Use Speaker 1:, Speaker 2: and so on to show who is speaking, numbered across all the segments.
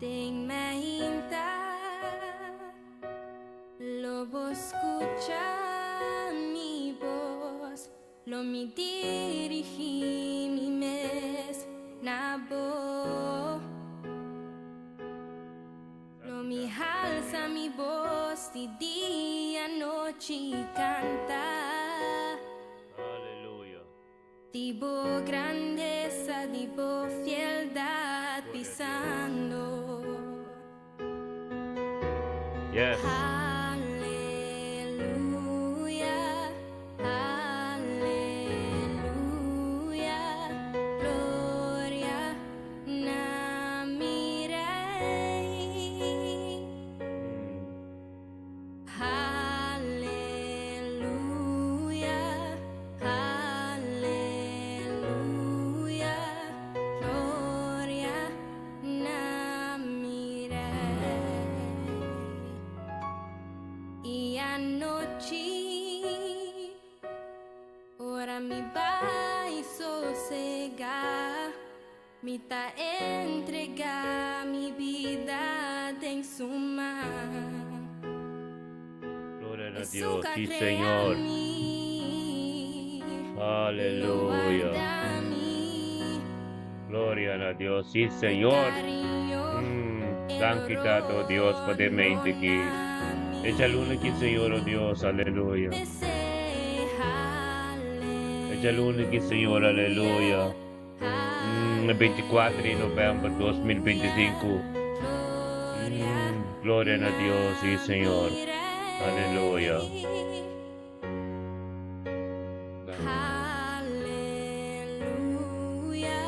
Speaker 1: Den mainta lo bo scucha mi bos, lo mi dirigi mi mes na bo. Lo mi halsa mi bos di dia, nochi canta.
Speaker 2: Aleluya.
Speaker 1: Di bo grandeza, di bo fieldad bisando.
Speaker 2: Yes.
Speaker 1: Aleluya, aleluya, gloria na mi Rey. Aleluya, aleluya, gloria na mi Rey. Y anochi, ora mi bai sosega, mi ta entrega mi bida den su man.
Speaker 2: Gloria a
Speaker 1: Esun
Speaker 2: Dios.
Speaker 1: cu a
Speaker 2: Sí,
Speaker 1: crea
Speaker 2: Señor.
Speaker 1: mi, lo
Speaker 2: Aleluya.
Speaker 1: warda mi.
Speaker 2: Gloria a Dios. Sí, Señor.
Speaker 1: Cariño,
Speaker 2: Danki Tata, oh Dios, pa e mainta aki. E djaluna aki, Señor, oh Dios, aleluya. E djaluna aki, Señor, aleluya. 24 di novèmber di 2025. Gloria na Dios, sí, Señor. Aleluya.
Speaker 1: Aleluya,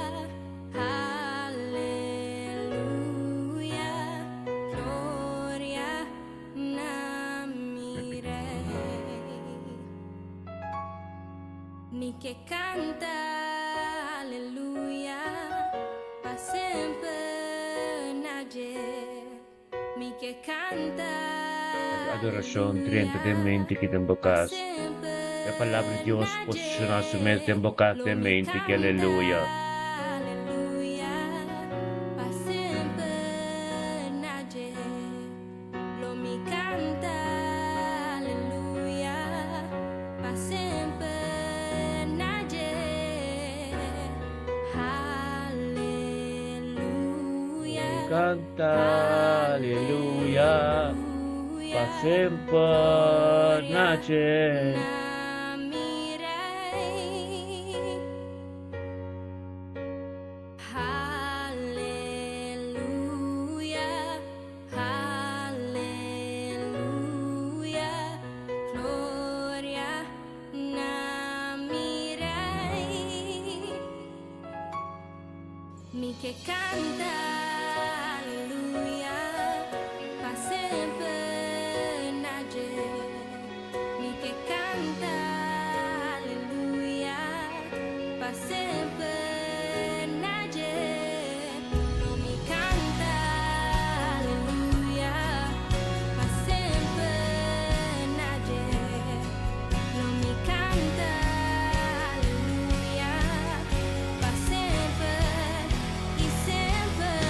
Speaker 1: aleluya, gloria na mi Rey. Mi ke kanta aleluya pa semper na dje. Mi ke kanta
Speaker 2: Adorashon 30 den mainta aki den bo kas. E palabra di Dios posishoná su mes den bo kas den mainta aki, aleluya.
Speaker 1: Aleluya, pa semper na dje. Lo mi kanta aleluya pa semper na dje. Aleluya.
Speaker 2: Kanta aleluya pa semper na dje.
Speaker 1: Na mi Rey. Aleluya, aleluya, gloria na mi Rey. Mi ke kanta aleluya pa semper na dje. Mi ke kanta aleluya pa semper na dje. Lo mi kanta aleluya pa semper na dje. Lo mi kanta aleluya pa semper i semper.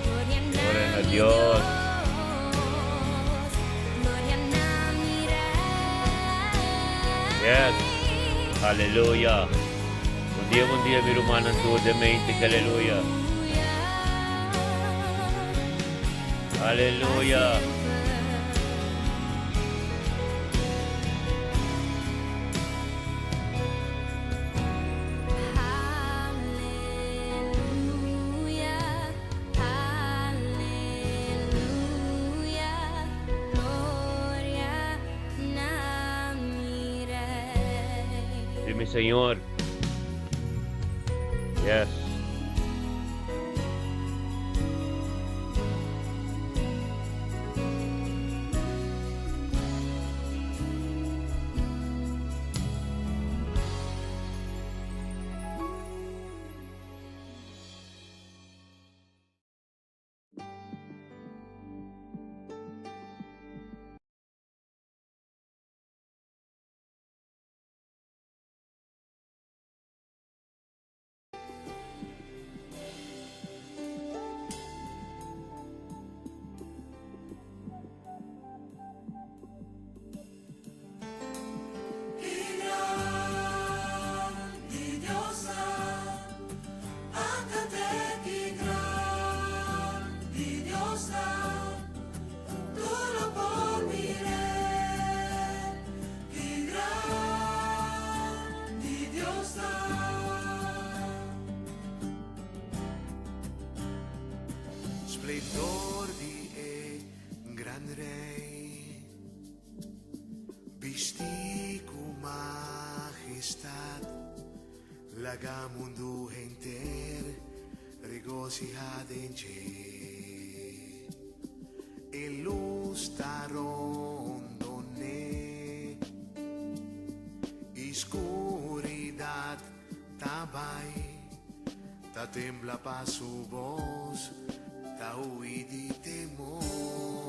Speaker 1: Gloria
Speaker 2: Gloria
Speaker 1: na
Speaker 2: a
Speaker 1: mi
Speaker 2: Dios.
Speaker 1: Gloria na mi Rey.
Speaker 2: Yes. Aleluya. Bon dia, bon dia, mi rumannan tur den mainta, aleluya. Aleluya.
Speaker 1: Aleluya, aleluya, gloria na mi Rey.
Speaker 2: Sí, mi Señor. Yes.
Speaker 3: Laga mundu henter regosihá den dje. E lus ta rondon'é i skuridat ta bai. Ta tembla pa su bos, ta hui di temor.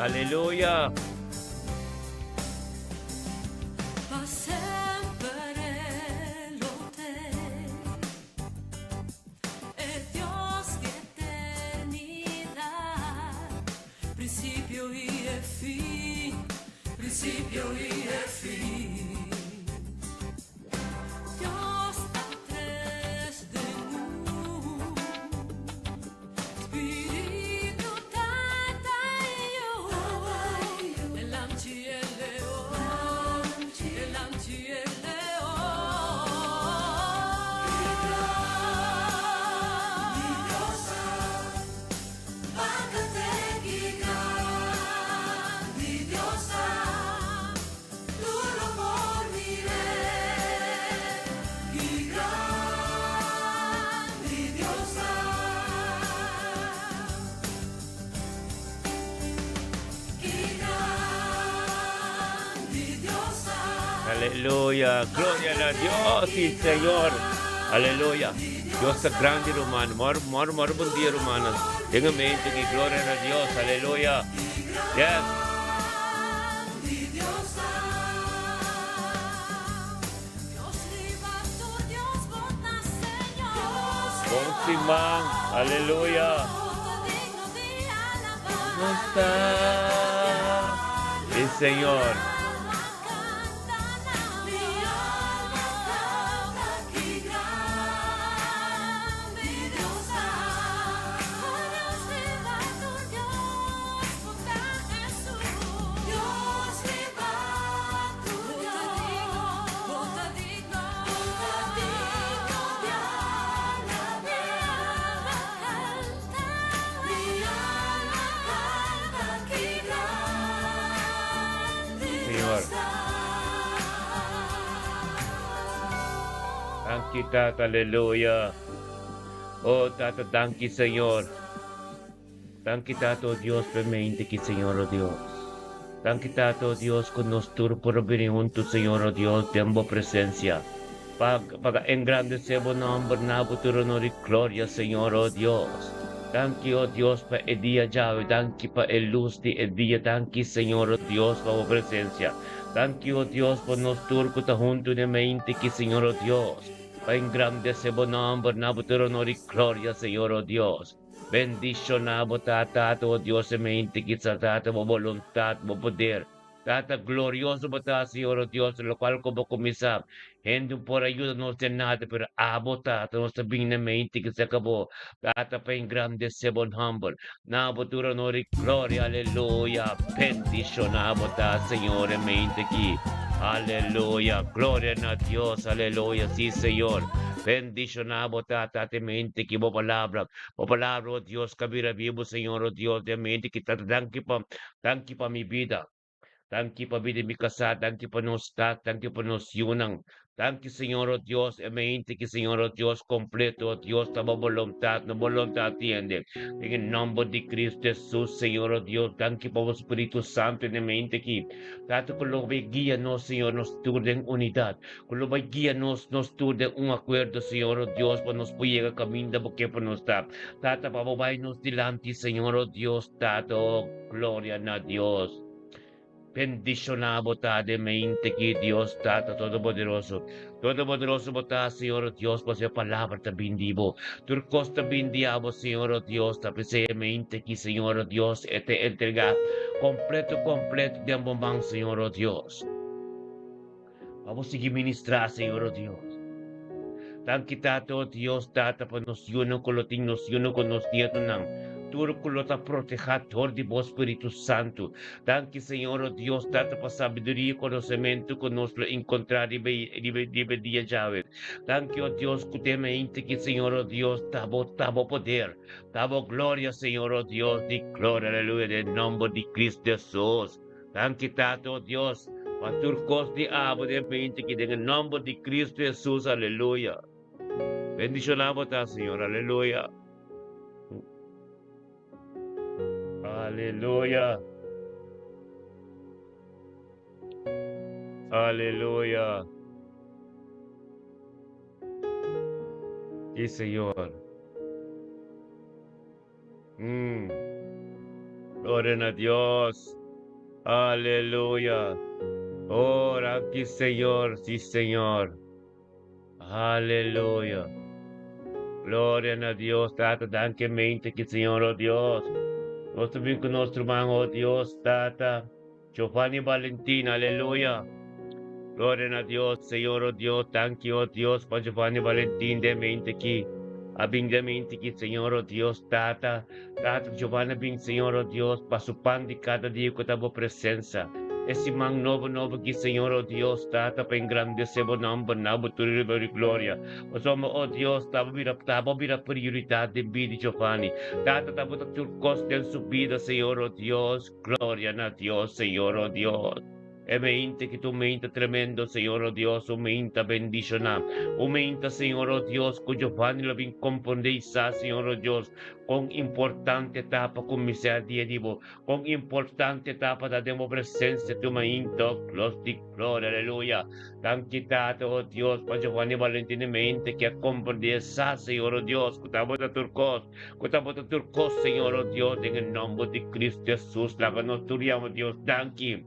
Speaker 2: Aleluya. Aleluya. Gloria na Dios y Señor. Aleluya. Dios ta grandi, ruman. Mor, mor, mor, bon dia, ruman. Tenga mente que gloria na Dios. Aleluya. Yes. Bon siman. Aleluya. Dios ta el Señor. Señor. Danki, Tata, aleluya. Oh, Tata, danki, Señor. Danki, Tata, oh Dios, permite que, Señor, oh Dios. Danki, Tata, oh Dios, ku nos tur por bini huntu, Señor, oh Dios, den bo presensia. Pa, pa engrandesé bo nòmber, na bo tur honor i gloria, Señor, oh Dios. Danki, oh Dios, pa e dia djawe. Danki pa e lus di e dia. Danki, Señor, oh Dios, pa bo presensia. Danki, oh Dios, pa nos tur ku ta huntu den mente aki, Señor, oh Dios. Pa engrandesé bo nòmber, na bo tur honor i gloria, Señor, oh Dios. Bendishoná bo Tata, oh Dios, e mente aki, Tata, bo boluntat, bo poder. Tata, glorioso bo ta, Señor, oh Dios, lokual ku bo kuminsá. Hende no por a yuda nos den nada, pero abo, Tata, nos ta bini na mente ku se akabó. Tata, pa engrandesé bo nòmber. Na bo tur honor i gloria, aleluya. Bendishoná bo ta, Señor, e mente aki. Aleluya. Gloria na Dios, aleluya. Sí, Señor. Bendishoná bo ta, Tata, e mente aki, bo palabra. Bo palabra, oh Dios, ka bira bibu, Señor, oh Dios, den mente aki. Tata, danki pa Danki pa mi bida. Danki pa bida di mi kasá. Danki pa nos kas. Danki pa nos yunan. Danki, Señor, o Dios, e mente ki, Señor, o Dios, kompleto, o Dios, ta bo boluntat, no boluntat di hende. Den e nòmber di Kristu Hesus, Señor, o Dios, danki pa bo Spiritu Santu den e mente ki. Tata, ku lo bai guia nos, Señor, nos tur den unidat. Ku lo bai guia nos, nos tur den un akuerdo, Señor, o Dios, pa nos por yega kaminda bo ke pa nos ta. Tata, pa bo bai nos dilanti, Señor, o Dios, Tata, o gloria na Dios. Bendishoná bo ta den mente ki Dios Tata Todopoderoso. Todopoderoso bo ta, Señor o Dios, pasobra e palabra ta bin di bo. Tur kos ta bin di abo, Señor o Dios, ta p'esei e mente ki, Señor o Dios, e ta entregá kompleto kompleto den bo man, Señor o Dios. Pa bo sigui ministrá, Señor o Dios. Danki Tata o Dios Tata pa nos yunan ku lo tin nos yunan ku nos nietonan tur ku lo ta protehá dor di bo Spiritu Santu. Danki Señor o Dios Tata pa sabiduria i konosementu ku nos lo enkontrá riba riba riba e dia djawe. Danki o Dios ku den mente ki Señor o Dios ta bo ta bo poder, ta bo gloria Señor o Dios di gloria aleluya den nomber di Cristo Jesus. Danki Tata o Dios pa tur kos di abo den mente ki den e nomber di Cristo Jesus aleluya. Bendiciona bo ta Señor aleluya. Aleluya. Aleluya. Sí, Señor. Mm. Gloria na Dios. Aleluya. Oh, danki Señor. Sí, Señor. Aleluya. Gloria na Dios, Tata, danki mente ki Señor, oh Dios. Nos ta bin ku nos ruman, oh Dios, Tata. Giovanni Valentin, aleluya. Gloria na Dios, Señor, oh Dios, danki, oh Dios, pa Giovanni Valentin den mente ki. A bin den mente ki, Señor, oh Dios, Tata. Tata, Giovanni a bin, Señor, oh Dios, pa su pan di kada dia ku ta bo presensa. E siman nobo nobo ki, Señor, oh Dios, Tata, pa engrandece bo nomber na bo tur riba di gloria. Pasobra, oh Dios, ta bo bira, ta bo bira prioridat den bida di Giovanni. Tata, ta bo ta tur kos den su bida, Señor, oh Dios. Gloria na Dios, Señor, oh Dios. E mente ki tu mente tremendo, Señor, oh Dios, un mente bendicioná. Un mente, Señor, oh Dios, ku Giovanni lo bin comprende i sa, Señor, oh Dios, kon importante ta pa kuminsá dia di bo, kon importante ta pa ta den bo presencia tu mente, oh Dios di gloria, aleluya. Danki Tata, oh Dios, pa Giovanni Valentini mente ki a comprende i sa, Señor, oh Dios, ku ta bo ta tur kos. Ku ta bota tur kos, Señor, o Dios, den e nomber di Cristo Jesus, laga nos tur yama Dios danki.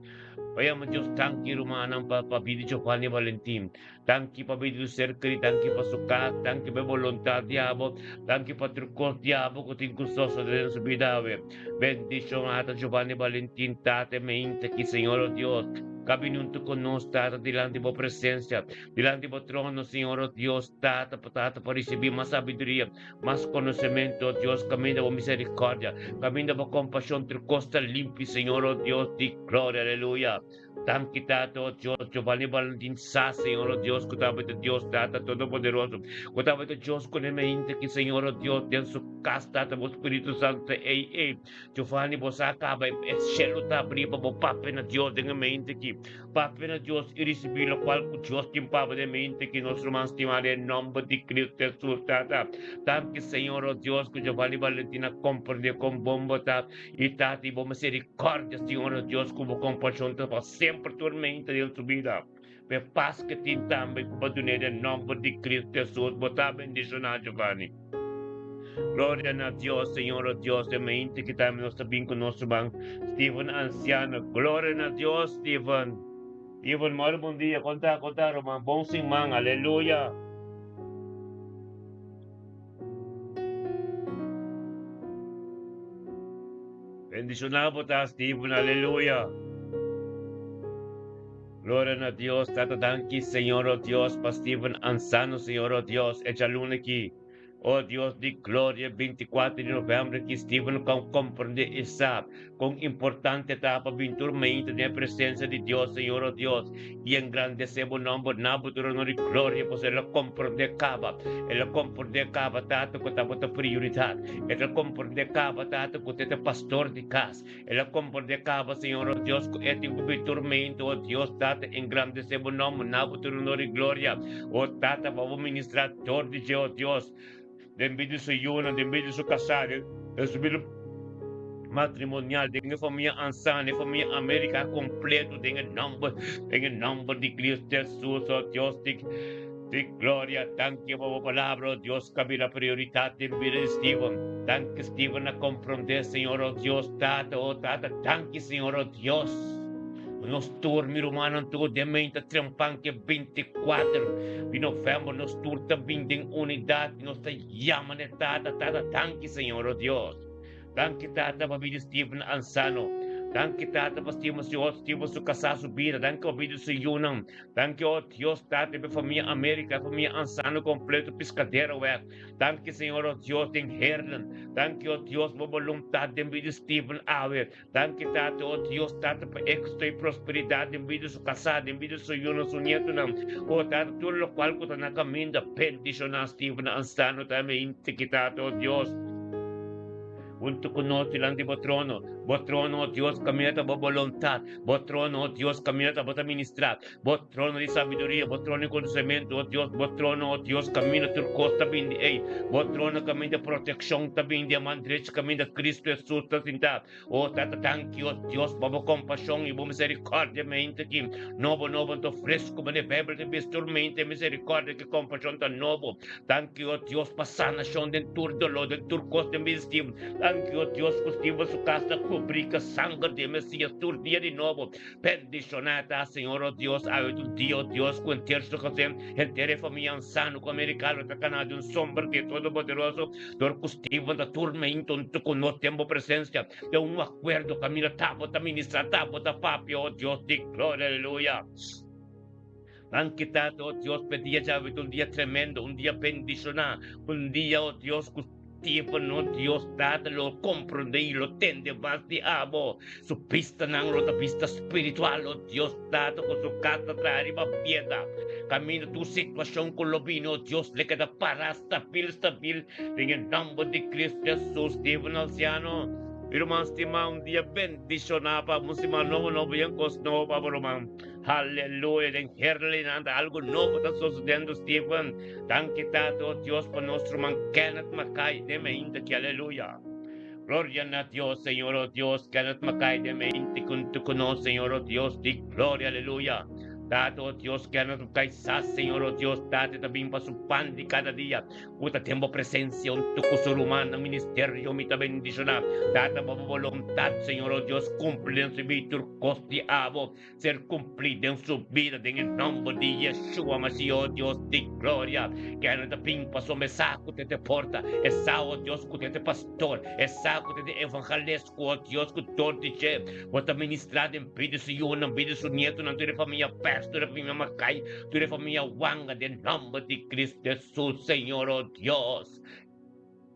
Speaker 2: Pa yama Dios danki, rumannan, pa pa bida di Giovanni Valentin. Danki pa bida di su ser keri, danki pa su kas, danki pa e boluntat di abo, danki pa tur kos di abo ku tin ku sosode den su bida awe. Bendishon ata Giovanni Valentin, Tata, e meinta aki, Señor, o Dios, ka bini huntu ku nos, Tata, dilanti bo presensia, dilanti bo trono, Señor, o Dios, Tata, pa Tata, pa risibí mas sabiduria, Mas konosementu, o Dios, kaminda bo miserikòrdia, kaminda bo kompashon, tur kos ta limpi, Señor, o Dios di gloria, aleluya. Danki, Tata, o Dios, Giovanni Valentin sa, Señor, o Dios, ku tabata Dios, Tata Todopoderoso, ku tabata Dios ku ne mente ki, Señor, o Dios, den su kas, Tata, bo Spiritu Santu, ei, ei, Giovanni, bo sa kaba, e shelu ta abrí pa bo papia na Dios den e mente ki. Papia na Dios i risibí lokual ku Dios tin pa bo den mente ki nos ruman stimá den nòmber di Cristo Hesus, Tata. Danki, Señor, o Dios, ku Giovanni Valentin a komprendé kon bon bo ta, i Tata, i bo miserikòrdia, Señor, o Dios, ku bo kompashon ta pa semper tur mente den su bida. Pa e pas ke tin tambe ku bo dun'é den nòmber di Cristo Hesus, bo ta bendishoná, Giovanni. Gloria na Dios, Señor, o Dios, den mente ki tambe nos ta bin ku nos ruman Steven Anciano. Gloria na Dios, Steven. Steven, mòri bon dia. Kon ta, kon ta, ruman? Bon siman. Aleluya. Bendishoná bo ta, Steven. Aleluya. Gloria na Dios, Tata, danki, Señor, o Dios, pa Steven Anciano, Señor, o Dios, e djaluna aki. O Dios di gloria, 24 di november ki Steven kon komprende i sa kon importante ta pa bin tur mainta den e presensia di Dios, Señor o Dios, i engrandesé bo nomber na bo trono di gloria, pasobra el a komprende kaba, el a komprende kaba, Tata, ku ta bo ta prioridat, el ta komprende kaba, Tata, ku te ta pastor di kas, el a komprende kaba, Señor o Dios, ku e tin ku bin tur mainta, o Dios, Tata, engrandesé bo nomber na bo trono di gloria. O Tata, pa bo ministrá dor di dje, o Dios, den bida di su yunan, den bida di su kasá, den su bida matrimonial, den e famia Ansana, e famia Amerika kompleto, den e nòmber, den e nòmber di Kristu Hesus, o Dios di, di gloria. Danki pa bo palabra, o Dios, ku a bira prioritat den bida di Steven. Danki Steven a komprondé, Señor, o Dios, Tata, o Tata, danki, Señor, o Dios. Nos tur, mi rumannan tur, den meinta trempan ke 24 di novèmber nos tur ta bin den unidat i nos ta yama na e Tata, Tata, danki Señor, o Dios. Danki Tata pa bida Steven Ansano. Danki Tata pa Steven su otro, Steven su kasá, su bida. Danki pa bida su yunan. Danki o Dios Tata pa e famia America, e famia Ansano kompleto, Piscaderoweg. Danki Señor o Dios den Heerlen. Danki o Dios pa bo boluntat den bida Steven awe. Danki Tata, o Dios Tata, pa éxito i prosperidat den bida su kasá, den bida su yunan, su nietonan. O Tata, tur lokual ku ta na kaminda, bendishoná Steven Ansano tambe intiki Tata, o Dios. Huntu ku nos dilanti bo trono. Bo trono, o Dios, kaminda ta bo boluntat. Bo trono, o Dios, kaminda ta bo ta ministrá. Bo trono di sabiduria, bo trono di konosementu, o Dios, bo trono, o Dios, kaminda tur kos ta bini di ei. Bo trono kaminda protekshon ta bini di e man drechi kaminda Kristu Hesus ta sintá. O Tata, danki, o Dios, pa bo kompashon i bo miserikòrdia mente ki nobo nobo anto fresku manera Beibel ta bisa tur mente e miserikòrdia ki kompashon ta nobo. Danki, o Dios, pa sanashon den tur doló, den tur kos den bisti. Danki, o Dios, ku Steven su kas ta kubrí ku sanger di e Mesias tur dia di nobo. Bendishoná ta Señor, o Dios, awe ta un dia, o Dios, ku henter su kasé, henter e famia ansano ku amerikano ta kaná den sombra di e Todopoderoso, dor ku Steven ta turmento huntu ku nos den bo presensia, den un akuerdo kaminda ta bo ta ministrá, ta bo ta papia, o Dios di gloria, aleluya. Nan kita, o Dios, p'e dia djawe ta un dia tremendo, un dia bendishoná, un dia, o Dios, ku Stefano, Dios Tata lo komprondé i lo tende mas di abo. Su bistanan lo ta bista spiritual, o Dios Tata, ku su kas ta traha riba piedra. Kaminda tur situashon ku lo bini, o Dios, le keda pará stabil, stabil, den e nòmber di Kristu Hesus. Stefano Alciano, mi ruman stimá, un dia bendishoná pa bo, un siman nobo, nobo yen kos nobo pa bo, ruman. Haleluya! Den Herlinan ta algo nobo ta sosodendo, Steven. Danki Tata, oh Dios, pa nos ruman Kenneth Mackay den meinta ki. Aleluya! Gloria na Dios, Señor, oh Dios, Kenneth Mackay den meinta kuntu ku nos, Señor, oh Dios di gloria. Aleluya! Tata, oh Dios, Kenneth Mackay sa, Señor, oh Dios, Tata ta bin pa su pan di kada dia. Ku ta den bo presensia huntu ku su rumannan ministerio mi ta bendishoná. Tata, pa bo boluntat, Señor, oh Dios, kumpli den su bida tur kos di abo. Ser cumplí den su bida den e nomber di Yeshua Mashiach, oh Dios di gloria. Kende ta bin pasobra e sa cu ta te porta, e sa, oh Dios, cu ta te pastor, e sa cu ta te evangelist, cu, oh Dios, cu dor di dje bo ta ministra den bida su yunan, bida su nietonan, tur e famia Pers, tur e famia Makai, tur e famia Wanga, den nomber di Cristo Jesus, Señor, oh Dios.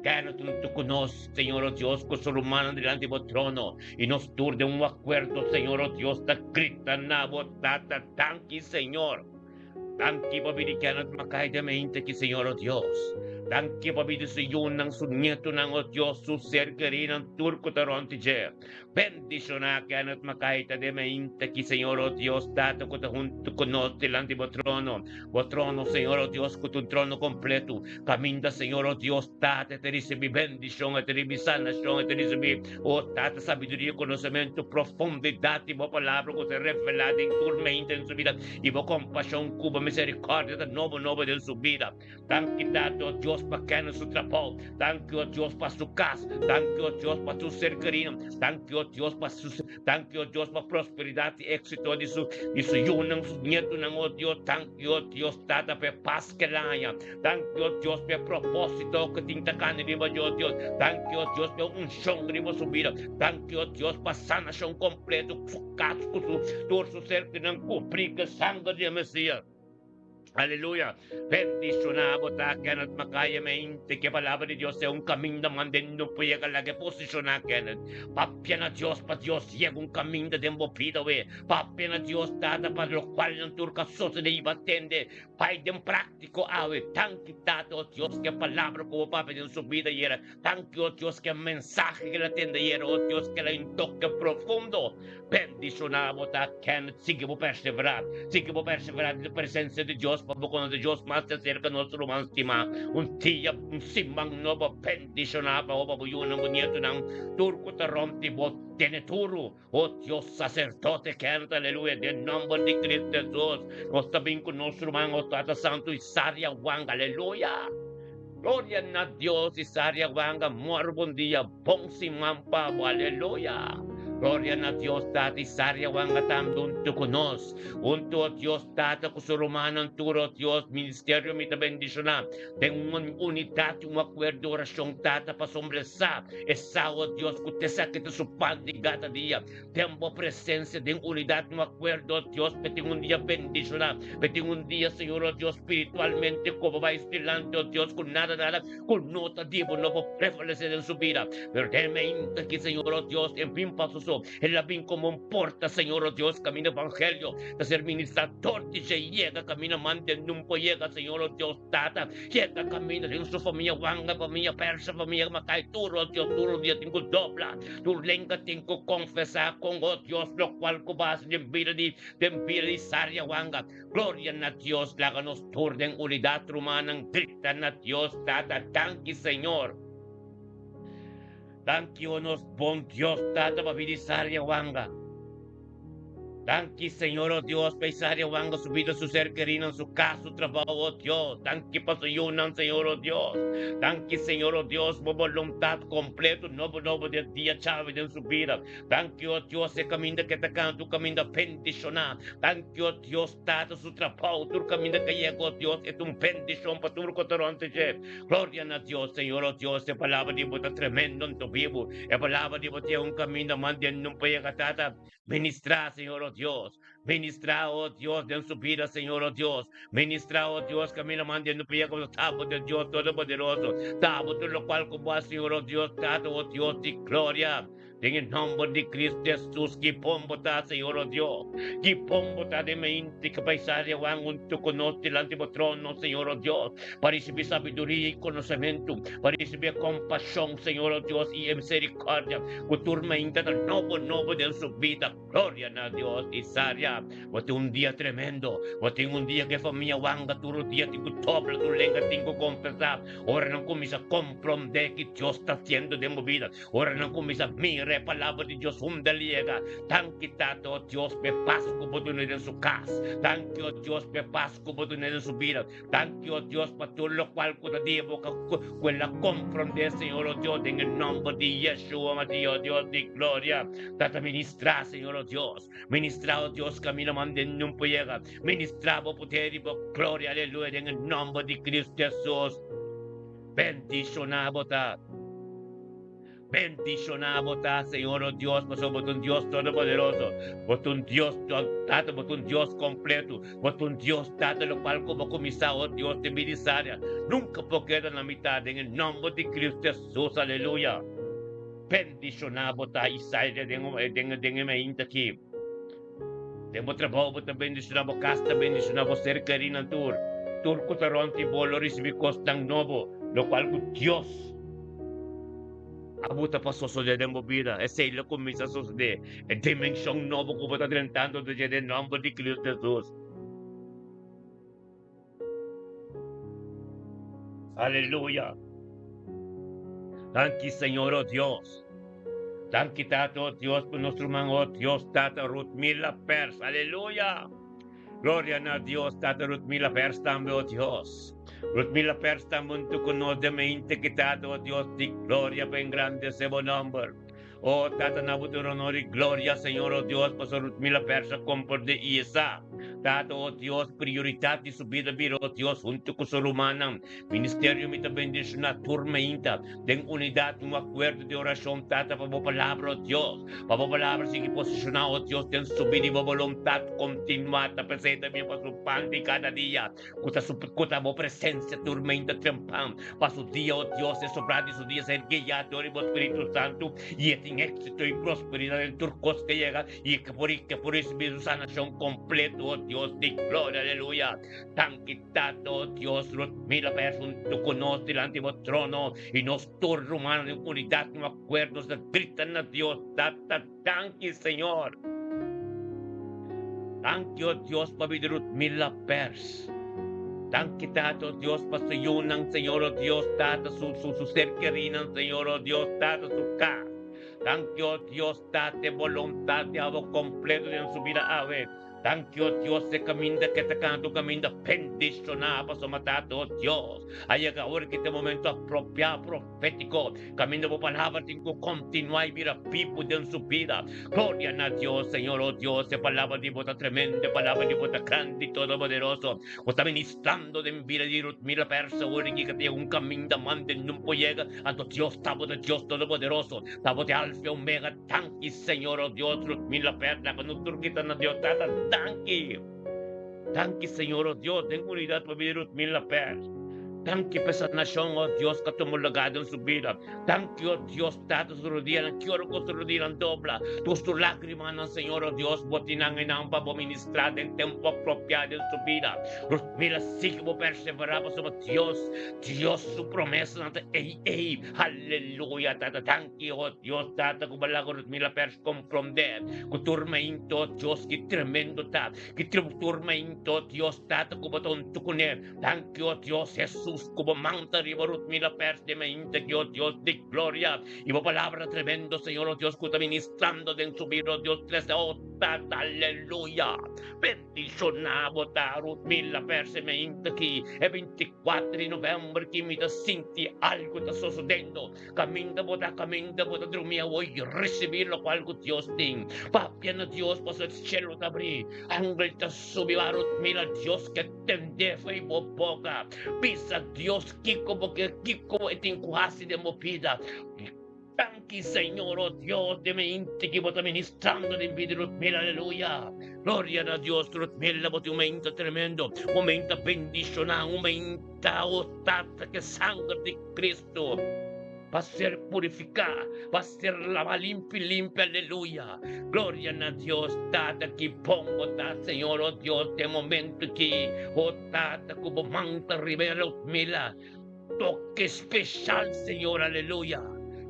Speaker 2: Kende huntu ku nos, Señor, o Dios, ku su rumannan dilanti bo trono, i nos tur den un akuerdo, Señor, o Dios, ta grita na bo Tata, Danki, Señor. Danki pa bini Kenneth Mackay den mente aki, Señor, o Dios. Danki pa bini su yunan, su nietunan, o Dios, su ser kerinan, tur ku ta rònt di dje. Bendishoná Kenneth Mackay ta den mente aki, Señor, o Dios, Tata, ku ta huntu ku nos dilanti bo trono. Bo trono, Señor, o Dios, ku ta un trono kompletu. Kaminda, Señor, o Dios, Tata, e ta risibí bendishon, e ta risibí sanashon, e ta risibí, o Tata, sabiduria, konosementu, profundidat di bo Palabra ku ta revelá den tur mente den su bida, i bo kompashon ku bo miserikòrdia ta nobo nobo den su bida. Danki Tata, o Dios, pa Kenneth su trabou. Danki, o Dios, pa su kas. Danki, o Dios, pa su ser kerido. Danki, o Dios, pa su Danki, o Dios, pa prosperidat i éksito di su di su yunan, su nietunan, o Dios. Danki, o Dios, Tata, pa e pas ku el a haña. Danki, o Dios, pa e propósito ku tin ta kanda riba dje, o Dios. Danki, o Dios, pa e unshon riba su bida. Danki, o Dios, pa sanashon kompleto ku su kas, ku su tur su ser kinan kubrí ku e sanger di e Mesias. Aleluya! Bendishoná bo ta, Kenneth Makaya mente ke palabra di Dios sea un kaminda mandendo pa yega laga e posishoná, Kenneth. Papia na Dios pa Dios yega un kaminda den bo bida we. Papia na Dios Tata pa lokual nan tur ka sosodé i bo a tende. Bai den práktiko awe. Danki Tata, o Dios, ke palabra ku bo papia den su bida yera. Danki, o Dios, ke mensahe ke el a tende ayera, o Dios, ke el a un toke profundo. Bendishoná bo ta, Kenneth. Sigui bo perseverá. Sigui bo perseverá den e presensia di Dios pa bo konosé Dios mas di aserka, nos ruman stimá. Un dia, un siman nobo bendishoná pa bo, pa bo yunan, bo nietunan, tur ku ta rònt di bo. Tene duru, o Dios, saserdote Kenneth, aleluya, den nòmber di Cristo Hesus. Nos ta bin ku nos ruman, o Tata Santu, Isaria Wang, aleluya. Gloria na Dios, Isaria Wanga, mor bon dia, bon siman pa bo, aleluya. Gloria na Dios Tata y Saria Wanga tambe hunto cu nos. Hunto, oh Dios Tata, cu su rumannan tur, oh Dios, ministerio mi ta bendiciona den un unidad y un acuerdo oracion, Tata, pasobra e sa, e sa, oh Dios, cu t'esaki ta su pan di gata dia. Den bo presencia, den unidad, un acuerdo, oh Dios, pe tin un dia bendiciona, pe tin un dia, Señor, oh Dios, spiritualmente, cu bo bai stilante, oh Dios, cu nada, nada, cu no ta di bo no por prevalece den su bida. Pero den mente aki, Señor, oh Dios, en fin paso so, el a bin como un porta, Señor, oh Dios, camina evangelio ta ser ministra dor di dje yega camina man den nun por yega, Señor, oh Dios, Tata, yega camina den su famia Wanga, famia Persa, famia Makai, tur, oh Dios, tur un dia tin cu dobla, tur lenga tin cu confesa con, oh Dios, locual cu base den bida di, den bida di Saria Wanga. Gloria na Dios, laga nos tur den unidat rumannan grita na Dios Tata, Danki Señor. Danki o nos bon Dios Tata pa bini Saria Wanga. Danki Señor o Dios pa Isaria Wanga su bida, su ser kerinan, su kas, su trabou o Dios. Danki pa su yunan Señor o Dios. Danki Señor o Dios bo boluntat kompleto nobo nobo den dia chave den su bida. Danki o Dios e kaminda ke ta kanta un kaminda bendishoná. Danki o Dios Tata su trabou tur kaminda ke yega o Dios e ta un bendishon pa tur ku ta rònt dje. Gloria na Dios Señor o Dios e palabra di bo ta tremendo nto bibu. E palabra di bo ta un kaminda mantende nun pa yega Tata. Ministrá Señor o Dios. Ministrá o Dios den su bida Señor o Dios. Ministrá o Dios kaminda mantende nun pa yega pasobra ta bo ta Dios Todopoderoso. Ta bo tur lokual ku bo a Señor o Dios Tata o Dios di gloria. Den e nomber di Cristo Jesus, ki bon bo ta, Señor, o Dios. Ki bon bo ta den mente ki paisahe wan hunto ku nos dilanti bo trono, Señor, o Dios, pa risibi sabiduria i konosementu, pa risibi e kompashon, Señor, o Dios, i e miserikordia ku tur mainta ta nobo nobo den su bida. Gloria na Dios. Isaria, bo tin un dia tremendo. Bo tin un dia ku e famia wanga tur dia tin ku dobla tur lenga tin ku konfesá. Ora nan kuminsá komprondé ki Dios ta hasiendo den bo bida. Ora nan kuminsá mira e palabra di Dios hunda liega. Danki Tata, o Dios, p'e pas ku bo dun'é den su kas. Danki, o Dios, p'e pas ku bo dun'é den su bida. Danki, o Dios, pa tur lokual ku ta di e boka ku el a komprondé, Señor, o Dios, den e nòmber di Yeshua Masía, o Dios di gloria. Tata, ministrá, Señor, o Dios. Ministrá, o Dios, kaminda manda nun por yega. Ministrá bo poder i bo gloria, aleluya, den e nòmber di Cristo Jesús. Bendishoná bo ta. Bendishoná bo ta, Señor, o Dios, pasobra bo ta un Dios todopoderoso. Bo ta un Dios, Tata, bo ta un Dios kompleto. Bo ta un Dios, Tata, lokual ku bo kuminsá, o Dios, den binisaria, nunka por keda na mitat, den e nòmber di Cristo Hesus. Aleluya. Bendishoná bo ta, Isaia, den den e mainta aki. Den bo trabou bo ta bendishoná, bo kas ta bendishoná, bo ser kerinan tur. Tur ku ta rònt di bo lo risibí kosnan nobo, lokual ku Dios a buta pa sosodé den bo bida. Esei lo kuminsá sosodé, e dimenshon nobo ku bo ta drentando den dje den nòmber di Cristo Hesus. Aleluya! Danki Señor, oh Dios. Danki Tata, oh Dios, pa nos ruman, oh Dios, Tata Ruthmila Pers. Aleluya! Gloria na Dios, Tata Ruthmila Pers tambe, oh Dios. Ruthmila Pers tambe huntu ku nos den mente ki Tata, oh Dios, di gloria pa engrandece bo nomber. Oh Tata na bo tur honor y gloria Señor oh Dios pasobra Rutmila Persa comporde y e sa Tata oh Dios prioridad di su bida bira oh Dios hunto cu su rumannan Ministerio mi ta bendiciona tur meinta den unidad un acuerdo di oracion Tata pa bo palabra oh Dios pa bo palabra sigui posiciona oh Dios den su bida y bo boluntad continua ta pesey también pa su pan di cada dia Ku ta su ku ta bo presensia tur meinta trempan pa su dia, o Dios, e sobrá di su dia ser guiá dor di bo Spiritu Santu, i e tin éksito i prosperidat den tur kos ke yega, i ke por i ke por risibí su sanashon kompleto, o Dios di gloria, aleluya. Danki, Tata, o Dios, nos mira pa e asuntu ku nos dilanti bo trono, i nos tur rumannan den unidat, un akuerdo, nos ta grita na Dios, Tata, danki, Señor. Danki, o Dios, pa bida Rutmila Pers. Danki, Tata, o Dios, pa su yunan, Señor, o Dios, Tata, su, su, su ser kerinan, Señor, o Dios, Tata, su kas. Danki, o Dios, Tata, e boluntat di abo kompleto den su bida awe. Danki, o Dios, e kaminda ke ta kanta un kaminda bendishoná pasobra Tata, o Dios, a yega ora ki ta e momento apropiá, profétiko, kaminda bo palabra tin ku kontinuá i bira bibu den su bida. Gloria na Dios, Señor, o Dios, e palabra di bo ta tremendo, e palabra di bo ta grandi, todopoderoso. Bo ta ministrando den bida di Rutmila Persa ora ki ka ta yega un kaminda mande nun por yega, anto Dios ta bo ta Dios todopoderoso, ta bo ta e Alfa i Omega. Danki Señor, oh Dios, Rutmila Persa ku nos tur kita na Dios Tata, danki. Danki Señor, oh Dios, den unidad pa bida Rutmila Persa. Danki pa e sanashon, oh Dios, ku a tuma lugá den su bida. Danki, oh Dios, Tata, su rodianan, ki ora ku su rodianan dobla, tur su lágrimanan, Señor, oh Dios, bo tin nan einan pa bo ministrá den tempu apropiá den su bida. Rutmila, sigui bo perseverá pasobra Dios, Dios su promesanan ta ei ei. Aleluya, Tata, danki, oh Dios, Tata, ku bo laga Rutmila Pers komprondé ku tur mainto, Dios, ki tremendo ta, ki tur mainto, Dios, Tata, ku bo ta huntu kuné. Danki, oh Dios, Hesus, ku bo man ta riba Rutmila Pers den mainta aki, oh Dios di gloria. I bo palabra ta tremendo, Señor, oh Dios, ku ta ministrando den su bida, oh Dios, trese, oh Tata, aleluya. Bendishoná bo ta, Rutmila Pers, e mainta aki, e 24 di novèmber ki mi ta sinti algu ta sosodendo. Kaminda bo ta, kaminda bo ta drumi awor i risibí lokual ku Dios tin. Papia na Dios pasobra e shelu ta abrí, angel ta subi ba Rutmila, Dios ke tendé fo'i bo boka. Bisa Dios kiko bo ke, kiko e tin ku hasi den bo bida. Danki Señor, oh Dios di mi inti ki bo ta ministrando den bida di Rutmila, aleluya. Gloria na Dios, Rutmila, bo tin un meinta tremendo, un meinta bendishoná, un meinta, oh Tata, ke sanger di Cristo pa ser purifiká, pa ser lavá limpi limpi, aleluya. Gloria na Dios, Tata, ki bon bo ta, Señor, oh Dios, den momento ki, oh Tata, ku bo man ta riba e Rutmila. Toke special Señor aleluya.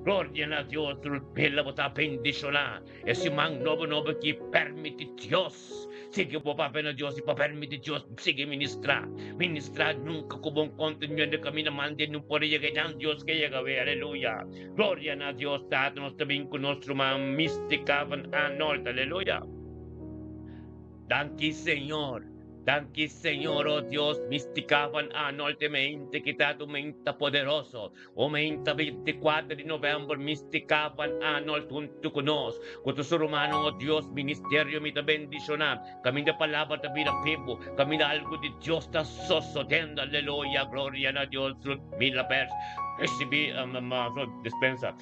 Speaker 2: Gloria na Dios Rutmila bo ta bendiciona e siman nobo nobo ki permiti Dios sigui bo papia na Dios y pa permiti Dios sigui ministra ministra nunca ku bon continue camina mande no por yega nan Dios ke yega we aleluya Gloria na Dios Tata nos ta bin ku nos ruman Mystica van Arnold aleluya Danki Señor. Danki Señor, oh Dios, Mystica van Arnold e mente ki ta un menta poderoso. O menta 24 di november Mystica van Arnold huntu ku nos. Ku tur su rumannan, oh Dios, ministerio mi ta bendiciona. Kaminda palabra ta bira bibu, kaminda algu di Dios ta sosodendo. Aleluya, gloria na Dios. Ruth Mila Pers, recibi, dispensa,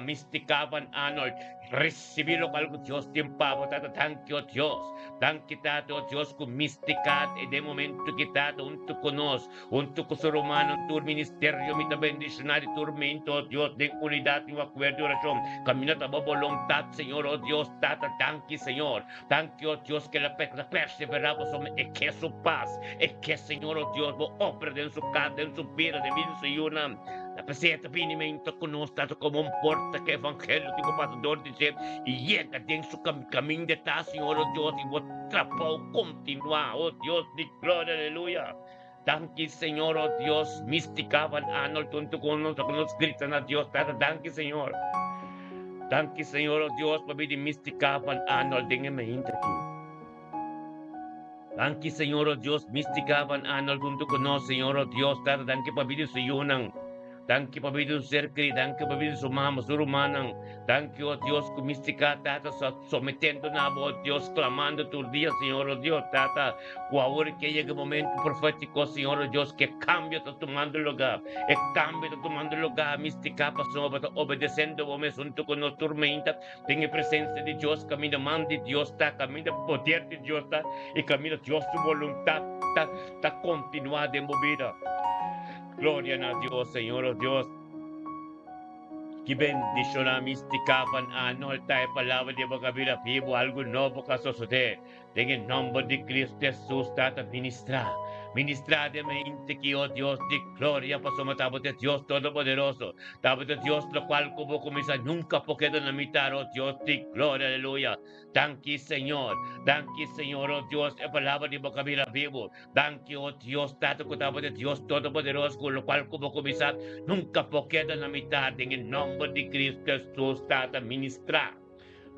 Speaker 2: Mystica van Arnold. Recibi locual cu Dios tin pa bo, Tata. Danki, o Dios. Danki, Tata, o Dios, cu mistica e den momento ki Tata hunto cu nos, hunto cu su rumannan, tur ministerio mi ta bendiciona di tur mente, o Dios, den unidad y un acuerdo y oracion. Camina ta bo boluntad, Señor, o Dios, Tata. Danki, Señor. Danki, o Dios, ke la ta persevera pasobra e ke su pas. E ke, Señor, o Dios, bo obra den su cas, den su bida, den bida di su yunan. Ta p'esei e ta bini meinta ku nos ta komo un porta ku evangelio tin ku pasa dor di dje i yega den su kaminda e ta, Señor, o Dios, i bo trabou kontinuá, o Dios di gloria, aleluya. Danki, Señor, o Dios, Mística van Arnold huntu ku nos, ku nos grita na Dios Tata, danki, Señor. Danki, Señor, o Dios, pabia di Mística van Arnold den e meinta aki. Danki Señor o Dios Mystica van Arnold hunto cu nos Señor o Dios Tata danki pa bida su yunan danki pa bida su ser keri danki pa bida su mama su rumannan danki o Dios cu Mystica Tata sa sometendo na bo o Dios clamando tur dia Señor o Dios Tata cu awor ke yega e momento profetico Señor o Dios ke cambio ta tumando lugar e cambio ta tumando lugar Mystica pasobra bo ta obedecendo bo mes hunto cu nos tur meinta Den e presencia di Dios, caminda man di Dios ta, caminda poder di Dios ta, y caminda Dios su voluntad ta, ta continua den bo bida. Gloria na Dios, Señor, oh Dios. Ki bendiciona Mystica van Arnold ta e palabra di bo cabida bibo, algo nobo ka sosode. Den e nomber di Cristo Jesus, Tata, ministra. Ministra den mente ki, oh Dios di gloria, pasobra ta bo ta e Dios Todopoderoso. Ta bo ta e Dios locual cu bo cuminsa nunca por keda na mitar, oh Dios di gloria, aleluya. Danki, Señor. Danki, Señor, oh Dios, e palabra di bo ka bira bibu. Danki, oh Dios, Tata, cu ta bo ta e Dios Todopoderoso cu locual cu bo cuminsa nunca por keda na mitar. Den e nomber di Cristo Jesus, Tata, ministra.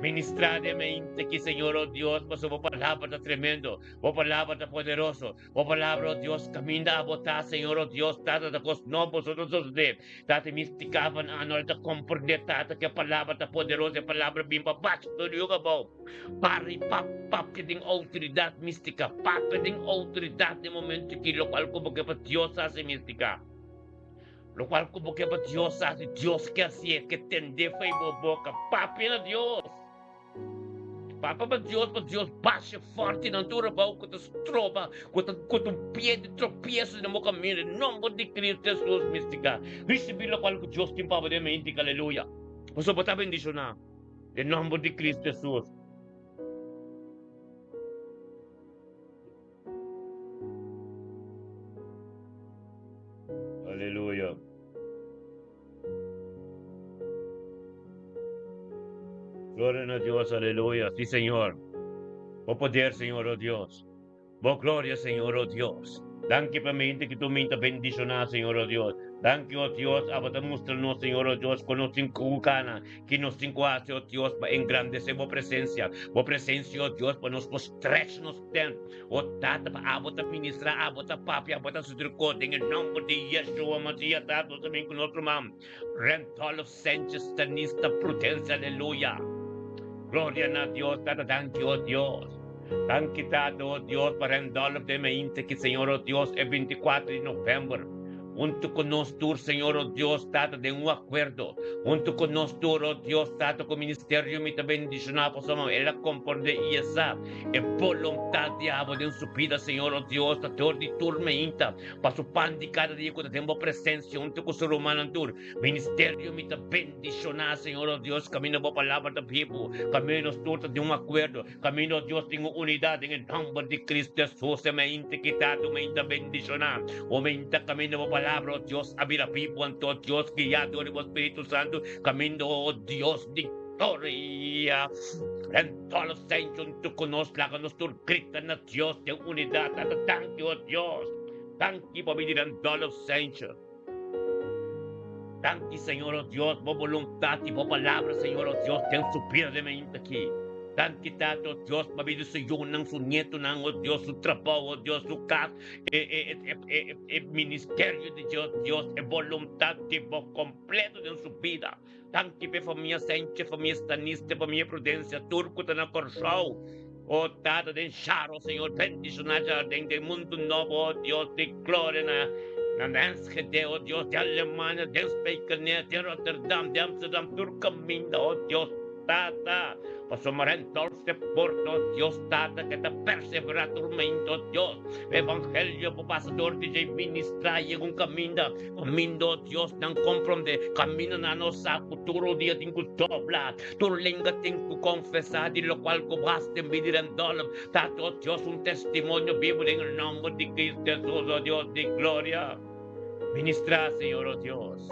Speaker 2: Ministrá den mente ki, Señor, o Dios, pasobra bo palabra ta tremendo, bo palabra ta poderoso, bo palabra, o Dios, kaminda abo ta, Señor, o Dios, Tata, ta kos nobo so ta sosodé. Tata, mi stika van ano ta komprendé, Tata, ku e palabra ta poderoso, e palabra bin pa bacha tur yu abou. Para i pap, papia den outoridat místika, papia den outoridat den momento ki lokual ku bo ke pa Dios hasi místika. Lokual ku bo ke pa Dios hasi, Dios ke hasié, ke tendé fei bo boka. Papia na Dios. Papia pa Dios, pa Dios basha forti nan tur abou ku ta stroba, ku ta ku ta un pie di tropieso den bo kaminda. Den nomber di Cristo Jesus, mistika. Risibí lokual ku Dios tin pa bo den mente. Aleluya. Pasobra bo ta bendishoná. Den nomber di Cristo Jesus. Aleluya. Gloria na Dios, aleluya. Sí, Señor. Bo poder, Señor, oh Dios. Bo gloria, Señor, oh Dios. Danki pa mente que tu minta bendicionar, Señor, oh Dios. Danki, oh Dios, abo ta mustra nos, Señor, oh Dios, con nos tin cana, que nos tin cu haci, oh Dios, pa engrandecer bo presencia. Bo presencia, oh Dios, pa nos por stretch nos tent. O Tata, pa abo ta ministra, abo ta papia, abo ta sutricó, den e nomber di Yeshua Masiah, Tata, nos ta bin cu nos ruman Randolph Sanchez Stanista Prudencia, aleluya. Gloria na Dios, Tata, danki, oh Dios. Danki, Tata, oh Dios, pa Randolph den mainta ki, Señor, oh Dios, e 24 di november. Hunto cu nos tur, Señor, oh Dios, Tata, den un acuerdo. Hunto cu nos tur, oh Dios, Tata, cu ministerio mi ta bendiciona pasobra el a comprende y e sa e boluntad di abo den su bida, Señor, oh Dios, ta dor di tur meinta pa su pan di cada dia cu ta den bo presencia hunto cu su rumannan tur. Ministerio mi ta bendiciona, Señor, oh Dios, caminda bo palabra ta bibu, caminda nos tur ta den un acuerdo. Kaminda, o Dios, tin un unidat den e nòmber di Kristu Hesus, e mente kitá tu mente bendishoná, o mente kaminda bo palabra, o Dios, a bira bibu, anto, Dios, guiá dor di bo Spiritu Santu, kaminda, o Dios di gloria, en todo senso huntu ku nos, laga nos tur grita na Dios den unidat, Tata, danki, o Dios, danki pa bini den todo senso. Danki, Señor, o Dios, bo boluntat i bo palabra, Señor, o Dios, den su bida den mainta aki. Danki, Tata, o Dios, pabia di su yunan, su nietonan, o Dios, su trabou, o Dios, su kas, e, e, e, e, e ministerio di Dios, Dios, e boluntat di bo kompleto den su bida. Danki p'e famia Senche, famia Staniste, famia Prudencia, tur ku ta na Kòrsou. O Tata den Sharo, Señor, bendishoná Jarden den mundu nobo, o Dios di gloria, na na Enschede, o Dios, den Alemania, den Spijkenisse, den Rotterdam, den Amsterdam, tur kaminda, o Dios Tata, pasobra Randolph te porta, o Dios Tata, ke ta perseverá tur mente, o Dios, evangelio por pasa dor di dje i ministrá yega un kaminda. Kaminda, Dios, nan komprondé. Kaminda nan no sa ku tur rodia tin ku dobla, tur lenga tin ku konfesá di lokual ku bo hasi den bida den dòlp. Ta to, Dios, un testimonio bibu den e nòmber di Kristu Hesus, o Dios di gloria. Ministrá, Señor, o Dios.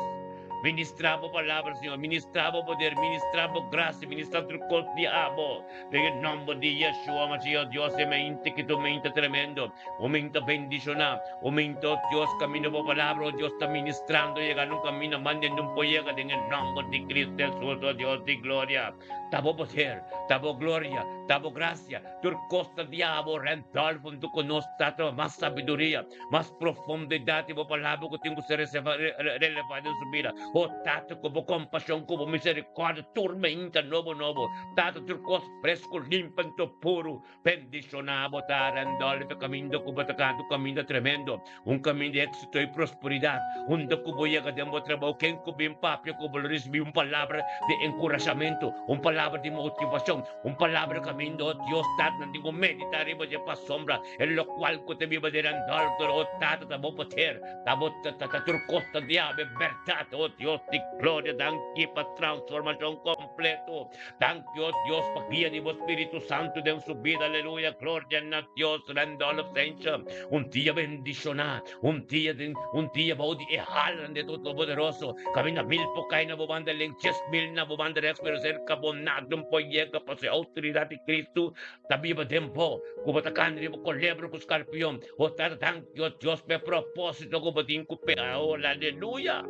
Speaker 2: Ministrá bo palabra, Señor. Ministrá bo poder. Ministrá bo grasia. Ministrá tur kos di abo. Den e nòmber di Yeshua Mashiach, Dios, e mente ki ta un mente tremendo, un mente bendishoná, un mente, oh Dios, kaminda bo palabra, oh Dios, ta ministrando, yegando un kaminda mandendo un por yega den e nòmber di Cristo Hesus, oh Dios di gloria. Ta bo poder, ta bo gloria, ta bo grasia, tur kos ta di abo, Randolph, huntu ku nos, Tata, mas sabiduria, mas profundidat di bo palabra ku tin ku ser relevá den su bida. Oh Tata, ku bo kompashon, ku bo miserikòrdia, tur mainta nobo nobo. Tata, tur kos fresku, limpi anto puru. Bendishoná bo ta, Randolph, e kaminda ku bo ta kanta, un kaminda tremendo, un kaminda di éksito i prosperidat. Unda ku bo yega den bo trabou, ken ku bin papia ku bo lo risibí un palabra di enkurashamentu, un palabra di motivashon, un palabra kaminda, oh Dios, Tata, nan tin ku meditá riba dje pasobra E lokual ku ta biba den Randolph, o Tata, ta bo poder, ta bo ta ta tur kos ta diabe bèrdat, o Dios di gloria, danki pa transformashon kompleto, danki, o Dios, pa guia di bo Spiritu Santu den su bida, aleluya, gloria na Dios, Randolph Sencha, un dia bendishoná, un dia den un dia bou di e halanan di e Todopoderoso, kaminda mil por kai na bo banda link, 10,000 na bo banda rèks, pero serka bo nada un por yega, pasobra e outoridat di Kristu Ta biba den bo, ku bo ta kanda riba kolebra ku skarpion. Bo ta danki o Dios pa e propósito ku bo tin ku pe awor. Aleluya!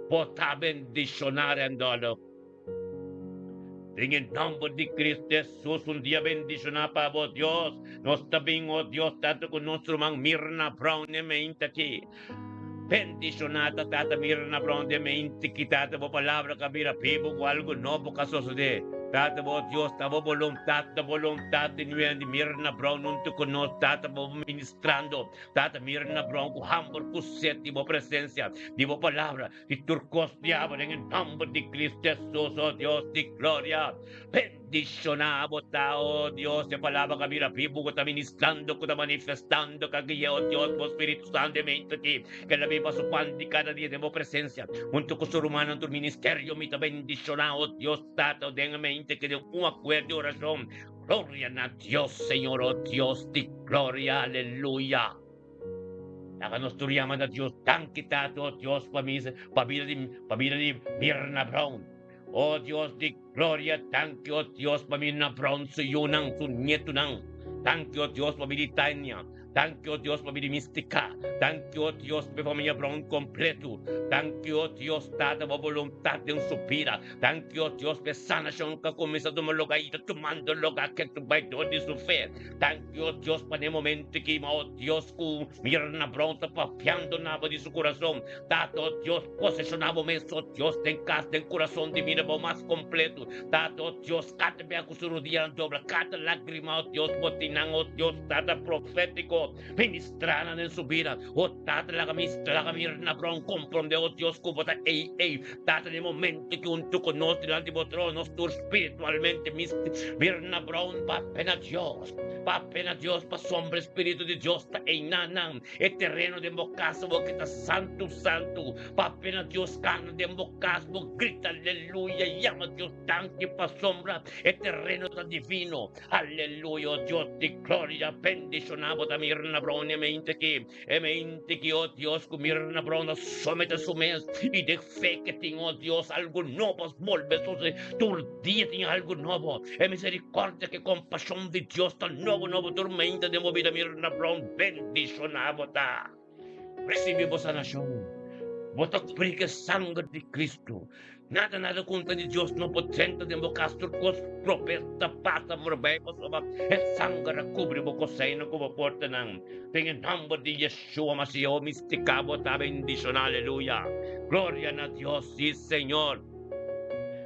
Speaker 2: Bo ta bendishoná, Randolph. Den e nomber di Cristo Jesus un dia bendiciona pa bo Dios. Nos ta bin oh Dios Tata cu nos ruman Mirna Brown e mente aki. Bendiciona ta Tata Mirna Brown den mente aki Tata bo palabra ka bira bibo cu algo nobo ka sosode. Tata bo Dios ta bo boluntad ta boluntad di nuendi Mirna Brown hunto cu nos Tata bo ministrando Tata Mirna Brown cu hamber cu sed di bo presencia di bo palabra Di tur kos diabel den e nomber di Cristo Jesus, o Dios di gloria. Bendiciona bo ta, o Dios, e palabra ka bira bibu ku ta ministrando, ku ta manifestando, ka guia, o Dios, bo Spiritu Santo e mente aki, ke la biba su pan di kada dia den bo presencia, hunto ku su rumannan tur ministerio. Mi ta bendiciona, o Dios Tata, den e mente aki den un akuerdo di oracion. Gloria na Dios, Señor, o Dios di gloria, aleluya. Laga nos tur yama na Dios, Danki Tata, oh Dios, pa mi, pa bida di, pa bida di Mirna Brown. Oh Dios di gloria, danki, oh Dios, pa Mirna Brown, su yunan, su nietunan. Danki, oh Dios, pa bida di Tania. Danki, oh Dios, pa bida di Mistica. Danki, oh Dios, pa e famia Brown completo. Danki, oh Dios, Tata, bo boluntad den su bida. Danki, oh Dios, pa e sanashon ku a kuminsá tuma lugá i ta tumando lugá ketu bai dor di su fe. Danki, oh Dios, pa n'e momento aki, ma, oh Dios, ku Mirna Brown ta papiando na bo di su kurason. Tata, oh Dios, poseshoná bo mes, oh Dios, den kas, den kurason di Mirna Brown mas kompleto. Tata, oh Dios, kada bia ku su rudianan dobla, kada lágrima, oh Dios, bo tin nan, oh Dios, Tata profétiko, ministrá nan den su bida. Oh Tata, laga mi, laga Mirna Brown komprondé, oh Dios, ku bo ta ei, ei. Tata, den e momento ki un tuko nos dilanti bo trono, nos tur spiritualmente mis Mirna Brown papia na Dios, papia na Dios pasobra e Spiritu di Dios ta einanan. E tereno den bo casa bo ke ta santu, santu. Papia na Dios, kana den bo cas, bo grita aleluya, yama Dios danki pasobra e tereno ta divino. Aleluya, o Dios di gloria, bendiciona bo ta Mirna Brown e mente aki. E mente ki, o Dios, ku Mirna Brown a somete su mes i den fe ke tin, o Dios, algu nobo a bolbe sosode. Tur dia tin algu nobo. E misericordia ku e kompashon di Dios ta nobo nobo tur mente den bo bida, Mirna Brown. Bendishoná bo ta. Risibi bo sanashon. Bo ta kubrí ku e sanger di Kristu. Nada nada kontra di Dios no por drenta den bo kas, tur kos tropes ta pasa forbij pasobra e sanger a kubri bo koseinan ku bo portanan. Den e nomber di Yeshua Masiah mistika bo ta bendishoná aleluya. Gloria na Dios si Señor.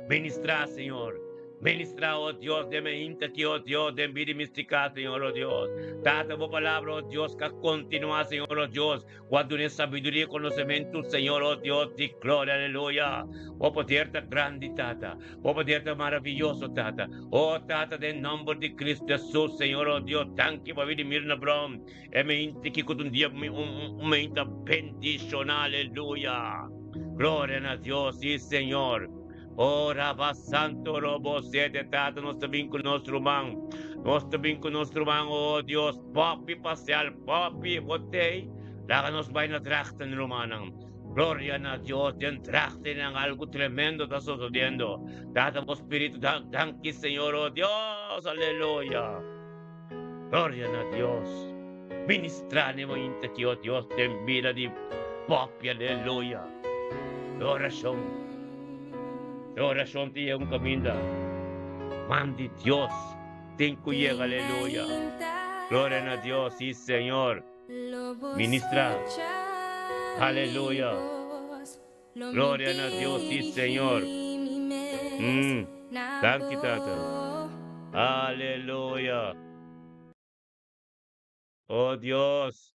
Speaker 2: Ministra Señor. Ministra, oh Dios, den mi hinta aki, oh Dios, den bida mistika, Señor, oh Dios. Tata, bo palabra, oh Dios, ka kontinua, Señor, oh Dios. Ku a dun'é sabiduria i konosementu, Señor, oh Dios di gloria, aleluya. Bo poder ta grandi, Tata. Bo poder ta maraviyoso, Tata. Oh, Tata, den nomber di Cristo Jesus, Señor, oh Dios, danki pa bida di Mirna Brown. E mente ki ku ta un dia un, un mente bendishoná, aleluya. Gloria na Dios, sí, Señor. Oh, Rabba Santo, Robo, Sete, Tata, nos ta bin ku nos ruman. Nos ta bin ku nos ruman, oh Dios, Poppy Paseal, Poppy, bo tei. Laga nos bai na Drachten, rumannan. Gloria na Dios, den Drachtennan algu tremendo ta sosodiendo. Tata, bo spiritu, danki, Señor, oh Dios, aleluya. Gloria na Dios. Ministra ne mointa ki, oh Dios, den bida di Poppy, aleluya. Oracion. Oracion ta yega un caminda. Man di Dios tin cu yega, aleluya. Gloria na Dios, si Señor. Ministra. Aleluya. Gloria na Dios, si Señor. Danki Tata. Aleluya. Oh Dios.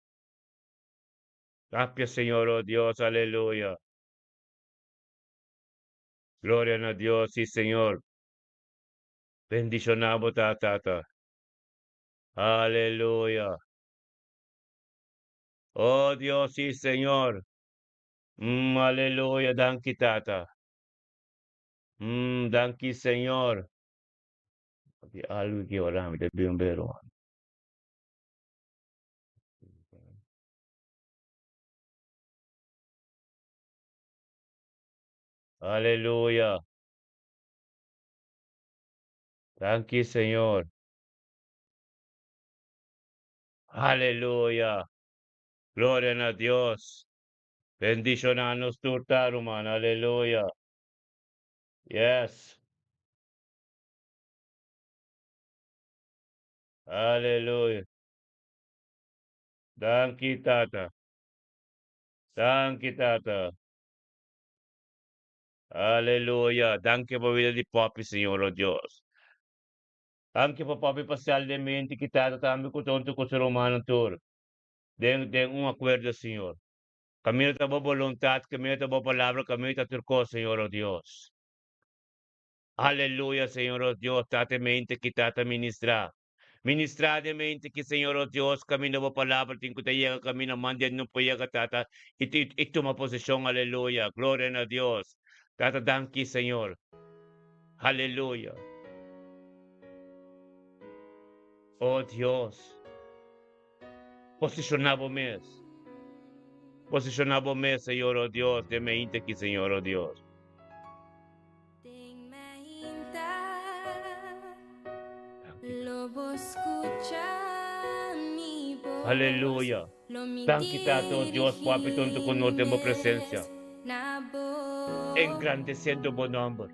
Speaker 2: Tapia Señor, oh Dios, aleluya. Gloria na Dios, si Señor. Bendiciona bo ta, Tata. Aleluya. Oh Dios, si Señor. Aleluya, danki Tata. Danki Señor. Di algo ki ora mi ta bin bero. Aleluya. Danki Señor. Aleluya. Gloria na Dios. Bendiciona nos tur ta, ruman. Aleluya. Yes. Aleluya. Danki Tata. Danki Tata. Aleluya. Danki pa bida di Poppy, Señor, oh Dios. Danki pa Poppy pasal den mente ki Tata tambe ku ta huntu ku su rumannan tur. Den den un akuerdo, Señor. Kaminda ta bo boluntat, kaminda ta bo palabra, kaminda ta tur kos, Señor, oh Dios. Aleluya, Señor, oh Dios, Tata e mente ki Tata ministra. Ministra den mente ki Señor, oh Dios, kaminda bo palabra tin ku ta yega kaminda man den no por yega, Tata, i i tuma poseshon, aleluya. Gloria na Dios. Tata, danki, Señor. Aleluya. Oh Dios. Posishoná bo mes. Posishoná bo mes, Señor, oh Dios, den mente aki, Señor, oh Dios.
Speaker 1: Den mainta lo bo scucha mi voz.
Speaker 2: Aleluya.
Speaker 1: Lo mi
Speaker 2: Danki Tata, oh Dios, ku api tonto ku nos den bo
Speaker 1: dirigi
Speaker 2: presencia.
Speaker 1: mes na bo.
Speaker 2: Engrandeciendo bo nomber.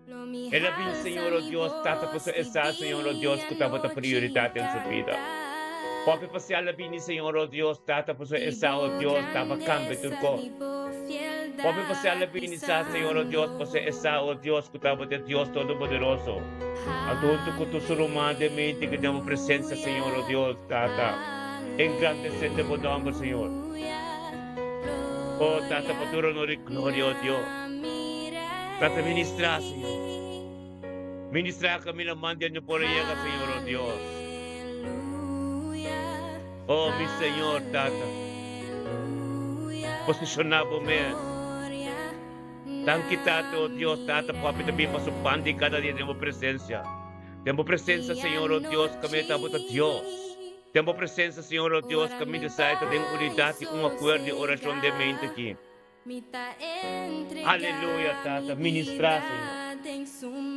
Speaker 1: Lo mi
Speaker 2: El a bin,
Speaker 1: halsa
Speaker 2: Señor, oh
Speaker 1: mi
Speaker 2: Dios, Tata, pasobra
Speaker 1: voz
Speaker 2: e
Speaker 1: di
Speaker 2: sa, Señor, oh Dios,
Speaker 1: dia
Speaker 2: ku tabata
Speaker 1: nochi
Speaker 2: prioridat den su bida.
Speaker 1: canta.
Speaker 2: Hopi pasea el a bini, Señor, oh Dios, Tata, pasobra e
Speaker 1: Di
Speaker 2: sa, oh
Speaker 1: bo
Speaker 2: Dios, taba kambia tur
Speaker 1: grandeza,
Speaker 2: kos.
Speaker 1: di bo
Speaker 2: Hopi pasea el a
Speaker 1: fieldad
Speaker 2: bini sa, Señor, oh Dios, pasobra e sa, oh Dios, ku tabata e Dios Todopoderoso. Anto huntu ku tur su ruman den mente ku den bo presensia, Señor, oh Dios, Tata, engrandesé bo nòmber, Señor. Oh, Tata, pa tur honor i gloria, oh Dios. Tata, ministrá, Señor. Ministrá kaminda man den no por a yega, Señor, oh Dios. Oh, mi Señor, Tata. Posishoná bo mes. Danki, Tata, oh Dios, Tata, papi ta bin pa su pan di kada dia den bo presensia. Den bo presensia, Señor, oh Dios, kaminda ta bo ta Dios. Den bo presensia, Señor, oh Dios, kaminda esai ta den unidat i un akuerdo i orashon den mente aki. Aleluya, Tata, ministrá, Señor.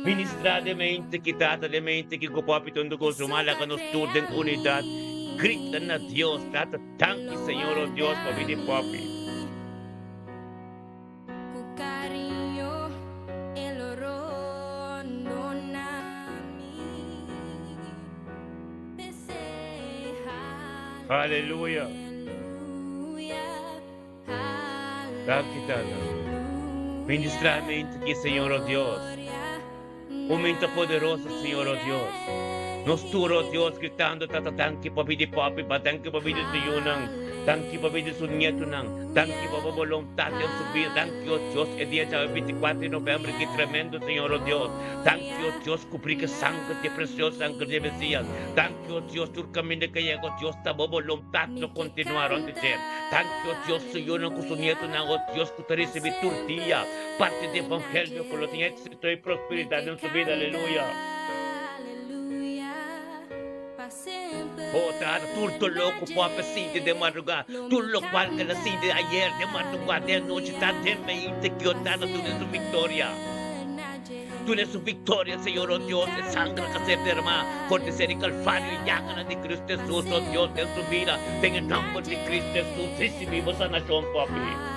Speaker 2: Ministrá den mente aki, Tata, den mente aki ku papi ta huntu ku su mama, laga nos tur den unidat grita na Dios, Tata, danki, Señor, oh Dios, pa bini papi.
Speaker 1: Ku kariño e lo rondona mi. P'esei
Speaker 2: Aleluya.
Speaker 1: Aleluya,
Speaker 2: Danki Tata. Ministra mente aki Señor oh Dios. Un mente poderoso Señor oh Dios. Nos tur oh Dios gritando Tata danki pa bida di papi, pa danki pa bida di su yunan, danki pa bida di su nietunan, danki pa bo boluntat den su bida, danki oh Dios e dia djawe 24 di november ki tremendo Señor oh Dios. Danki oh Dios kubri ku sanger di e precioso sanger di e Mesias. Danki oh Dios tur kaminda ke yega oh Dios ta bo boluntat lo kontinua rond di dje. Danki oh Dios su yunan ku su nietunan oh Dios ku ta risibi tur dia parti di evangelio ku lo tin éxito i prosperidat den su bida. Aleluya. Oh Tata, tur doló ku por a sinti den madrugá, tur lokual ku el a sinti ayer den madrugá, den anochi, ta den mente ku Tata duna su viktoria. Duna su viktoria, Señor, oh Dios, e sanger ku a ser dermá for di ser di Kalvario i yaganan di Kristu Hesus, oh Dios, den su bida, den e nòmber di Kristu Hesus, risibí bo sanashon, Papi.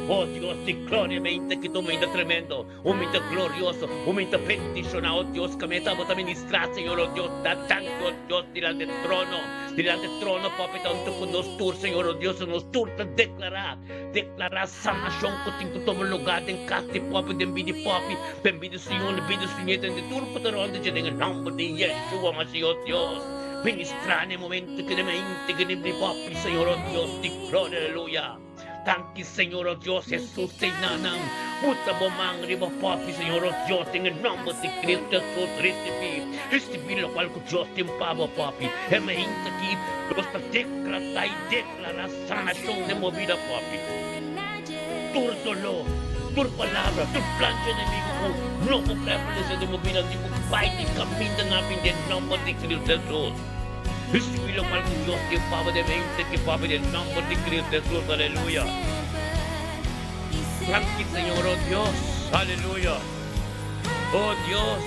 Speaker 2: Oh Dios di gloria, mente ki ta un mente tremendo. Un mi ta glorioso, un mi ta bendishoná, o Dios, ku mi tabata ministrá, Señor, o Dios, ta tantu, o Dios, dilanti trono, dilanti trono, Papi, ta huntu ku nos tur, Señor, o Dios, nos tur ta deklará, deklará sanashon ku tin ku tuma lugá den kas di Papi, den bida di Papi, den bida di su yu, den bida di su nietu, den tur ku ta rònt di dje, den e nòmber di Yeshua Mashiach, o Dios, ministrá na e momentu ku den mente ku den bida di Papi, Señor, o Dios di gloria, aleluya. Danki Señor oh Dios Jesus te nanan buta bo man riba popi Señor oh Dios den e nomber di Cristo Jesus ricibi ricibi locual cu Dios tin pa bo popi e mainta aki nos ta decrata y declara sanacion den bo bida popi tur dolor tur palabra tur plan dje enemigo cu no por prevalece den bo bida ni cu bay di caminda nan bin den nomber di Cristo Jesus. Ricibi locual cu Dios tin pa bo den mente ki papia den nomber di Cristo Jesus aleluya. Danki Señor oh Dios aleluya oh Dios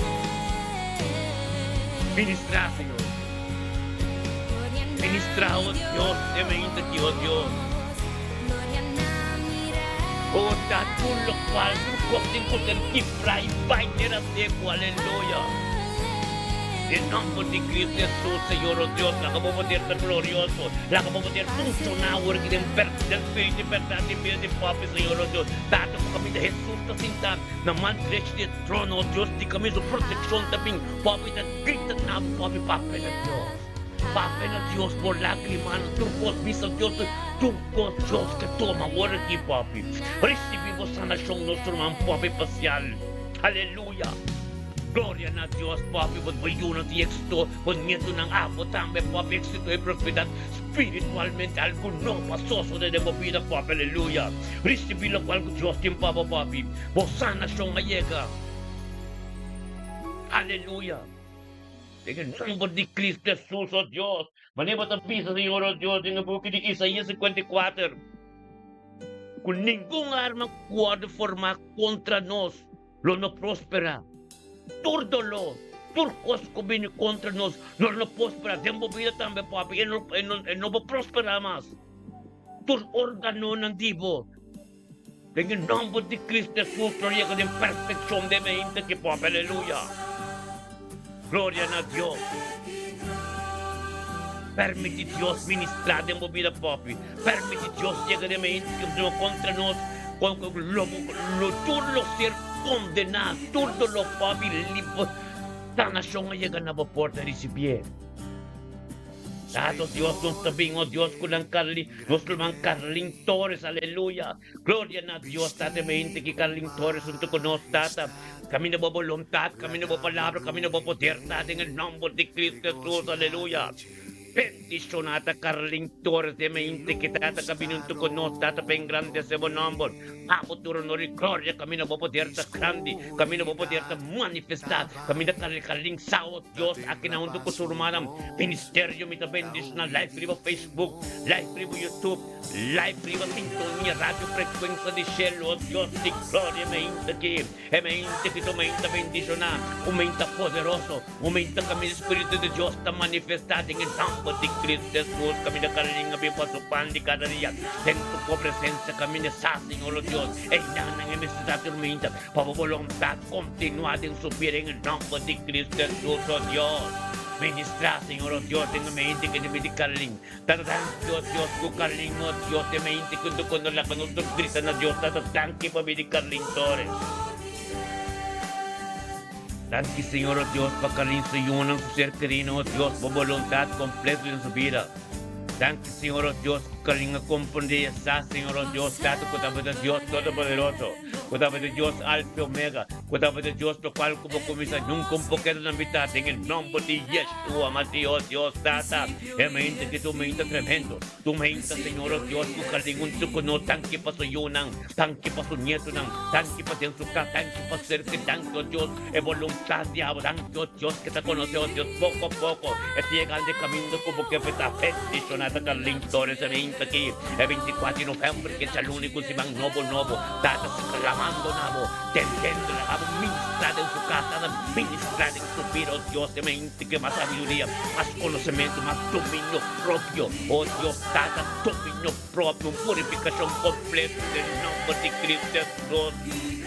Speaker 2: ministra Señor ministra oh Dios den mente ki oh Dios oh ta tur locual tur cos tin cu ser kibra y bay tera seco aleluya. Den nomber di Cristo Hesus, Señor o Dios, laga bo poder ta glorioso, laga bo poder funciona awor aki den den spiritu y berdad den bida di Papi, Señor o Dios. Tata, cu caminda Hesus ta sinta na man drechi di e trono, o Dios, di caminda su proteccion ta bin, Papi ta grita na bo, Papi, Papi na Dios. Papi na Dios, bo lagrimanan, tur cos, bisa Dios, tur cos Dios ke toma awor aki, Papi. Ricibi bo sanacion, nos ruman, Papi, pasial. Aleluya! Gloria na Dios, Papi, bo bo yunan tin éxito, bo nietonan, abo tambe, Papi, éxito y prosperidad spiritualmente, algo nobo a sosode den bo bida, Papi, aleluya. Ricibi locual cu Dios tin pa bo, Papi. Bo sanacion a yega. Aleluya. Den e nomber di Cristo Jesus, oh Dios, manera bo ta bisa, Señor, oh Dios, den e buki di Isaías 54, cu ningun arma cu worde formá contra nos lo no prosperá. Tur doló, tur kos ku bini kontra nos, lo no prosperá. Den bo bida tambe, papi, e no, e no, e no por prosperá mas. Tur órganonan di bo, den e nòmber di Cristo Hesus, lo yega den perfekshon den e hende aki, papi. Aleluya! Gloria na Dios! Permití Dios ministrá den bo bida, papi. Permití Dios yega den e hende ki kontra nos. Lo tur lo ser kondená, tur doló papi lipo sanashon a yega na bo porta risibié. Tata Dios nos ta bin, o Dios ku nan Carlin, nos ruman Carlin Torres, aleluya. Gloria na Dios, Tata, e hende ki Carlin Torres huntu ku nos, Tata. Kaminda bo boluntat, kaminda bo palabra, kaminda bo poder, Tata, den e nòmber di Cristo Jesus, aleluya. Bendiciona ta Carlin Torres de mente ki tata ka bini hunto ku nos tata pa engrandece bo nomber. Abo tur honor y gloria kaminda bo poder ta grandi, kaminda bo poder ta manifesta, kaminda Carlin Carlin sa o Dios akinan hunto ku su rumannan. Ministerio mi ta bendiciona live riba Facebook, live riba YouTube, live riba sintonia radio frecuencia di cielo o Dios di gloria mente ki e mente ki tu mente bendiciona, un mente poderoso. Momento kaminda Spiritu di Dios ta manifestá den e nòmber di Cristo Hesus, kaminda Carolina bin pa su pan di kada dia den su presensia, kaminda sa, Señor o Dios, einan e mester ta turmenta pa bo boluntat kontinuá den su bida den e nòmber di Cristo Hesus, o Dios. Ministrá, Señor o Dios, den e mente ku ta bini Carolina. Tata danki, o Dios, ku Carolina, o Dios, den e mente ku ta kono laga nos tur grita na Dios, Tata danki pa bini Carolina Torres. Danki Señor, oh Dios, pa Carlin su yunan, su ser querido, oh Dios, bo voluntad completo den su bida. Danki Señor, oh Dios, cu Carlin a comprende y a sa, Señor, oh Dios, Tata, cu tabata Dios Todopoderoso, cu tabata Dios Alfa y Omega, cu tabata Dios locual cu bo cuminsa nunca un poquito na mitad, den e nomber di Yeshua Masih, oh Dios, Tata, e mente ki tu mente tremendo, tu mente, Señor, oh Dios, cu Carlin un tu cono, danki pa su yunan. Danki pa su nietonan, danki pa den su kas, danki pa ser ke danki, oh Dios, e boluntat di abo, danki, oh Dios, ke ta konosé, oh Dios, poko poko e ta yegando e kaminda ku bo ke pa e ta bendishoná. Ta Carlin Torres e meinta aki e 24 di novèmber ke djaluni ku siman nobo nobo tata sklamando na bo, tendendo na abo ministrá den su kas, tata ministrá den su bida, oh Dios, e meinta ke mas sabiduria, mas konosementu, mas dominio propio, oh Dios, tata dominio. Propio un purificacion completo den nomber di Cristo Hesus.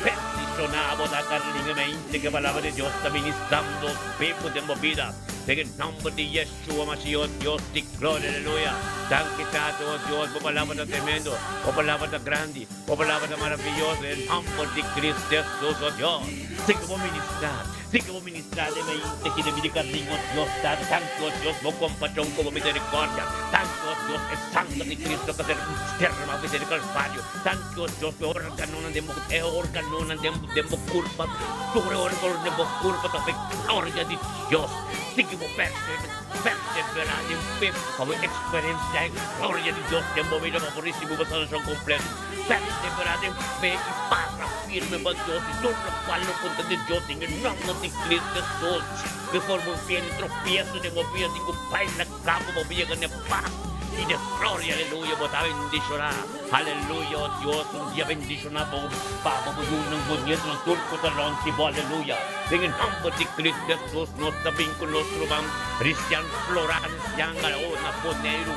Speaker 2: Bendiciona bo ta Carlin e mente ke palabra di Dios ta ministrando bibo den bo bida den e nomber di Yeshua Mashiach Dios di gloria aleluya. Danki Tata oh Dios bo palabra ta tremendo bo palabra ta grandi bo palabra ta maraviyoso den nomber di Cristo Hesus oh Dios sigui bo ministra sigui bo ministra den mente ki den bida Carlin oh Dios Tata danki oh Dios bo compasion ku bo misericordia danki oh Dios e Sangre di Cristo ta ser derramá pa di Calvario. Danki, oh Dios, pa e organonan den bo, e organonan den, den bo curpa, tur e organonan den bo curpa ta pa e gloria di Dios. Sigui bo perseverá den fe pa bo experienciá e gloria di Dios den bo vida pa bo ricibi bo salvacion completo. Perseverá den fe i para firme pa Dios i tur locual lo conta di Dios den e nomber di Cristo Jesus. Di forma un fiel tropieso den bo vida tin cu baila. Cabo bo yega n'e pas i n'e gloria, aleluya, bo ta bendishoná, aleluya, o Dios, un dia bendishoná bo pa bo yunan, bo nietonan, tur ku ta rònt di bo, aleluya. Den e nòmber di Cristo Hesus nos ta bin ku nos ruman Ristian Florans Yanga, o na Boneiru.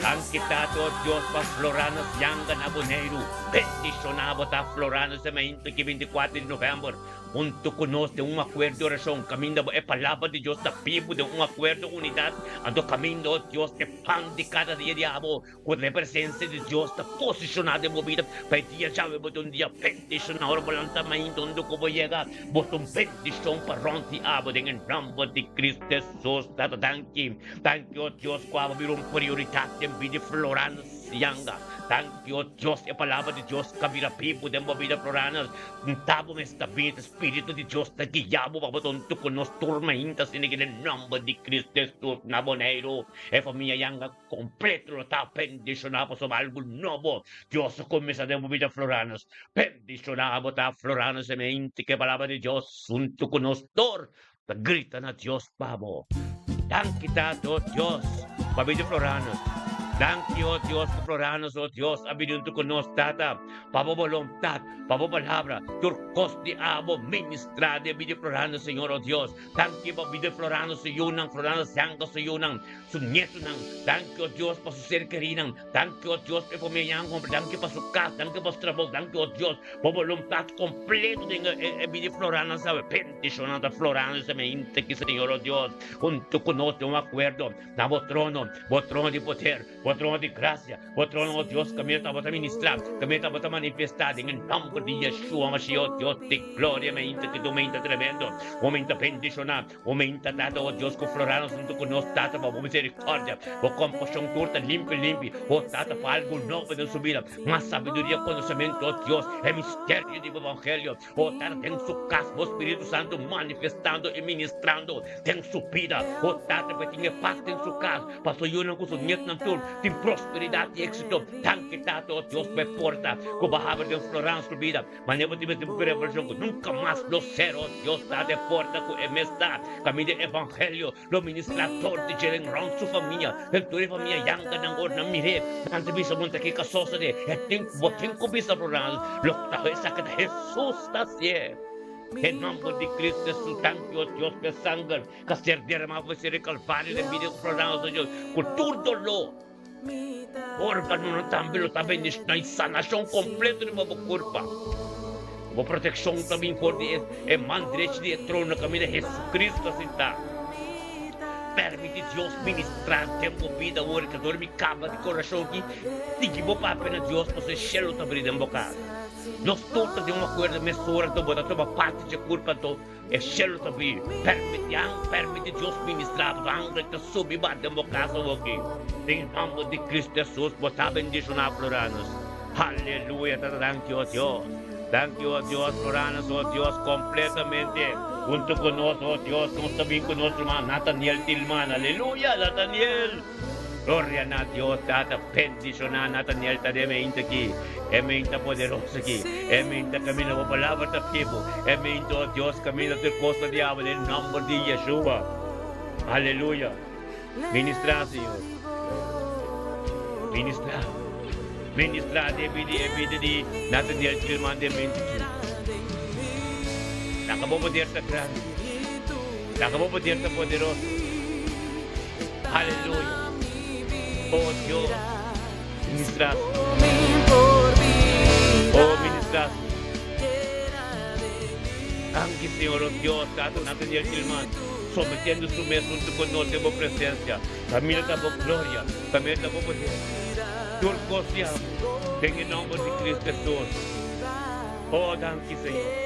Speaker 2: Danki Tata, o Dios, pa Floranas Yanga na Boneiru. Bendishoná bo ta Floranas e mainta ki 24 di novèmber. Huntu ku nos den un akuerdo di orashon, kaminda bo e Palabra di Dios ta bibu den un akuerdo unidat, anto kaminda, o Dios, e pan di kada dia di abo, ku ta e presensia di Dios ta posishoná den bo bida, pa e dia djawe bo ta un dia bendishoná. Ora bo lanta mainta huntu ku bo yega, bo ta un bendishon pa rònt di abo den e nòmber di Kristu Hesus. Tata, danki. Danki, o Dios, ku abo bira un prioridat den bida di Florans Yanga. Danki, o Dios, e Palabra di Dios ka bira bibu den bo bida, Floranas. Nta bo mes ta bini, ta Spiritu di Dios ta guia bo pa bo ta huntu ku nos tur mainta asina ki den nòmber di Kristu Hesus na Boneiru e famia Yanga kompleto lo ta bendishoná pasobra algu nobo Dios a kuminsá den bo bida Floranas. Bendishoná bo ta Floranas e mainta ku e Palabra di Dios huntu ku nos tur ta grita na Dios pa bo. Danki Tata, o Dios, pa bini Floranos. Danki, o Dios, ku Floranos, o Dios, a bini huntu ku nos, Tata, pa bo boluntat, pa bo palabra, tur kos di abo ministrá den bini Floranos, Señor, o Dios. Danki pa bini Floranos su yunan, Floranos Yanga su yunan, su nietunan. Danki, o Dios, pa su ser kerinan. Danki, o Dios, pa e famia Yanga hombre. Danki pa su kas, danki pa su trabou. Danki, o Dios, pa boluntat kompleto den e bini Floranos awe. Bendishonnan ta florando esta mente ki Señor o Dios hunto ku nos den un akuerdo na bo trono, bo trono di poder, bo trono di grasia, bo trono o Dios kaminda tabata ministrá, kaminda tabata manifestá den e nòmber di Yeshua Mashiach o Dios di gloria mente ki ta un mente tremendo, un mente bendishoná, un mente Tata o Dios ku florando hunto ku nos Tata pa bo misericordia, bo kompashon tur ta limpi limpi o Tata pa algu nobo den su bida, mas sabiduria, konosementu o Dios, e misterio di bo evangelio. Bo ta den su kas, bo Spiritu Santu manifestando i ministrando den su bida. Bo Tata pa tin e pas den su kas, pa su yunan ku su nietnan tur tin prosperidat i éksito. Danki Tata, o Dios, pa e porta ku bo a habri den Florence su bida. Manera bo tin mes tempu ku revelashon ku nunka mas lo sera, o Dios Tata, e porta ku e mes ta kaminda e evangelio lo ministrá tur di dje den rònt su famia, den tur e famia yanganan ora nan mir'é, nan ta bisa bo ta kiko a sosodé, e tin bo tin ku bisa Ronald lo ku ta esaki ta Hesus ta hasié. Den nòmber di Kristu Hesus danki o Dios p'e sanger ku a ser dermá pa ser e Kalvario den bida ku Ronald Señor ku tur doló, órganonan tambe lo ta bendishoná i sanashon kompleto riba bo kurpa. Bo protekshon ta bin for di e man drechi di e trono kaminda Hesukristu ta sintá. Permití Dios ministrá den bo bida awor i ka dormi kaba di korashon aki. Sigui bo papia na Dios pasobra e shelu ta bri den bo kas. Nos tur ta den un akuerdo mesora anto bo ta tuma parti dje kurpa anto E shelu ta bri. Permiti an, permiti Dios ministra bo. Angel ta subi ba den bo casa awoki. Den e nomber di Cristo Jesus bo ta bendiciona Floranus. Haleluya tata danki o Dios. Danki o Dios Floranus o Dios completamente hunto cu nos o Dios nos ta bin cu nos ruman Nathaniel Tilman. Aleluya Nathaniel. Gloria na Dios Tata bendiciona Nathaniel ta den mente aki e mente poderoso aki e mente caminda bo palabra ta bibo e mente oh Dios caminda tur cos ta diabel den nomber di Yeshua aleluya ministra Señor ministra ministra den bida e bida di Nathaniel Tilman den mente aki laga bo poder ta grandi laga bo poder ta poderoso. Aleluya. Oh Dios, ministra Oh ministra Danki Señor, oh Dios, Tata Nathaniel Tilman, sometiendo su mes hunto con nos den bo presencia. Camina ta bo gloria, camina ta bo poder. Tur cos di abo, den e nomber di Cristo Jesus. Oh, danki Señor.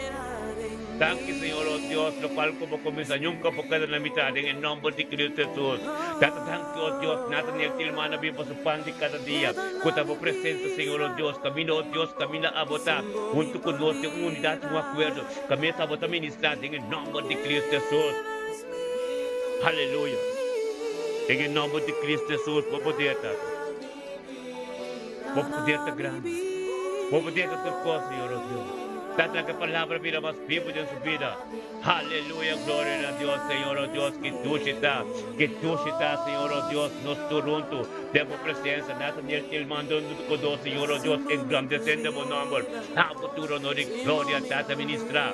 Speaker 2: Danki Señor oh Dios locual cu bo cuminsa nunca por keda na mitad den e nomber di Cristo Jesus. Tata danki oh Dios Nathaniel Tilman a bin pa su pan di cada dia cu ta bo presencia Señor oh Dios caminda oh Dios caminda abo ta hunto cu nos den un unidad y un acuerdo caminda ta bo ta ministra den e nomber di Cristo Jesus. Aleluya. Den e nomber di Cristo Jesus bo poder Tata. Bo poder ta grandi. Bo poder ta tur cos, Señor, oh Dios. Tata, cu e palabra bira mas bibu den su bida. Aleluya, gloria na Dios, Señor, oh Dios, ki dushi ta, ki dushi ta, Señor, oh Dios, nos tur huntu den bo presencia. Nathaniel Tilman dundu cu nos, Señor, oh Dios, engrandecendo bo nomber. Na bo tur honor y gloria, Tata, ministra.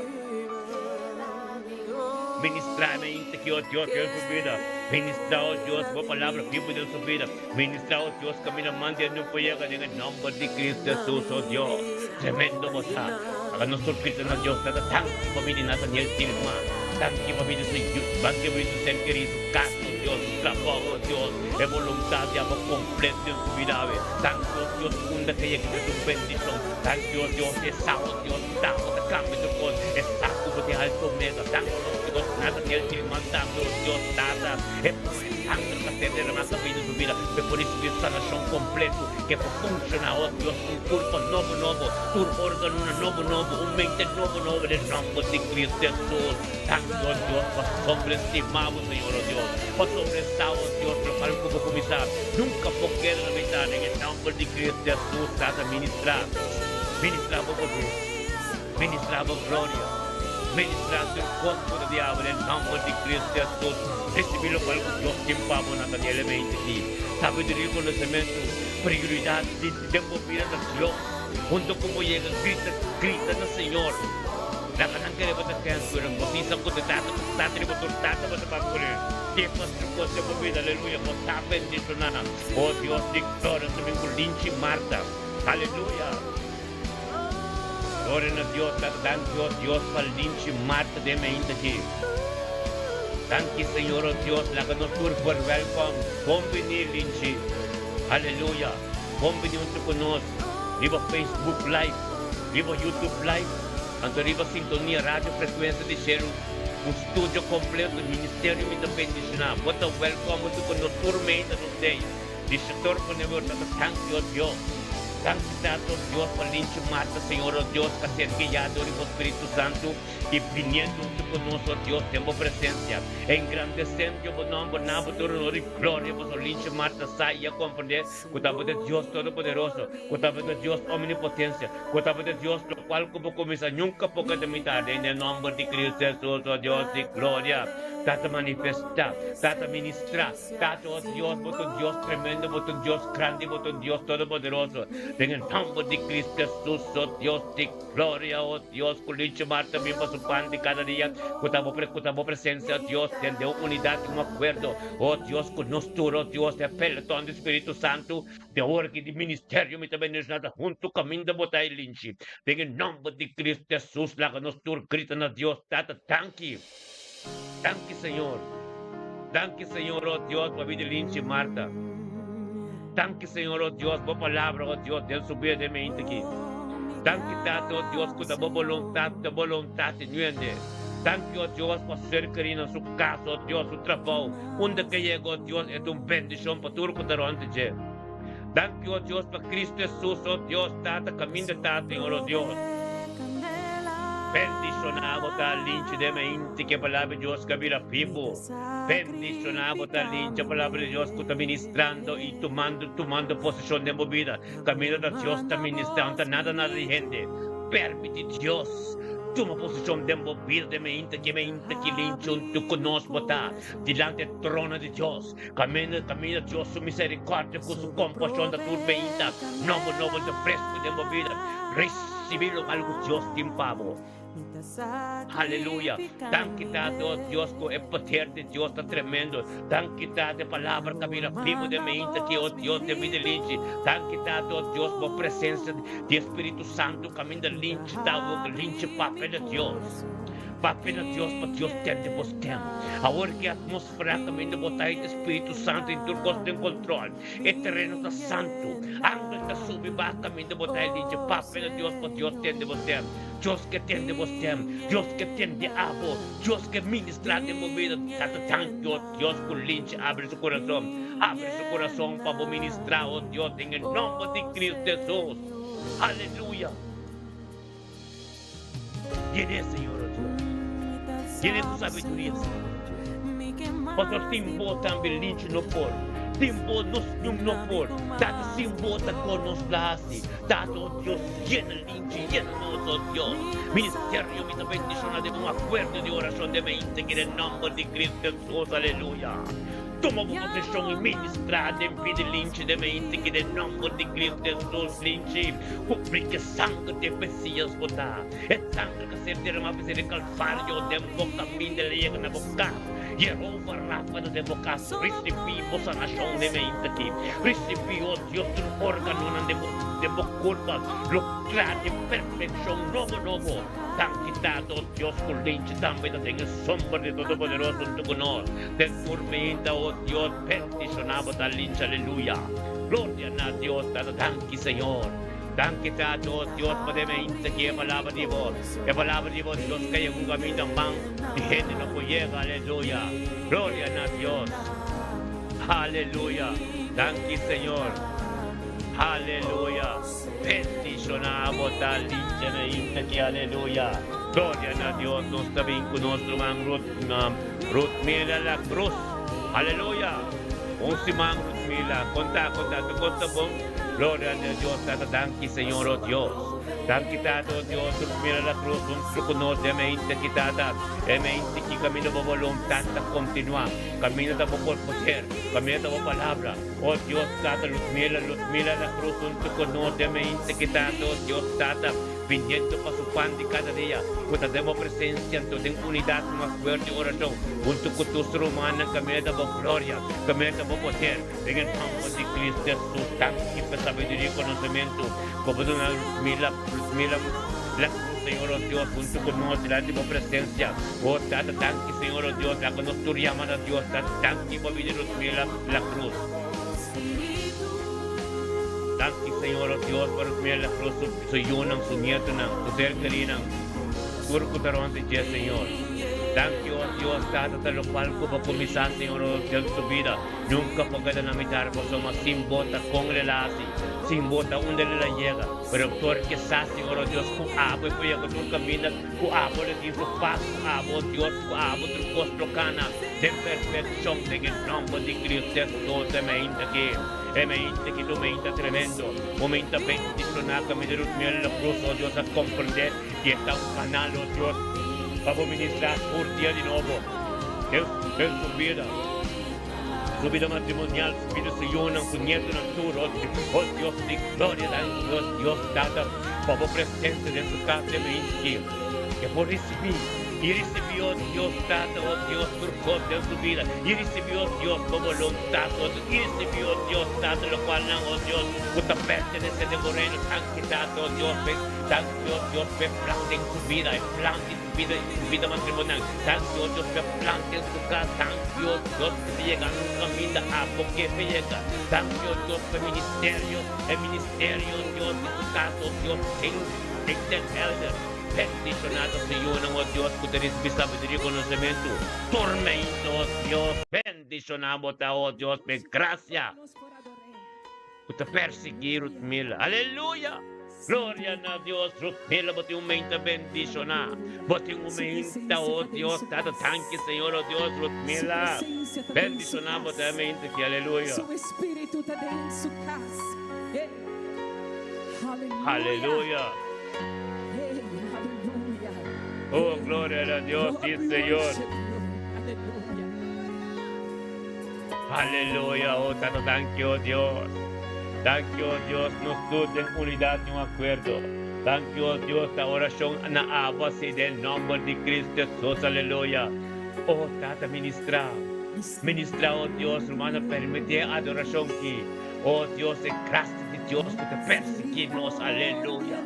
Speaker 2: Ministra mente ki, oh Dios, den su bida. Ministra, oh Dios, bo palabra bibu den su bida. Ministra, oh Dios, camina man di e no por yega den e nomber di Cristo Jesus, oh Dios. Tremendo bo ta. Laga nos tur grita na Dios, Tata, danki pa bini Nathaniel Tilma. Danki pa bini su yu, danki pa bini su ser kerí, su kas, oh Dios, su trabou, oh Dios, e boluntat di abo kompleto den su bida awe. Danki, oh Dios, unda ke yega ta un bendishon. Danki, oh Dios, e sa, oh Dios, ku ta abo ta kambia tur kos. E sa ku bo tin alto meta. Danki, oh Dios, Nathaniel Tilma tambe, oh Dios, Tata, e promé sanger ta ser derramá ta bini su bida pa e por risibí sanashon kompleto, ke por funshoná, oh Dios, un kurpo nobo nobo, tur órganonan nobo nobo, un mente nobo nobo den nòmber di Cristo Hesus. Danki, oh Dios, pasobra e stima bo, Señor, oh Dios, pasobra e sa, oh Dios, lokual ku bo kuminsá nunka por keda na mitá. Den e nòmber di Cristo Hesus, Tata, ministrá, ministrá bo poder, ministrá bo gloria, ministrá tur kos ku ta diabel den nòmber di Cristo Hesus. Risibí lokual ku Dios tin pa bo, Nathaniel, e mente aki, sabiduria i konosementu, prioridat di. Den bo bida ta Dios. Hunto ku bo yega grita, grita na Señor. Laga nan kere bo ta kens, pero bo tin sa ku te tata ku tata riba tur tata bo ta papia kuné. Ke pas tur kos den bo bida, aleluya, bo ta bendishoná. O Dios di gloria, ta bin ku Linchi Marta. Aleluya. Gloria na Dios, tata danki o Dios pa Linchi Marta den mainta aki. Danki Señor o Dios, laga nos tur por welkom. Bon bini Linchi. Aleluya. Bon bini huntu ku nos riba Facebook Live, riba YouTube Live, anto riba Sintonia Radio Frekuensia di Shelu, un studio kompleto di Ministerio Mi Ta Bendishoná. Bo ta wèlkòm huntu ku nos tur mei ta nos dei. Di Setor ku Never ta ta tanki, o Dios. Tanki Tata, o Dios, pa linchi mata, Señor, o Dios, ka ser guiado riba Spiritu Santu. I biniendo huntu ku nos, o Dios, den bo presensia, engrandesendo bo nòmber, na bo tur honor i gloria, pasobra linchi Marta sa i a komprendé ku ta bo ta Dios Todopoderoso, ku ta bo ta Dios Omnipotensia, ku ta bo ta Dios lokual ku bo kuminsá nunka por keda mitá. Den e nòmber di Cristo Hesus, o Dios di gloria, Tata manifestá, Tata ministrá, Tata, o Dios, bo ta un Dios tremendo, bo ta un Dios grandi, bo ta un Dios Todopoderoso. Den e nòmber di Cristo Hesus, o Dios di Gloria, o Dios, ku linchi Marta bin pa su pan di kada dia, ku ta bo ku ta bo presensia, o Dios, den den un unidat i un akuerdo, o Dios, ku nos tur, o Dios, e peloton di Spiritu Santu, den ora aki di ministerio mi ta bendishoná ta huntu kaminda bo ta e linchi. Den e nòmber di Cristo Hesus, laga nos tur grita na Dios, Tata, danki! Danki, Señor! Danki, Señor, o Dios, pa bida linchi Marta. Danki, Señor, o Dios, bo palabra, o Dios, den su bida den mente aki. Danki, Tata, o Dios, ku ta bo boluntat, ta boluntat nuende. Danki, o Dios, pa ser kerí na su kas, o Dios, su trabou. Unda ke yega, o Dios, e ta un bendishon pa tur ku ta rònt di dje. Danki, o Dios, pa Cristo Jesus, o Dios, Tata, caminda ta, Señor, o Dios. Bendiciona bo ta linchi den mente ke palabra di Dios ka bira bibu. Bendiciona bo ta linchi palabra di Dios ku ta ministrando i tumando tumando posicion den bo bida. Caminda ta Dios ta ministrando, ta nada nada di hende. Permiti Dios tuma posicion den bo bida den mente ke mente ki linchi huntu ku nos bo ta dilanti e trono di Dios. Kaminda kaminda Dios su miserikòrdia ku su kompashon ta tur beinta nobo nobo ta fresku den bo bida. Risibí lokual ku Dios tin pa bo. Aleluya! Danki Tata, oh Dios, ku e poder di Dios ta tremendo. Danki Tata, e palabra ta bira bibu den meinta aki, oh Dios, den bida linchi. Danki Tata, oh Dios, bo presensia di e Spiritu Santu kaminda linchi ta, oh linchi papia na Dios. Papia na Dios pa Dios tende bo stem. Awor ki atmosfera. Francamente bo ta e Spiritu Santo i tur kos den control. E tereno ta santu. Angel ta subi baha caminda bo ta e dice, Papia na Dios pa Dios tende bo stem. Dios ke tende bo stem. Dios ke tende abo. Dios ke ministra den bo bida. Tata danki o Dios cu linchi abri su corazon. Abri su corazon pa bo ministra o Dios den e nomber di Cristo Jesus. Aleluya. Yene, Señor, o Dios. Yene cu sabiduria, Señor, o Dios. Pasobra sin Bo tambe linchi no por. Sin Bo nos niun no por. Tata, sin Bo ta con nos la haci. Tata, o Dios, yena linchi, yena nos, o Dios. Ministerio mi ta bendiciona den un acuerdo di oracion den mente aki den nomber di Cristo Jesus. Aleluya. Tuma bo poseshon i ministrá den pidi linchi den mente ki den nòmber di Cristo Jesus linchi kubrí ku e sanger di e Mesias bo ta. E sanger ka ser derramá p'esei den Kalvario den bo kaminda el a yega na bo kas. Yehova Rafa ta den bo kas. Risibí bo sanashon den mente aki. Risibí, o Dios, tur órganonan den bo den bo kurpa lo kla den perfekshon nobo nobo. Danki Tata, o Dios, ku Linchi tambe ta den e sombra di Todopoderoso huntu ku nos. Den tur meinta, o Dios, bendishoná bo ta Linchi. Aleluya! Gloria na Dios, Tata. Danki, Señor. Danki Tata, o Dios, pa den meinta ki e palabra di bo. E palabra di bo, Dios, ka yega un kaminda man di hende no por yega. Aleluya! Gloria na Dios! Aleluya! Danki, Señor. Aleluya! Bendiciona bo ta lincha na inta ki aleluya. Gloria na Dios nos ta bin ku nos ruman Ruth Ruth Mila La Cruz. Aleluya! Un siman Ruth Mila konta konta tur kos ta bon. Gloria na Dios tata danki Señor oh Dios. Danki tata oh Dios Ruth Mila La Cruz huntu ku nos den e inta ki tata e me inta ki kaminda bo boluntat ta kontinua kaminda ta bo por poder kaminda ta bo palabra. Oh Dios Tata, Luzmila, Luzmila la cruz hunto cu nos den mente ki Tata, oh Dios Tata, biniendo pa su pan di cada dia, cu ta den bo presencia anto den unidad un acuerdo y oracion hunto cu tur su rumannan caminda ta bo gloria, caminda ta bo poder, den e nomber di Cristo Jesus. Danki pa sabiduria y conocemento cu bo duna Luzmila, Luzmila la cruz, Señor, oh Dios, hunto cu nos dilanti bo presencia. Oh Tata, danki Señor, oh Dios, laga nos tur yama na Dios, Tata, danki pa bini Luzmila. La Cruz. Danki Señor oh Dios pa Rosmira La Cruz su su yunan, su nietonan, su ser kerinan, tur ku ta rond di dje Señor. Danki oh Dios Tata ta lokual ku bo kuminsá Señor oh den su bida nunka por keda na mitar pasobra sin bo ta kon el a hasi, sin bo ta unda el a yega, pero por ke sa Señor oh Dios ku abo e por yega tur kaminda ku abo lo tin su pas ku abo oh Dios ku abo tur kos lo kana. Den perfeccion den e nomber di Cristo Jesus e meinta aki, e meinta aki ta un meinta tremendo, un meinta bendiciona caminda di Rutmiel la Cruz, oh Dios a comprende di e ta un canal, oh Dios, pa bo ministra tur dia di nobo den den su bida, su bida matrimonial, su bida su yunan, su nietonan tur, oh oh Dios di gloria, danki oh Dios Tata pa bo presencia den su cas den meinta aki, ke por ricibi. I risibi, o Dios Tata, o Dios, tur kos den su bida. I risibi, o Dios, bo boluntat, o Dios. I risibi, o Dios Tata, lokual nan, o Dios, ku ta pertenesé den bo reino. Danki, Tata, o Dios, p'e, danki, o Dios, p'e plan den su bida, e plan di su bida, su bida matrimonial. Danki, o Dios, p'e plan den su kas. Danki, o Dios, ku ta yega un kaminda abo ke pa yega. Danki, o Dios, p'e ministerio, e ministerio, o Dios, di su kas, o Dios, den, den Den Helder. Bendishonado su yunan, o Dios, ku ta risibí sabiduria i konosementu. Tormento, o Dios, bendishoná bo ta, o Dios, p'e grasia ku ta persiguí Rutmila. Aleluya! Gloria na Dios! Rutmila, bo tin un meinta bendishoná. Bo tin un meinta, o Dios, Tata. Danki, Señor, o Dios, Rutmila. Bendishoná bo ta e meinta aki. Aleluya! Aleluya! Oh, gloria na Dios, sí, Señor. Aleluya, oh, Tata, danki, oh Dios. Danki, oh Dios, nos tur den unidad y un acuerdo. Danki, oh Dios, ta oracion na abo así den nomber di Cristo Jesús, aleluya. Oh, Tata, ministra. Ministra, oh Dios, hermano, permiti adoracion ki. Oh Dios, e gracia di Dios ku ta persiguí nos, aleluya.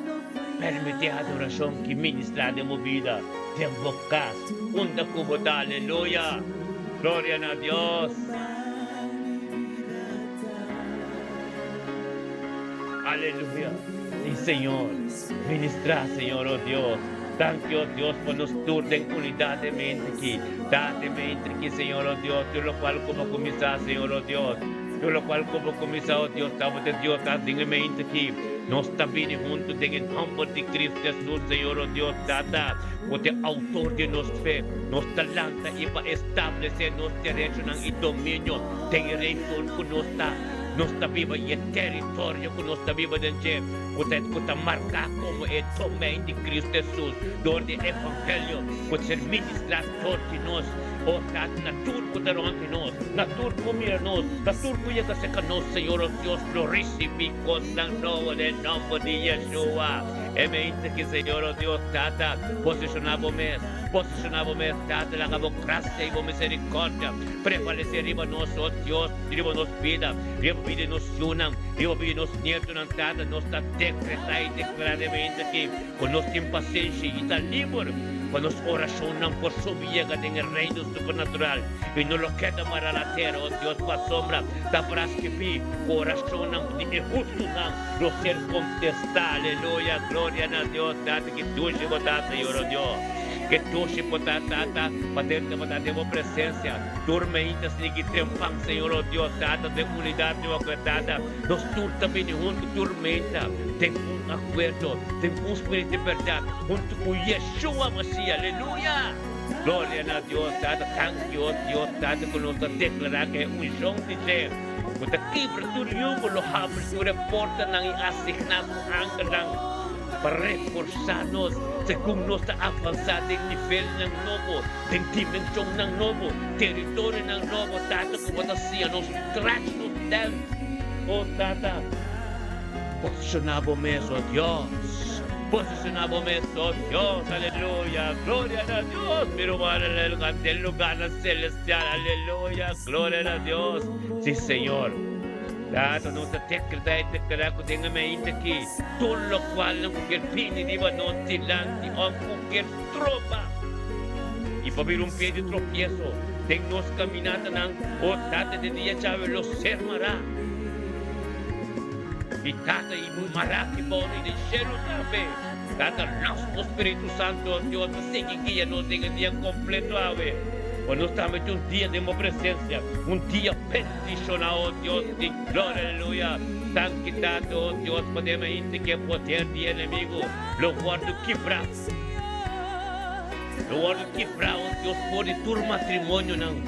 Speaker 2: Permití adorashon ki ministrá den bo bida, den bo kas, unda ku bo ta, aleluya. Gloria na Dios. Aleluya. Sí, Señor. Ministrá, Señor, oh Dios. Danki, oh Dios, pa nos tur den unidat den mente aki. Ta den mente aki, Señor, oh Dios, tur lokual ku bo kuminsá, Señor, oh Dios. Tur lokual ku bo kuminsá, o Dios, tabata Dios ta den e mente aki. Nos ta bini huntu den e nòmber di Cristo Hesus, Señor, o Dios Tata, ku ta e outor di nos fe. Nos ta lanta i pa establesé nos derechonan i dominio den e region ku nos ta nos ta biba i e teritorio ku nos ta biba den dje, ku ta ku ta marká komo e domein di Cristo Hesus dor di e evangelio ku ta ser ministrá dor di nos. O Tata, na tur ku ta rònt di nos, na tur ku mira nos, na tur ku yega serka nos, Señor o Dios, lo risibí kosnan nobo den nòmber di Yeshua. E mente ki, Señor o Dios, Tata, posishoná Bo mes, posishoná Bo mes, Tata, laga Bo grasia i Bo miserikòrdia prevalesé riba nos, o Dios, riba nos bida, riba bida di nos yunan, riba bida di nos nietonan, Tata, nos ta dekretá i deklará den e mente aki ku nos tin pasenshi i ta liber pa nos orashonnan por subi yega den e reino supernatural i no lo keda mará na tera, o Dios, pasobra ta para skibí ku orashonnan di e hustunan lo ser kontestá. Aleluya! Gloria na Dios, Tata, ki dushi bo ta, Señor, o Dios. Ki dushi bo ta, Tata, pa den tabata den bo presensia. Tur meinta sigui trempan, Señor, o Dios, Tata, den unidat di bo ku e Tata. Nos tur ta bini huntu tur meinta den un akuerdo, den un spiritu di bèrdat, huntu ku Yeshua Masias. Aleluya! Gloria na Dios Tata. Danki, o Dios Tata, ku nos ta deklará ku e unshon di dje ku ta kibra tur yugo lo habri tur e portanan i asigná su angelnan pa reforsá nos segun nos ta avansá den nivelnan nobo, den dimenshonnan nobo, teritorionan nobo. Tata, ku bo ta siña nos stretch nos tent. O Tata, posishoná bo mes, o Dios. Posishoná bo mes, o Dios. Aleluya! Gloria na Dios! Mi rumannan den lugarnan selestial. Aleluya! Gloria na Dios! Sí, Señor. Tata, nos ta dekretá i deklará ku den e mainta akí, tur lokualnan ku kier bini riba nos dilanti òf ku kier stroba i pa bira un pie di tropieso den nos kaminatanan, o Tata, di dia djawe lo ser mará. I Tata, i mará ki bou i den shelu tambe. Tata, lòs bo Spiritu Santu, o Dios, pa sigui guia nos den e dia kompleto awe, pa nos tambe tin un dia den bo presensia, un dia bendishoná, o Dios di gloria, aleluya. Danki, Tata, o Dios, pa den mainta ku e poder di e enemigu lo wòrdu kibrá, lo wòrdu kibrá, o Dios, for di tur matrimonionan,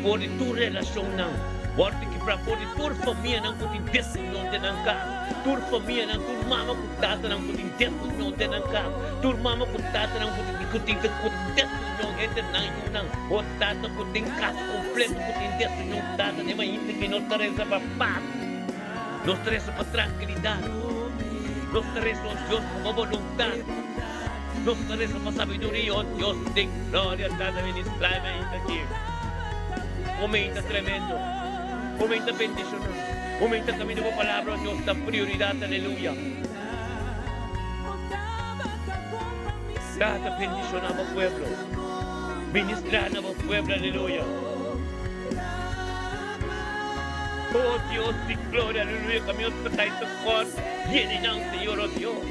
Speaker 2: for di tur relashonnan, wòrdu kibrá for di tur famianan ku tin desunion den nan kas, tur famianan, tur mama ku tatanan ku tin desunion den nan kas, tur mama ku tatanan ku tin ku tin ku desunion entre nan yunan, o tata ku tin kas kompleto ku tin desunion, tata den mainta ki nos ta resa pa pas, nos ta resa pa trankilidat, nos ta resa, o Dios, pa bo boluntat, nos ta resa pa sabiduria, o Dios den gloria, tata ministra e mainta aki, un mainta tremendo, un mainta bendishonal. Aumenta camino bo palabra, oh Dios, ta prioridad, aleluya. Tata, bendiciona bo pueblo. Ministra na bo pueblo, aleluya. Oh Dios di gloria, aleluya, camino ta kai ta kort, yeni nan, Señor, oh Dios.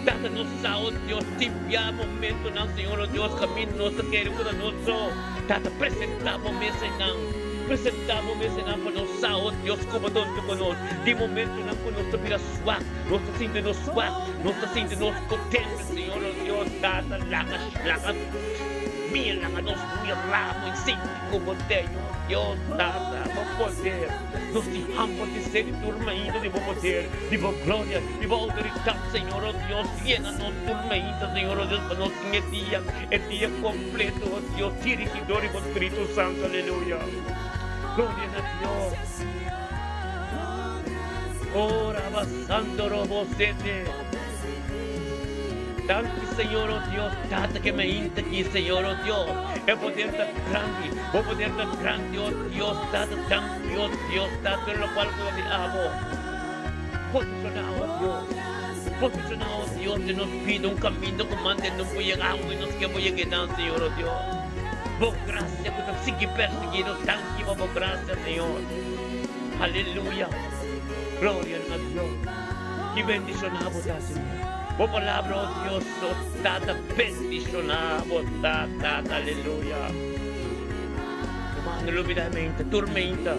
Speaker 2: Tata, nos sa, oh Dios, timpia momentonan, Señor, oh Dios, camino nos ta kere ku ta nos so. Tata, presenta bo mes einan. Presentá bo mes einan pa nos sa, oh Dios, ku bo ta huntu ku nos. Den momentunan ku nos ta bira swak, nos ta sinti nos swak, nos ta sinti nos kontento, Señor, oh Dios, Tata, laga, laga mira, laga nos mira bo i sinti ku bo t'ei, oh Dios, Tata, bo poder. Nos tin hamber di ser di tur mainta di bo poder, di bo gloria, di bo outoridat, Señor, oh Dios, yena nos tur mainta, Señor, oh Dios, pa nos tin e dia, e dia kompleto, oh Dios, dirigi dor di bo Spiritu Santu, aleluya. Gloria na Dios. Oh, rabasando robo sete. Danki, Señor, oh Dios, Tata, ke mainta aki, Señor, oh Dios. E poder ta grandi, bo poder ta grandi, oh Dios, Tata, danki, oh Dios, Tata, tur lokual ku ta di abo. Posishoná, oh Dios. Posishoná, oh Dios, den nos bida un kaminda ku mantene nos por yega awe nos ke por yega enan, Señor, oh Dios. Bo grasia ku ta sigui persiguí nos, danki pa bo grasia, Señor. Aleluya. Gloria na Dios. Ki bendishoná bo ta, Señor. Bo palabra, oh Dios, oh Tata, bendishoná bo ta, Tata. Aleluya. Ruman, no lubidá e meinta, tur meinta.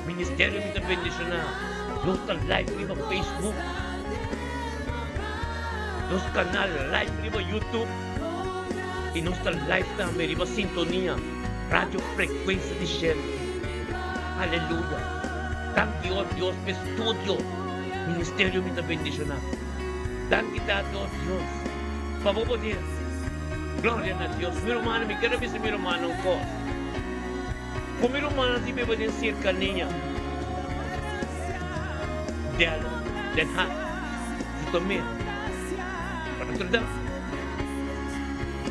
Speaker 2: Ministerio mi ta bendishoná. Nos ta live riba Facebook. Nos kanal live riba YouTube. I nos ta live tambe riba Sintonia Radio Frekuensia di Shelu. Aleluya. Danki oh Dios pa e studio. Ministerio mi ta bendishoná. Danki Tata oh Dios pa bo poder. Gloria na Dios. Mi rumannan, mi kier a bisa mi rumannan un kos. Ku mi rumannan tin biba den sirkania Delft, Den Haag, Zoetermeer, Rotterdam.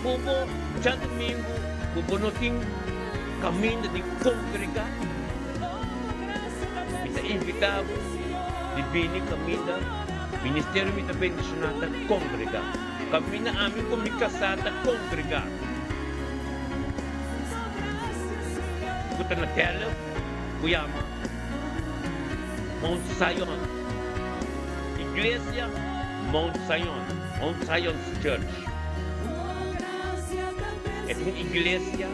Speaker 2: Ku bo djadumingu ku bo no tin kaminda di kongregá, mi ta invitá bo di bini kaminda Ministerio Mi Ta Bendishoná ta kongregá. Kaminda ami ku mi kasá ta kongregá. Ku ta na Delft, ku yama Mount Zion. Iglesia Mount Zion, Mount Zion's Church. E ta un iglesia,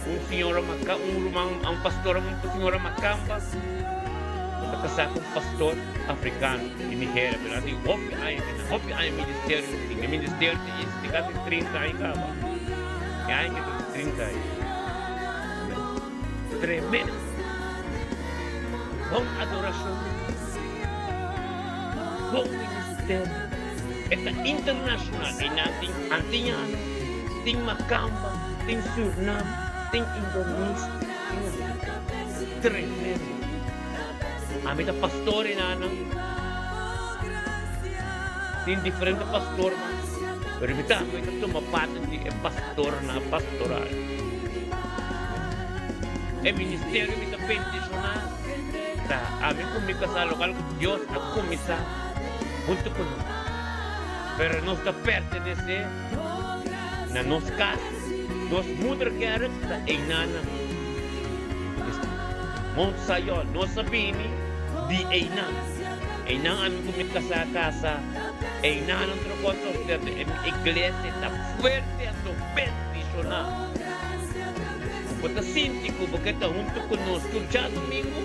Speaker 2: un señora maca, un ruman, un pastor, un señora macamba, ku ta kasá ku un pastor afrikano di Nigeria, pero nan tin hopi aña ke nan, hopi aña ministerio tin. E ministerio ta existi kasi 30 aña kaba. E aña ke ta 30 aña. Tremendo. Bon adorashon. Bon ministerio. E ta internashonal. I nan tin Antiñano, tin Makamba, tin Surnam, tin Indonesia, tin Amerika. Tremendo. Ami ta pastor i nan. Tin diferente pastornan, pero mi tambe ta tuma parti di e pastornan pastoral. E ministerio mi ta bendishoná ta ami ku mi kasá lokal ku Dios a kuminsá huntu ku nos. Pero nos ta pertenesé na nos kas, nos moederkerk ta einanan. Mount Sion, nos a bini di einan. Einan ami ku mi kasá kasa, einan nan trokó sosterto. E iglesia ta fuerte anto bendishoná. Bo ta sinti ku bo ke ta huntu ku nos tur djadumingu?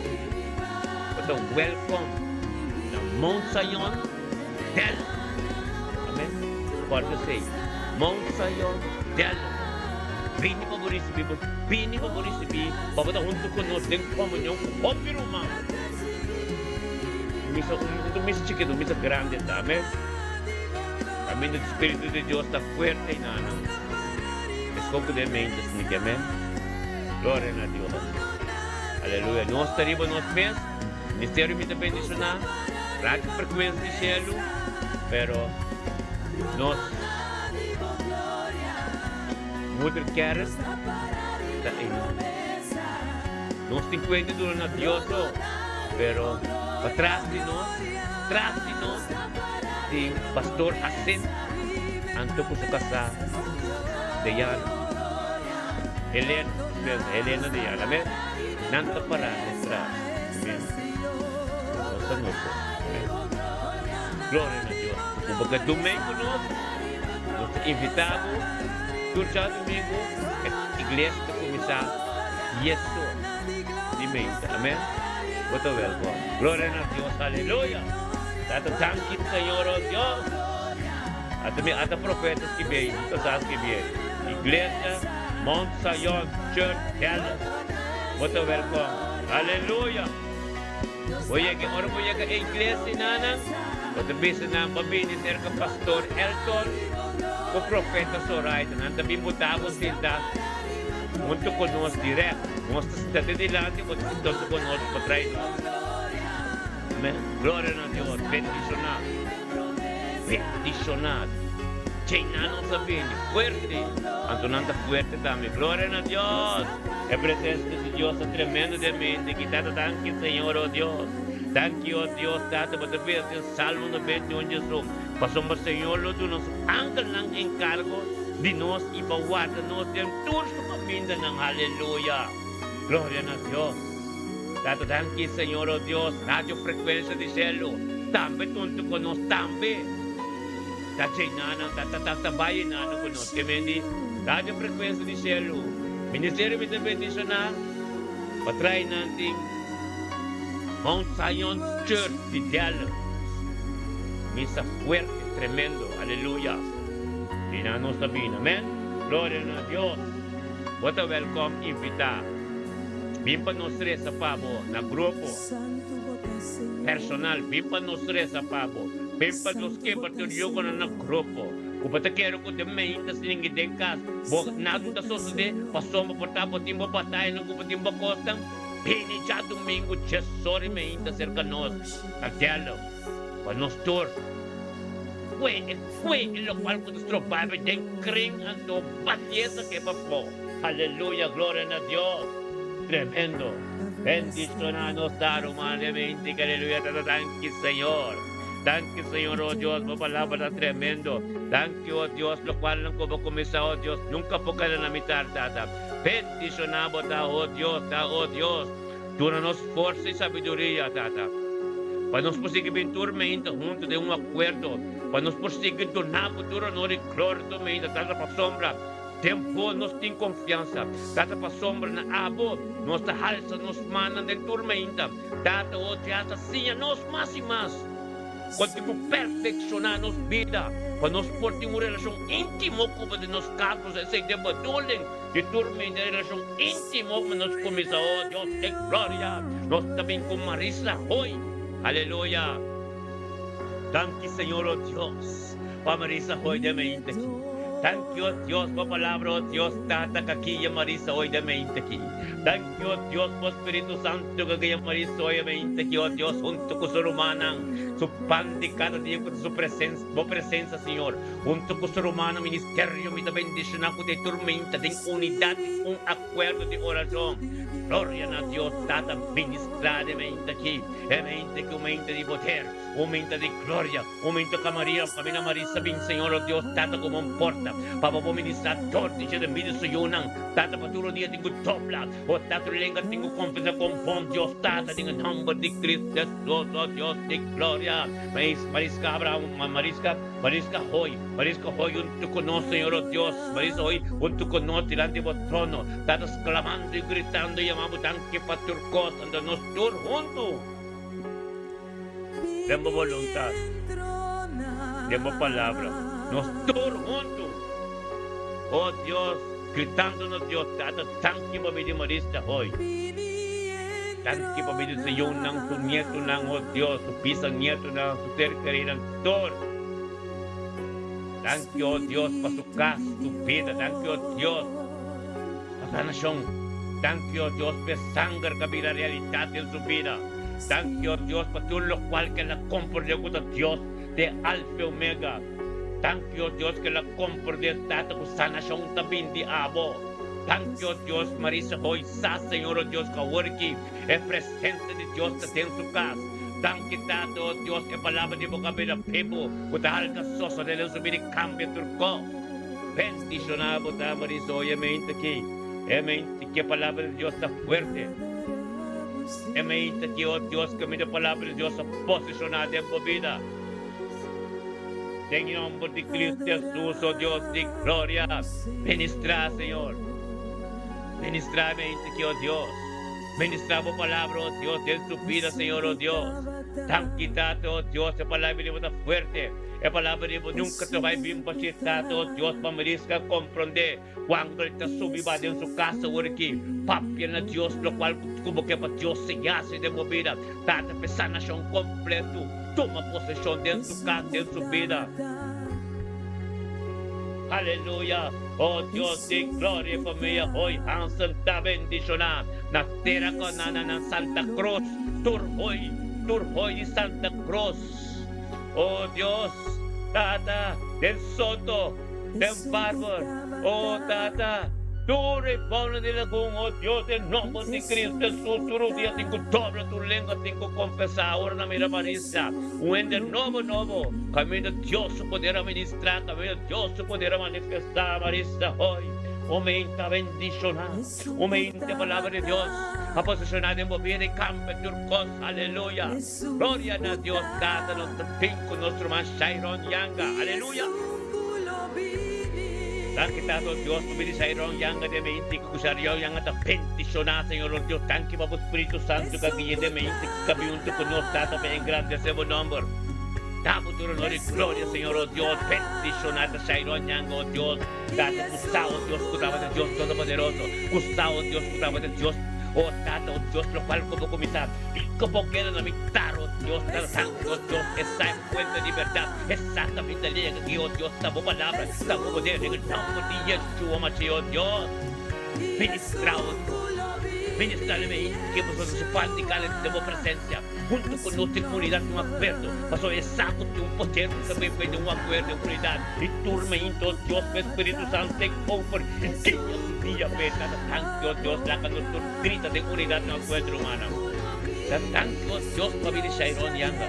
Speaker 2: Bo ta wèlkòm na Mount Sion Delft. Amen. Kòrda esei, Mount Sion Delft. Bini pa bo risibí bo, bini pa bo risibí pa bo ta huntu ku nos den komunion ku hopi ruman. Un misa, un misa chikitu, un misa grandi ta. Amen. Kaminda di Spiritu di Dios ta fuerte i nan. Escoge den mente sneaky amen. Gloria na Dios. Aleluya. Nos ta riba nos mes. Ministerio mi ta bendiciona. Radio Frecuencia di Cielo. Pero nos moeder kerk ta einan. Nos tin cuenta duna na Dios so. Pero patras di nos, tras di nos tin Pastor Jacint anto cu su casa Deyana. Helena, dispensa, Helena Deyana. Amen. Nan ta para nos tras. Amen. Nos ta nos so. Amen. Gloria na Dios. Cu bo ke dumei cu nos, nos ta invita bo tur djadumingu e iglesia ta cuminsa diesor di meinta. Amen. Bo ta welkom. Gloria na Dios. Aleluya. Tata danki Señor oh Dios. Ata mi ata profeta skib'ei, mi ta sa skib'ei. Iglesia Mount Zion Church Dallas. Bo ta welkom. Aleluya. Bo yega, ora bo yega e iglesia nanan, bo ta bisa nan pa bini serka Pastor Elton ku Profeta Zoraida. Nan ta bin buta bo sinta huntu ku nos direct. Nos ta sinta te dilanti, bo ta sinta huntu ku nos pa trai nos. Amen. Gloria na Dios. Bendiciona. Bendiciona. Djei nan nos a bini fuerte, anto nan ta fuerte tambe. Gloria na Dios. E presencia di Dios ta tremendo den mente. Ki Tata danki Señor, oh Dios. Danki, oh Dios, Tata, bo ta bisa den Salmo 91 djesun, Pasobra Señor lo duna su angelnan encargo di nos i pa warda nos den tur su camindanan. Aleluya. Gloria na Dios. Tata danki Señor oh Dios radio frecuencia di cielo tambe tuntu con nos tambe ta llena ta ta ta bay llena cu nos ke men di radio frecuencia di cielo ministerio mi ta bendiciona pa trae nan tin Mount Zion Church di Dallas misa fuerte tremendo aleluya di nan nos ta bini amen gloria na Dios bo ta welcome invita. Bin pa nos resa pa bo na grupo personal. Bin pa nos resa pa bo. Bin pa nos kebra tur yugonan na grupo. Ku bo ta kere ku den meinta sin ningi den kas, bo nada ta sosodé, pasobra bo por ta bo tin bo batayanan ku bo tin bo kosnan. Bini djadumingu djesor i meinta serka nos na Dello, pa nos tur kue e kue e lokual ku ta stroba bo den krin anto batié sak'é pafó. Aleluya, gloria na Dios. Tremendo. Bendishoná nos ta ruman den meinta, aleluya tata danki Señor. Danki Señor, oh Dios, bo palabra ta tremendo. Danki, oh Dios, locualnan cu bo cuminsa, oh Dios, nunca por keda na mitar, Tata. Bendiciona bo ta, oh Dios, ta, oh Dios. Duna nos forsa y sabiduria, Tata, pa nos por sigui bin tur meinta hunto den un acuerdo, pa nos por sigui duna bo tur honor y gloria tur meinta, Tata, pasobra den bo nos tin confiansa, Tata, pasobra na abo nos ta halsa nos mannan den tur meinta. Tata, oh Dios, ta siña nos mas i mas kon tin ku perfekshoná nos bida pa nos por tin un relashon íntimo ku bo den nos kas. Nos esei den bedoeling di tur mente relashon íntimo ku nos kuminsá. Oh Dios de gloria, nos ta bin ku Marisa hoy. Aleluya! Danki Señor, oh Dios, pa Marisa hoy den mente aki. Danki, oh Dios, pa palabra, oh Dios, Tata, kakiya Marisa hoy den mente aki. Danki. Oh Dios, bo Spiritu Santu ku guia Marisa hoy e mente aki, oh Dios, huntu ku su rumannan, su pan di kada dia ku ta su presensia, bo presensia, Señor, huntu ku su rumannan ministerio, mi ta bendishoná ku ta e tur meinta den unidat di un akuerdo di orashon. Gloria na Dios, Tata, ministrá den mente aki, e mente aki un mente di poder, un mente di gloria. Momento ka Maria camina Marisa bin Señor oh Dios Tata como un porta pa bo por ministra dor di dje den bida su yunan Tata pa tur dia tin cu dobla oh Tata tur lenga tin cu confesa con bon Dios Tata den e nomber di Cristo Jesus oh Dios di gloria Mais Mariska Abraham Mariska Mariska Hoy Mariska Hoy hunto cu nos Señor oh Dios Marisa Hoy hunto cu nos dilanti bo trono Tata sclamando y gritando y yama bo danki pa tur cos anto nos tur hunto. Den bo boluntat, den bo palabra, nos tur huntu, o Dios, gritando nos Dios Tata, danki pa bini Marista hoy. Danki pa bini su yunan, su nietunan, o Dios, su bisanietonan, su ser kerinan, tur. Danki, o Dios, pa su kas, su bida. Danki, o Dios, pa sanashon. Danki, o Dios, pa e sanger ku a bira realidat den su bida. Danki, o Dios, pa tur lokual ku el a komprendé ku ta Dios den Alfa i Omega. Danki, o Dios, ku el a komprendé, Tata, ku sanashon ta bin di abo. Danki, o Dios, Marisa hoy sa, Señor, o Dios, ku awor aki e presensia di Dios ta den su kas. Danki, Tata, o Dios, e palabra di bo ku a bira bibu, ku ta halka sosodé den su bida i kambia tur kos. Bendishoná bo ta, Marisa, hoy e mente aki, e mente ku e palabra di Dios ta fuerte. E mente ki, o Dios, ku mi palabra di Dios a posishoná den bo bida. Den e nomber di Cristo Jesus, o Dios di gloria, ministrá, Señor. Ministrá e mente ki, o Dios. Ministrá bo palabra, o Dios, den su bida, Señor, o Dios. Danki, Tata, o Dios, e palabra di bo ta fuerte. E palabra di bo nunka ta bai bin bashí, Tata, o Dios, pa mi riska komprondé. Cuando el ta subi ba den su casa ora ki papia na Dios locual cu bo ke pa Dios siñasi den bo bida, tata p'e sanacion completo tuma posesion den su cas, den su bida. Aleluya! Oh Dios di gloria e famia Hoy Hansen ta bendiciona na tera con na na Santa Cruz tur hoy tur hoy di Santa Cruz. Oh Dios Tata den Soto. Den Barber, O Tata, tur e pueblo di Lagun, o Dios, den nomber di Cristo Jesus, tur rudia tin cu dobla, tur lenga tin cu confesa. Ora nan mira Marisa, un hende nobo nobo, caminda Dios su poder a ministra, caminda Dios su poder a manifesta. Marisa, hoy, un mente bendiciona, un mente palabra di Dios a posiciona den bo bida y cambia tur cos. Aleluya! Gloria na Dios Tata, nos ta bin cu nos ruman Shairon Yanga. Aleluya! Danki Tata o Dios pa bini Shairon Yanga den mente cu Sharion Yanga ta bendiciona Señor o Dios. Danki pa bo Spiritu Santo cu a guia den mente cu ta bin hunto cu nos Tata pa engrandece bo nomber. Da bo tur honor y gloria Señor o Dios. Bendiciona ta Shairon Yanga o Dios. Tata cu sa o Dios cu tabata Dios Todopoderoso. Cu sa o Dios cu tabata Dios. Oh Tata, oh Dios, lokual ku bo kuminsá, kiko bo keda na mitar, oh Dios, Tata Santu, oh Dios, esei e fuente di bèrdat, esakamente lega ki, oh Dios, ta bo palabra, ta bo poder, den e nòmber di Yeshua Mashiach, oh Dios, ministrá, oh Dios, ministrá den mi hende ke pasobra nos falta di kala den bo presensia, huntu ku nos den komunidat den un akuerdo, pasobra e sa ku tin un poder ku ta bebe den un akuerdo den komunidat, i tur mainta, oh Dios, ku e Spiritu Santu take over i guia su dia p'e Tata Santu, oh Dios, laga nos tur grita den unidat den akuerdo, rumannan. Ta danki, oh Dios, pa bini Shairon Yanga.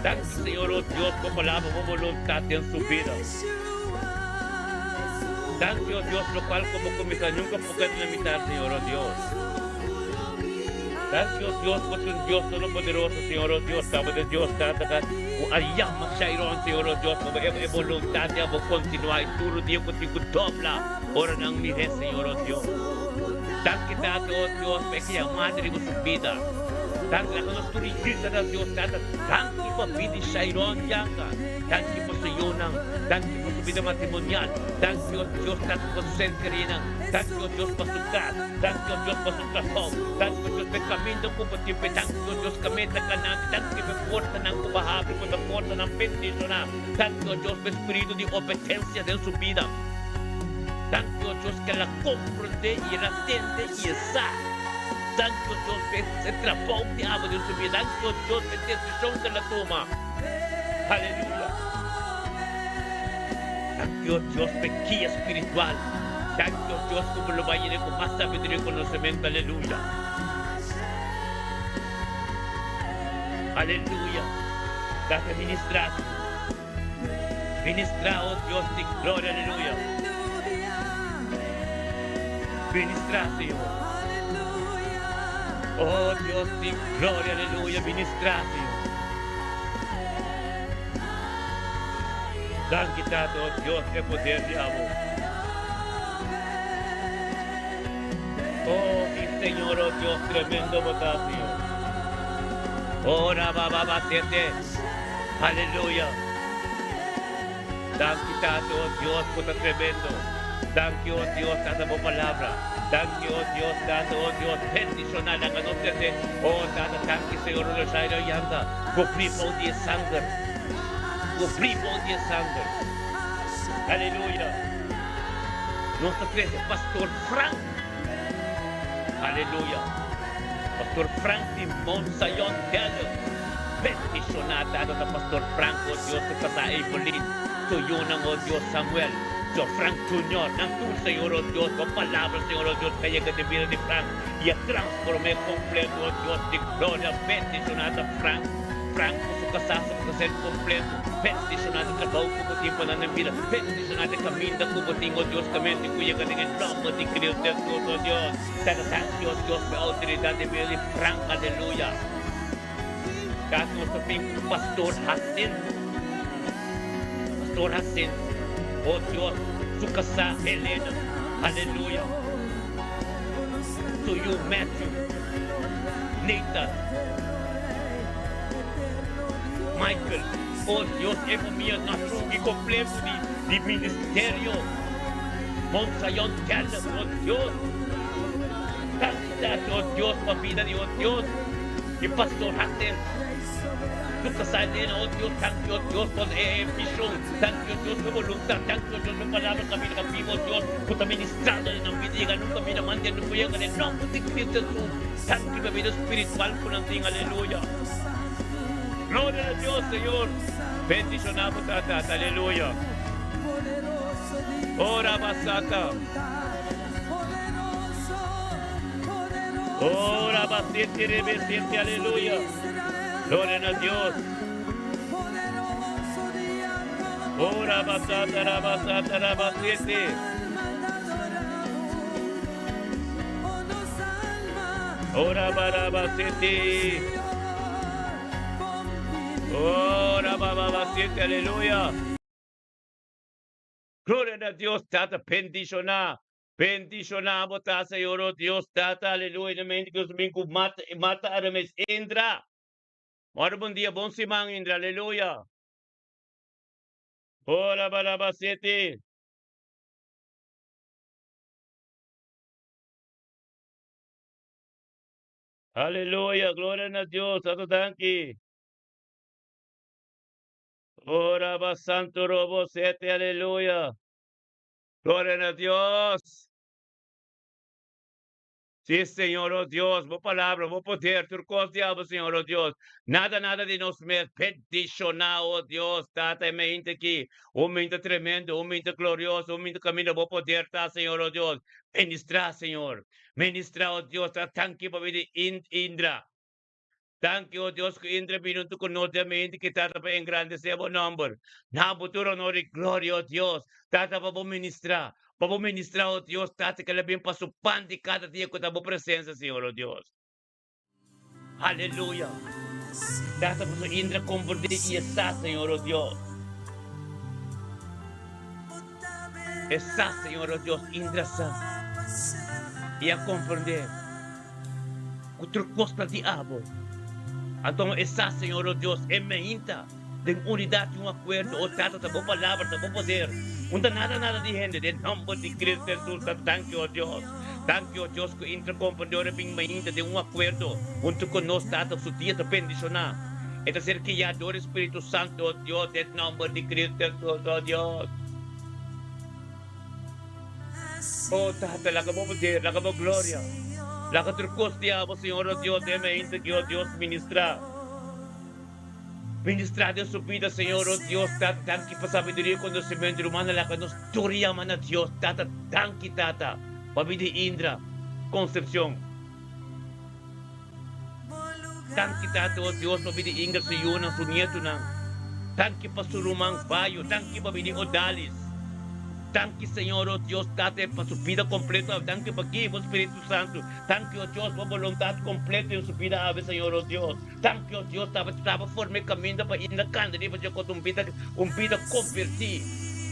Speaker 2: Danki, Señor, oh Dios, bo palabra, bo boluntat den su bida. Danki, oh Dios, lokual ku bo kuminsá nunka por keda na mitar, Señor, oh Dios. Danki, oh Dios, bo ta un Dios todopoderoso, Señor, oh Dios, tabata Dios Tata ka ku a yama Shairon, Señor, oh Dios, pa bo e boluntat di abo kontinuá i tur dia ku tin ku dobla ora nan mir'é, Señor, oh Dios. Danki, Tata, oh Dios, pa e ki yamada riba su bida. Danki, laga nos tur grita na Dios Tata, danki pa bida di Shairon Yanga. Danki pa su yunan, danki pa su bida matrimonial, danki o Dios Tata pa su ser kerinan, danki o Dios pa su kas, danki o Dios pa su trabou, danki o Dios pa e kaminda ku bo tin p'e, danki o Dios kaminda kananti, danki pa e portanan ku bo habri ku ta portanan bendishoná, danki o Dios pa e spiritu di obedensia den su bida, danki o Dios ku el a komprondé i el a tende i e sa, danki o Dios pa e trabou di abo den su bida, danki o Dios pa e desishon ku el a tuma. Aleluya. Danki o Dios p'e guia spiritual. Danki o Dios ku bo lo bai yena ku mas sabiduria i konosementu. Aleluya. Aleluya. Tata ministra. Ministra o Dios di gloria. Aleluya. Ministra, Señor. Oh Dios di gloria. Aleluya. Ministra, Señor. Danki Tata, oh Dios, e poder di abo. Oh mi Señor, oh Dios, tremendo bo ta, Señor. Oh, rabababasete. Aleluya. Danki Tata, oh Dios, bo ta tremendo. Danki, oh Dios, Tata, bo palabra. Danki, oh Dios, Tata, oh Dios, bendiciona laga nos sete. Oh Tata, danki, Señor, oh Rosario Yanga. Cubrí bou di e sanger. Cubrí bou di e sanger. Aleluya. Nos ta trece Pastor Frank. Aleluya. Pastor Frank di Mount Zion Dallas. Bendiciona Tata ta Pastor Frank, oh Dios, su casa Evelyn, su yunan, oh Dios, Samuel, su Frank Junior, nan tur, Señor, oh Dios, bo palabra, Señor, oh Dios, ta yega den bida di Frank y a transform'é completo, oh Dios di gloria. Bendiciona ta Frank, Frank cu su casa, su casa completo. Bendiciona ta trabao cu bo tin pa nan den bida. Bendiciona ta caminda cu bo tin, oh Dios, caminda cu yega den e nomber di Cristo Jesus, oh Dios. Tata, danki, oh Dios, pa e autoridad den bida di Frank, aleluya. Kas nos ta bin ku Pastor Jacinto. Pastor Jacinto. Oh Dios, su kasá Helena. Aleluya. Su yu Matthew, Nathan, Michael. Oh Dios, e famia nashon i kompleto di di ministerio Mount Zion Caleb. Oh Dios. Danki Tata, oh Dios, pa bida di oh Dios. E pastor Hatem su casa Elena, oh Dios, danki oh Dios pa e vision, danki oh Dios pa e voluntad, danki oh Dios pa e palabra camina pa biba, oh Dios, cu ta ministrando den nan bida, yega nunca bida mante no por yega den nomber di Cristo Jesus, danki pa e bida spiritual cu nan tin, aleluya. Gloria na Dios, Señor, bendiciona bo tata, aleluya. Ora basata. Oh, rabasiete, rebesiete, aleluya. Gloria na Dios. Oh, rabasata, rabasata, rabasiete. Oh, rabarabasiete. Oh, rabababasiete, aleluya. Gloria na Dios, Tata, bendiciona. Bendiciona bo ta, Señor, oh Dios, Tata, aleluya, na mente que nos bin cu mata, mata Arames. Indra. Ora bon dia, bon siman, Indra, aleluya. Ora barabasiete. Aleluya, gloria na Dios, Tata danki. Ora ba santo robo sete, aleluya. Gloria na Dios. Sí, Señor, oh Dios, bo palabra, bo poder, tur kos di abo, Señor, oh Dios. Nada, nada di nos mes. Bendishoná, oh Dios, Tata, e mente aki. Un mente tremendo, un mente glorioso, un mente kaminda bo poder ta, Señor, oh Dios. Ministrá, Señor. Ministrá, oh Dios, ta tanki pa bini Indra. Danki, o Dios, ku Indra bini huntu ku nos den mente ki Tata pa engrandesé bo nòmber. Na bo tur onor i gloria, o Dios, Tata, pa bo ministrá, pa bo ministrá, o Dios, Tata, ku el a bin pa su pan di kada dia ku ta bo presensia, Señor, o Dios. Aleluya! Tata, pasobra Indra komprendé i e sa, Señor, o Dios. E sa, Señor, o Dios, Indra sa i a komprendé. Ku tur kos ta di abo. Anto e sa, Señor, o Dios, e meinta den unidat i un akuerdo, o Tata, ta bo palabra, ta bo poder. Un ta nada nada di hende, den nomber di Cristo Jesus ta danki, o Dios. Danki, o Dios, ku intra komprende ora bin meinta den un akuerdo huntu ku nos, Tata, su dia ta bendishoná. E ta ser guiá dor e Spiritu Santu, o Dios, den nomber di Cristo Jesus, o Dios. O Tata, laga bo poder, laga bo gloria, laga tur kos di abo, Señor, o Dios, den mente ki, o Dios, ministrá. Ministrá den su bida, Señor, o Dios, Tata, danki pa sabiduria i konosementu, rumannan, laga nos tur yama na Dios, Tata, danki, Tata, pa bida di Indra Concepcion. Danki, Tata, o Dios, pa bida di Indra, su yunan, su nietunan. Danki pa su ruman Bayo. Danki pa bida di Odalis. Danki, Señor, o Dios, Tata, pa su bida kompleto. Danki pa guia bo Spiritu Santu. Danki, o Dios, pa boluntat kompleto den su bida awe, Señor, o Dios. Danki, o Dios, Tata, ta pa forma e kaminda pa Indra kanta riba dje kos un bida, un bida konvertí.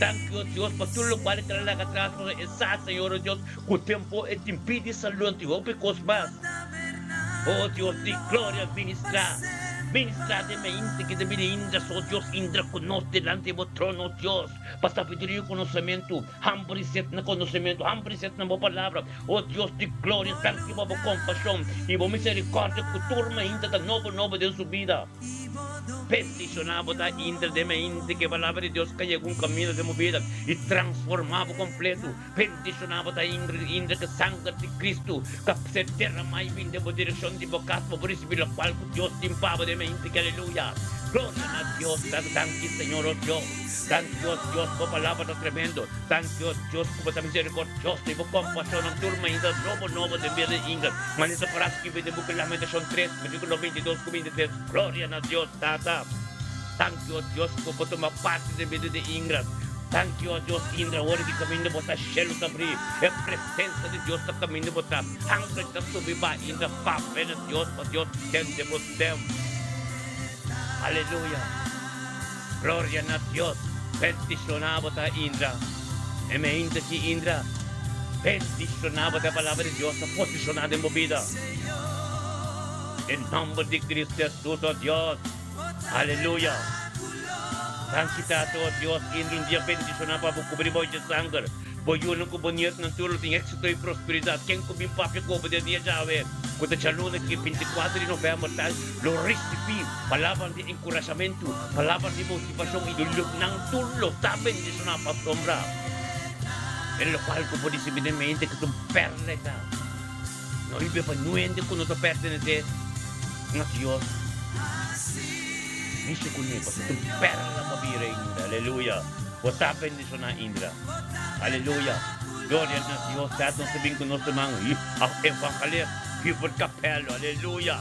Speaker 2: Danki, o Dios, pa tur lokual e ta laga atras, pasobra e sa, Señor, o Dios, Ku tempu e tin pidi salon tin hopi kos mas. O Dios di gloria, ministrá, ministrá den mente ki ta bini inda so Dios intra ku nos dilanti bo trono, Dios, pa sabiduria i konosementu, hamber i set na konosementu, hamber i set na bo palabra. O Dios di gloria, danki pa bo kompashon i bo miserikòrdia ku tur mainta ta nobo nobo den su bida. Bendishoná bo ta intra den mente ku e palabra di Dios ka yega un kaminda den bo bida i transformá bo kompletu. Bendishoná bo ta Ingrid, Indra, ku sanger di Kristu ta ser derramá i bin den bo direkshon di bo kas pa bo risibí lokual ku Dios tin pa bo den mente. Aleluya! Gloria na Dios! Tata danki Señor, oh Dios. Danki, oh Dios, bo palabra ta tremendo. Danki, oh Dios, ku bo ta miserikordioso i bo kompashonnan tur mainta nobo nobo den bida di Ingrid. Manera ta pará skibí den buki Lamentashon tres, versíkulo 22 ku 23. Gloria na Dios, Tata! Danki, oh Dios, ku bo tuma parti den bida di Ingrid. Danki, oh Dios, Indra, ora di kaminda bo ta, shelu ta bri, e presensa di Dios ta kaminda bo ta, angel ta subi ba, Indra, papia na Dios pa Dios tende bo stem. Aleluya! Gloria na Dios! Bendishoná bo ta, Indra. E meinta ki, Indra, bendishoná bo ta, e palabra di Dios ta posishoná den bo bida. Den nomber di Cristo Jesus, oh Dios. Aleluya! Danki Tata, oh Dios, indra un dia bendishoná pa bo kubri bo dje sanger. Bo yunan ku bo nietnan tur lo tin éksito i prosperidat. Ken ku bin papia ku bo den dia djawe, ku ta djaluna ki 24 di novèmber ta, lo risibí palabran di enkurashamentu, palabran di motivashon i lo nan tur lo ta bendishoná pasobra e lokual ku bo risibí den mente ku ta un pèrla e ta. No riba pa nuende ku no ta pertenesé na Dios. Mishi kuné, pasobra ta un pèrla pa bira Indra. Aleluya! Bo ta bendishoná, Indra. Aleluya! Gloria na Dios. Tata nos ta bin ku nos herman evangelist Hubert Capello. Aleluya!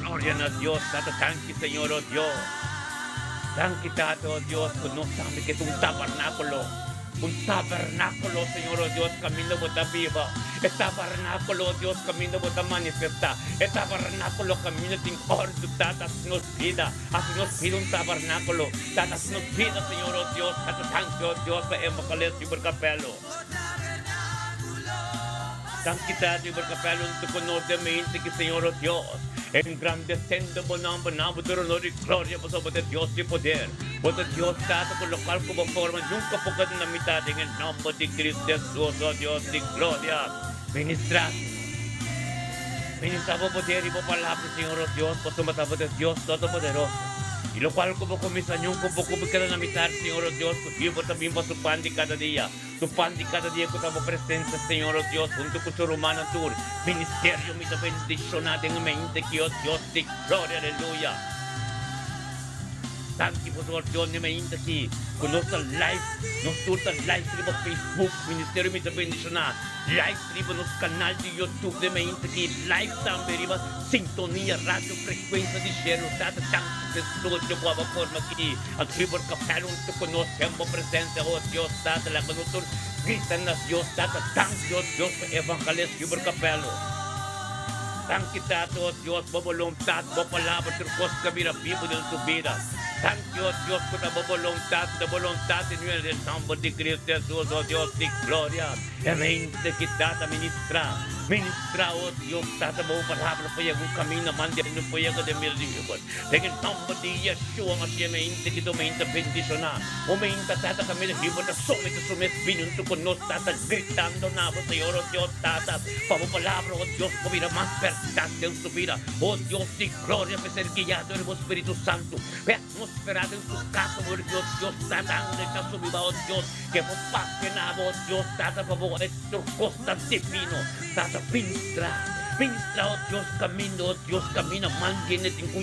Speaker 2: Gloria na Dios. Tata, danki, Señor, oh Dios. Danki, Tata, oh Dios, ku nos tambe ke ta un tabernákulo. Un tabernákulo, Señor, oh Dios, kaminda bo ta biba. E tabernákulo, oh Dios, kaminda bo ta manifestá. E tabernákulo kaminda tin òrdu, Tata, hasi nos bida, hasi nos bida un tabernákulo. Tata, hasi nos bida, Señor, oh Dios, Tata, danki, oh Dios, pa e Evangelist Hubert Capello. Danki, Tata, Hubert Capello, un ta konosé mente ki, Señor, oh Dios, engrandesendo bo nòmber, nan bo tur honor i gloria, pasobra bo ta Dios di poder. Bo ta Dios Tata ku lokual ku bo forma nunka por keda na mitat den e nòmber di Cristo Jesus, o Dios di gloria. Ministrá, Señor. Ministrá bo poder i bo palabra, Señor, o Dios, pasobra ta bo ta Dios Todopoderoso. I lokual ku bo kuminsá nunka bo ku keda na mitar, Señor, o Dios, ku Dios bo ta bin pa su pan di kada dia. Su pan di kada dia ku ta bo presensia, Señor, o Dios, huntu ku su rumannan tur. Ministerio mi ta bendishoná den e mente ki, o Dios di gloria, aleluya. Danki boso ordion di mainta aki ku nos ta live, nos tur ta live riba Facebook, Ministerio Mi Ta Bendishoná, live riba nos kanal di YouTube di mainta aki, live tambe riba Sintonia Radio Frekuensia di Shelu. Tata danki pa e studio ku aba forma aki. Anto Hubert Capello huntu ku nos den bo presensia, oh Dios Tata, laga nos tur grita na Dios Tata, danki oh Dios pa Evangelist Hubert Capello. Danki Tata, oh Dios, bo boluntat, bo palabra tur kos ka bira bibu den su bida. Danki, oh Dios, ku ta bo boluntat, ta boluntat di nuel den nomber di Cristo Jesus, oh Dios di gloria. E mente ki Tata ministra, ministra, oh Dios, Tata, bo palabra por yega un kaminda mande no por yega den bida di hubert. Den e nomber di Yeshua Mashiach e mente ki ta un mente bendishoná, un mente Tata kaminda hubert ta somete su mes bini huntu ku nos, Tata, gritando na bo, Señor, oh Dios, Tata. Pa bo palabra, oh Dios, por bira mas bèrdat den su bida. Oh Dios di gloria, mester guiá dor di bo Spiritu Santu. P'e atmósfera den su kas, oh Dios, Dios Tata, angel ta subi ba, oh Dios, ke por papia na bo, oh Dios Tata, pa bo e tur kos ta divino. Tata, ministrá, ministrá, oh Dios, kaminda, oh Dios, kaminda mal hende tin ku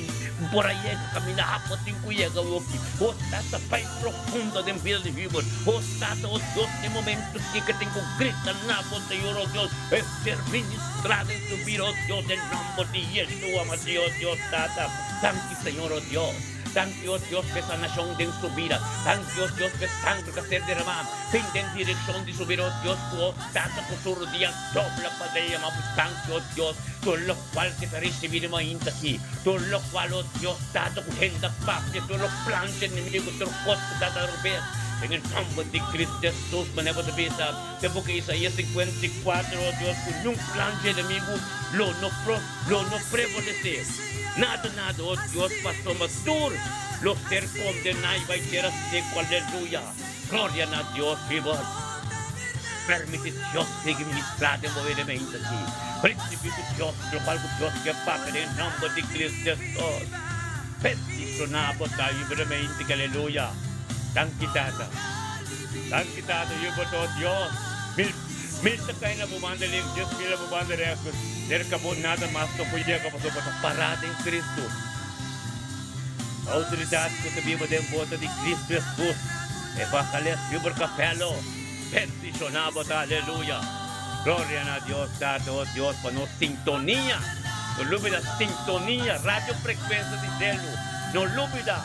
Speaker 2: por a yega, kaminda apo tin ku yega awoki. Oh Tata, bai profundo den bida di Hubert. Oh Tata, oh Dios, den momento ki ke tin ku grita na bo, Señor, oh Dios, e ser ministrá den su bida, oh Dios, den nomber di Yeshua Mashiach, oh Dios, Tata. Danki, Señor, oh Dios. Danki, oh Dios, p'e sanashon den su bida. Danki, oh Dios, p'e sangre ku a ser derramá fin den direkshon di su bida, oh Dios, ku, oh Tata, ku su rudia dobla pa derramá bo danki, oh Dios, tur lokual ke ta risibí den mainta aki, tur lokual, oh Dios, Tata, ku hende a papia, tur lo plan dje enemigu, tur kos ku ta robes, den e nomber di Cristo Jesus, manera bo ta bisa den boka Isaías 54, oh Dios, ku niun plan dje enemigu lo no pro, lo no prevalesé. Nada, nada, oh Dios, pasobra tur lo ser kondená i bai tera seku. Aleluya! Gloria na Dios bibo! Permiti Dios sigui ministrá den bo elemento aki. Risibí ku Dios lokual ku Dios ke papia den nomber di Cristo Jesus. Bendishoná bo ta libremente. Aleluya! Danki Tata. Danki Tata yu bo ta oh Dios. Mil mil ta kai na bo banda links, 10,000 na bo banda rechts, serka bo nada mas no por yega pasobra bo ta pará den Cristo. Outoridat ku ta biba den bo ta di Cristo Jesus. Evangelist Hubert Capello bendiciona bo ta aleluya. Gloria na Dios Tata oh Dios pa nos sintonia. No lubida sintonia radio frecuencia di cielo. No lubida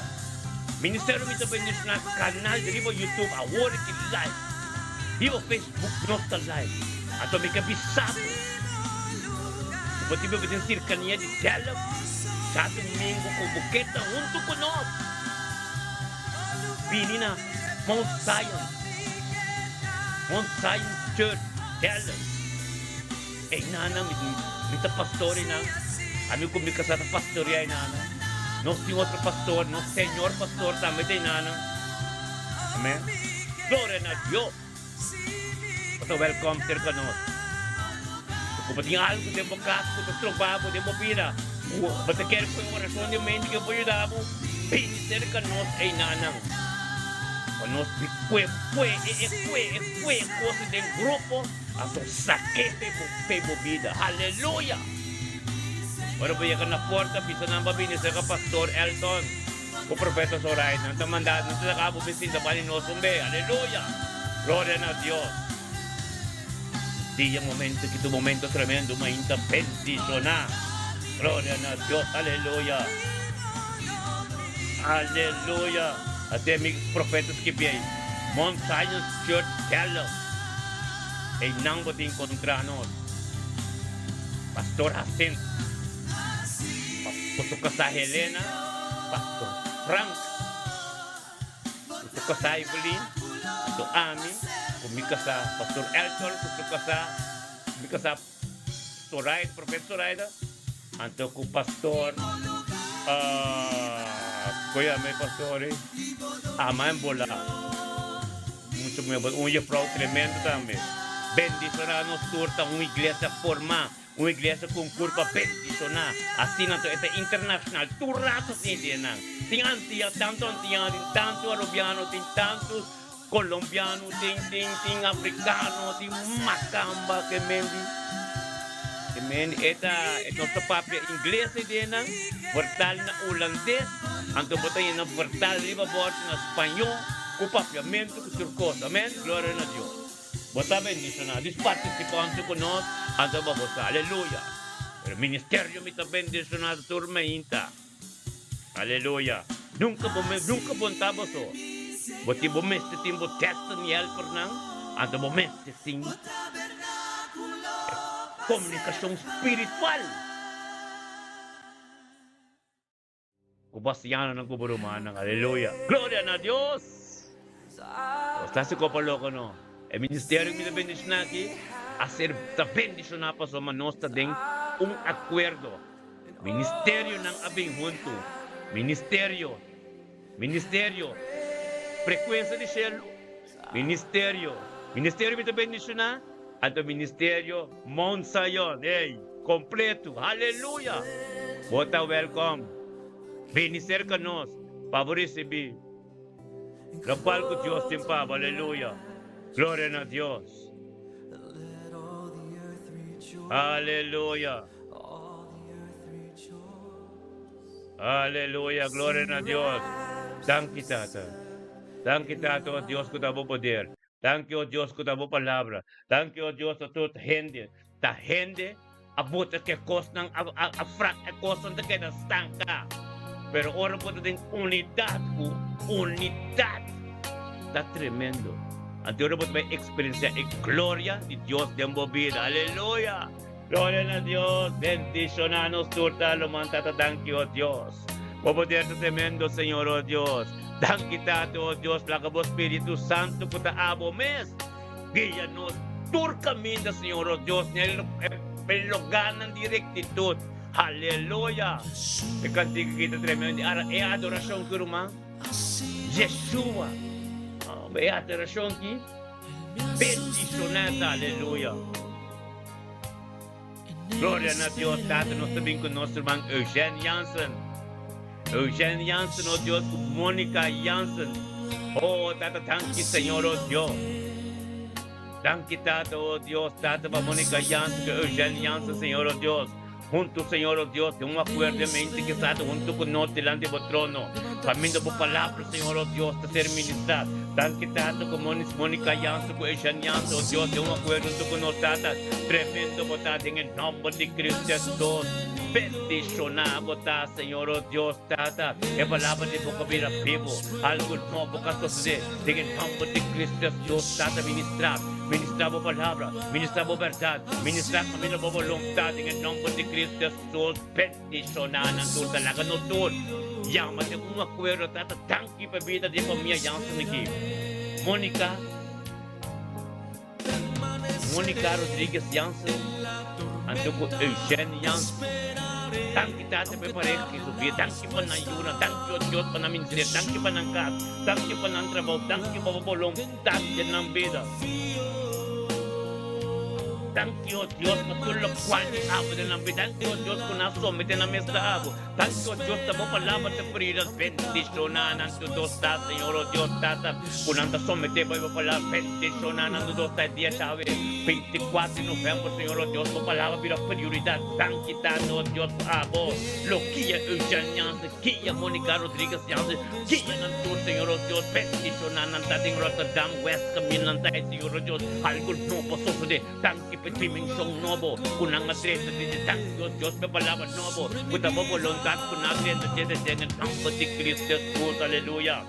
Speaker 2: Ministerio mi ta bendiciona canal riba YouTube awor ki live. Riba Facebook nos ta live. Anto mi ke bisa bo ku bo tin biba den cercania di Delft djadomingo ku bo ke ta hunto ku nos. Bini na Mount Zion, Mount Zion Church, Dallas. Einana mi, mi ta pastor einan. Ami ku mi kasá ta pastoreá einana. Nos tin otro pastor, nos señor pastor tambe ta einana. Amèn. Gloria na Dios. Bo ta wèlkòm serka nos. Ku bo tin algu den bo kas ku ta stroba bo den bo bida, ku bo ta kere pone orashon den mente ke por yuda bo, bini serka nos einanan. Pa nos bi kue kue e e kue e kue e kos den grupo, anto sak'é p'e bo p'e bo bida. Aleluya! Ora bo yega na porta, bisa nan pa bini serka Pastor Elton. Ku profeta Zoraida nan ta manda nan ta laga bo bin sinta bani nos un be. Aleluya! Gloria na Dios! Dia momento ki ta un momento tremendo mainta bendishoná. Gloria na Dios! Aleluya! Aleluya! Ate mi profeta skibi ei, Mount Zion Church Dallas. Einan bo ta enkontra nos. Pastor Jacinth. Ku su kasá Helena, Pastor Frank, ku su kasá Evelyn, anto ami ku mi kasá Pastor Elton ku su kasá, mi kasá Zoraida, Profeta Zoraida, anto ku Pastor, ku yama e pastor ei? Ama en Bolá. Mucho un jefrouw tremendo tambe. Bendishoná nos tur ta un iglesia formá, un iglesia ku un kurpa bendishoná. Asina anto e ta internashonal, tur rasa tin e den nan. Tin antia, tantu antiano, tin tantu arubiano, tin tantu colombiano, tin tin tin africano, tin macamba ke mendi. Ke mendi e ta e nos ta papia ingles ei den nan, vertal na hulandes, anto bo ta yena vertal riba bòrchi na spañó ku papiamentu ku tur kos. Amen. Gloria na Dios. Bo ta bendishoná. Dis partisipante ku nos, anto bo bo sa. Aleluya. Pero ministerio mi ta bendishoná tur meinta. Aleluya! Nunka bo mes, nunka bo ta bo so. Bo tin bo mester tin bo destiny helpernan, anto bo mester tin e komunikashon spiritual ku bo asianonan ku bo rumannan. Aleluya! Gloria na Dios! Bo ta hasi kopa loko no. E ministerio ku mi ta bendishoná aki a ser ta bendishoná pasobra nos ta den un akuerdo. Ministerionan a bin huntu. Ministerio, ministerio, frekuensia di shelu, ministerio, ministerio mi ta bendishoná, anto ministerio Mount Zion, ey, kompletu, haleluya! Bo ta wèlkòm, bini serka nos pa bo risibí lokual ku Dios tin pa bo, aleluya! Gloria na Dios! Aleluya! Aleluya, gloria na Dios. Danki Tata. Danki Tata, oh Dios, ku ta bo poder. Danki, oh Dios, ku ta bo palabra. Danki, oh Dios, ta tur hende, ta hende a bota ke kosnan, a, a, a frak e kosnan ta keda stanka. Pero ora bo ta den unidat ku unidat, ta tremendo. Anto ora bo ta bai eksperensiá e gloria di Dios den bo bida. Aleluya! Gloria na Dios, bendiciona nos tur ta lo man tata danki oh Dios. Bo poder ta tremendo Señor oh Dios. Danki tata oh Dios laga bo Spiritu Santo cu ta abo mes guia nos tur caminda Señor oh Dios na e logarnan di rectitud. Haleluya. E cantica aki ta tremendo y e adoracion ki ruman Yeshua. E adoracion ki bendiciona ta aleluya. Gloria na Dios Tata nos ta bin cu nos ruman Eugène Jansen Eugène Jansen oh Dios cu Monica Jansen oh Tata danki Señor oh Dios Danki Tata oh Dios Tata pa Monica Jansen cu Eugène Jansen Señor oh Dios Huntu Señor oh Dios den un acuerdo en mente ki sa ta huntu cu nos dilanti bo trono caminda bo palabra Señor oh Dios ta ser ministra Danki Tata cu Monica Jansen cu Eugène Jansen oh Dios den un acuerdo huntu cu nos Tata Tremendo bo ta den e nomber di Cristo Jesus. Bendiciona bo ta, Señor, oh Dios Tata. E palabra di bo ka bira bibo. Algo nobo ka sosode den e nomber di Cristo Jesus. Tata, ministra, ministra bo palabra, ministra bo berdad, ministra caminda bo boluntad den e nomber di Cristo Jesus. Bendiciona nan tur ta laga nos tur yama den un acuerdo, Tata. Danki pa e bida di e famia Jansen aki. Monica. Monica Rodriguez Jansen anto ku Eugène Jansen. Danki Tata pa e pareha ki sufri. Danki pa nan yuna. Danki o Dios pa nan ministerio. Danki pa nan kas. Danki pa nan trabou. Danki pa bo boluntat den nan bida. Danki o Dios pa tur lokual di abo den nan bida. Danki o Dios ku nan a somete nan mes ta abo. Danki o Dios ta bo palabra ta prira bendiciona nan tu dos ta Señor o Dios Tata cu nan ta somete bay bo palabra bendiciona nan tu dos ta e dia chawe 24 di november Señor o Dios bo palabra bira prioridad danki Tata o Dios pa abo lo kia Eugène Jansen kia Monica Rodriguez Jansen kia nan tur Señor o Dios bendiciona nan ta den Rotterdam West caminda nan ta e Señor o Dios algo nobo sosode Danki p'e dimenshon nobo ku nan a drenta den e Danki, o Dios, p'e palabra nobo ku ta bo boluntat ku nan a drenta den e den e nòmber di Cristo Jesus. Aleluya.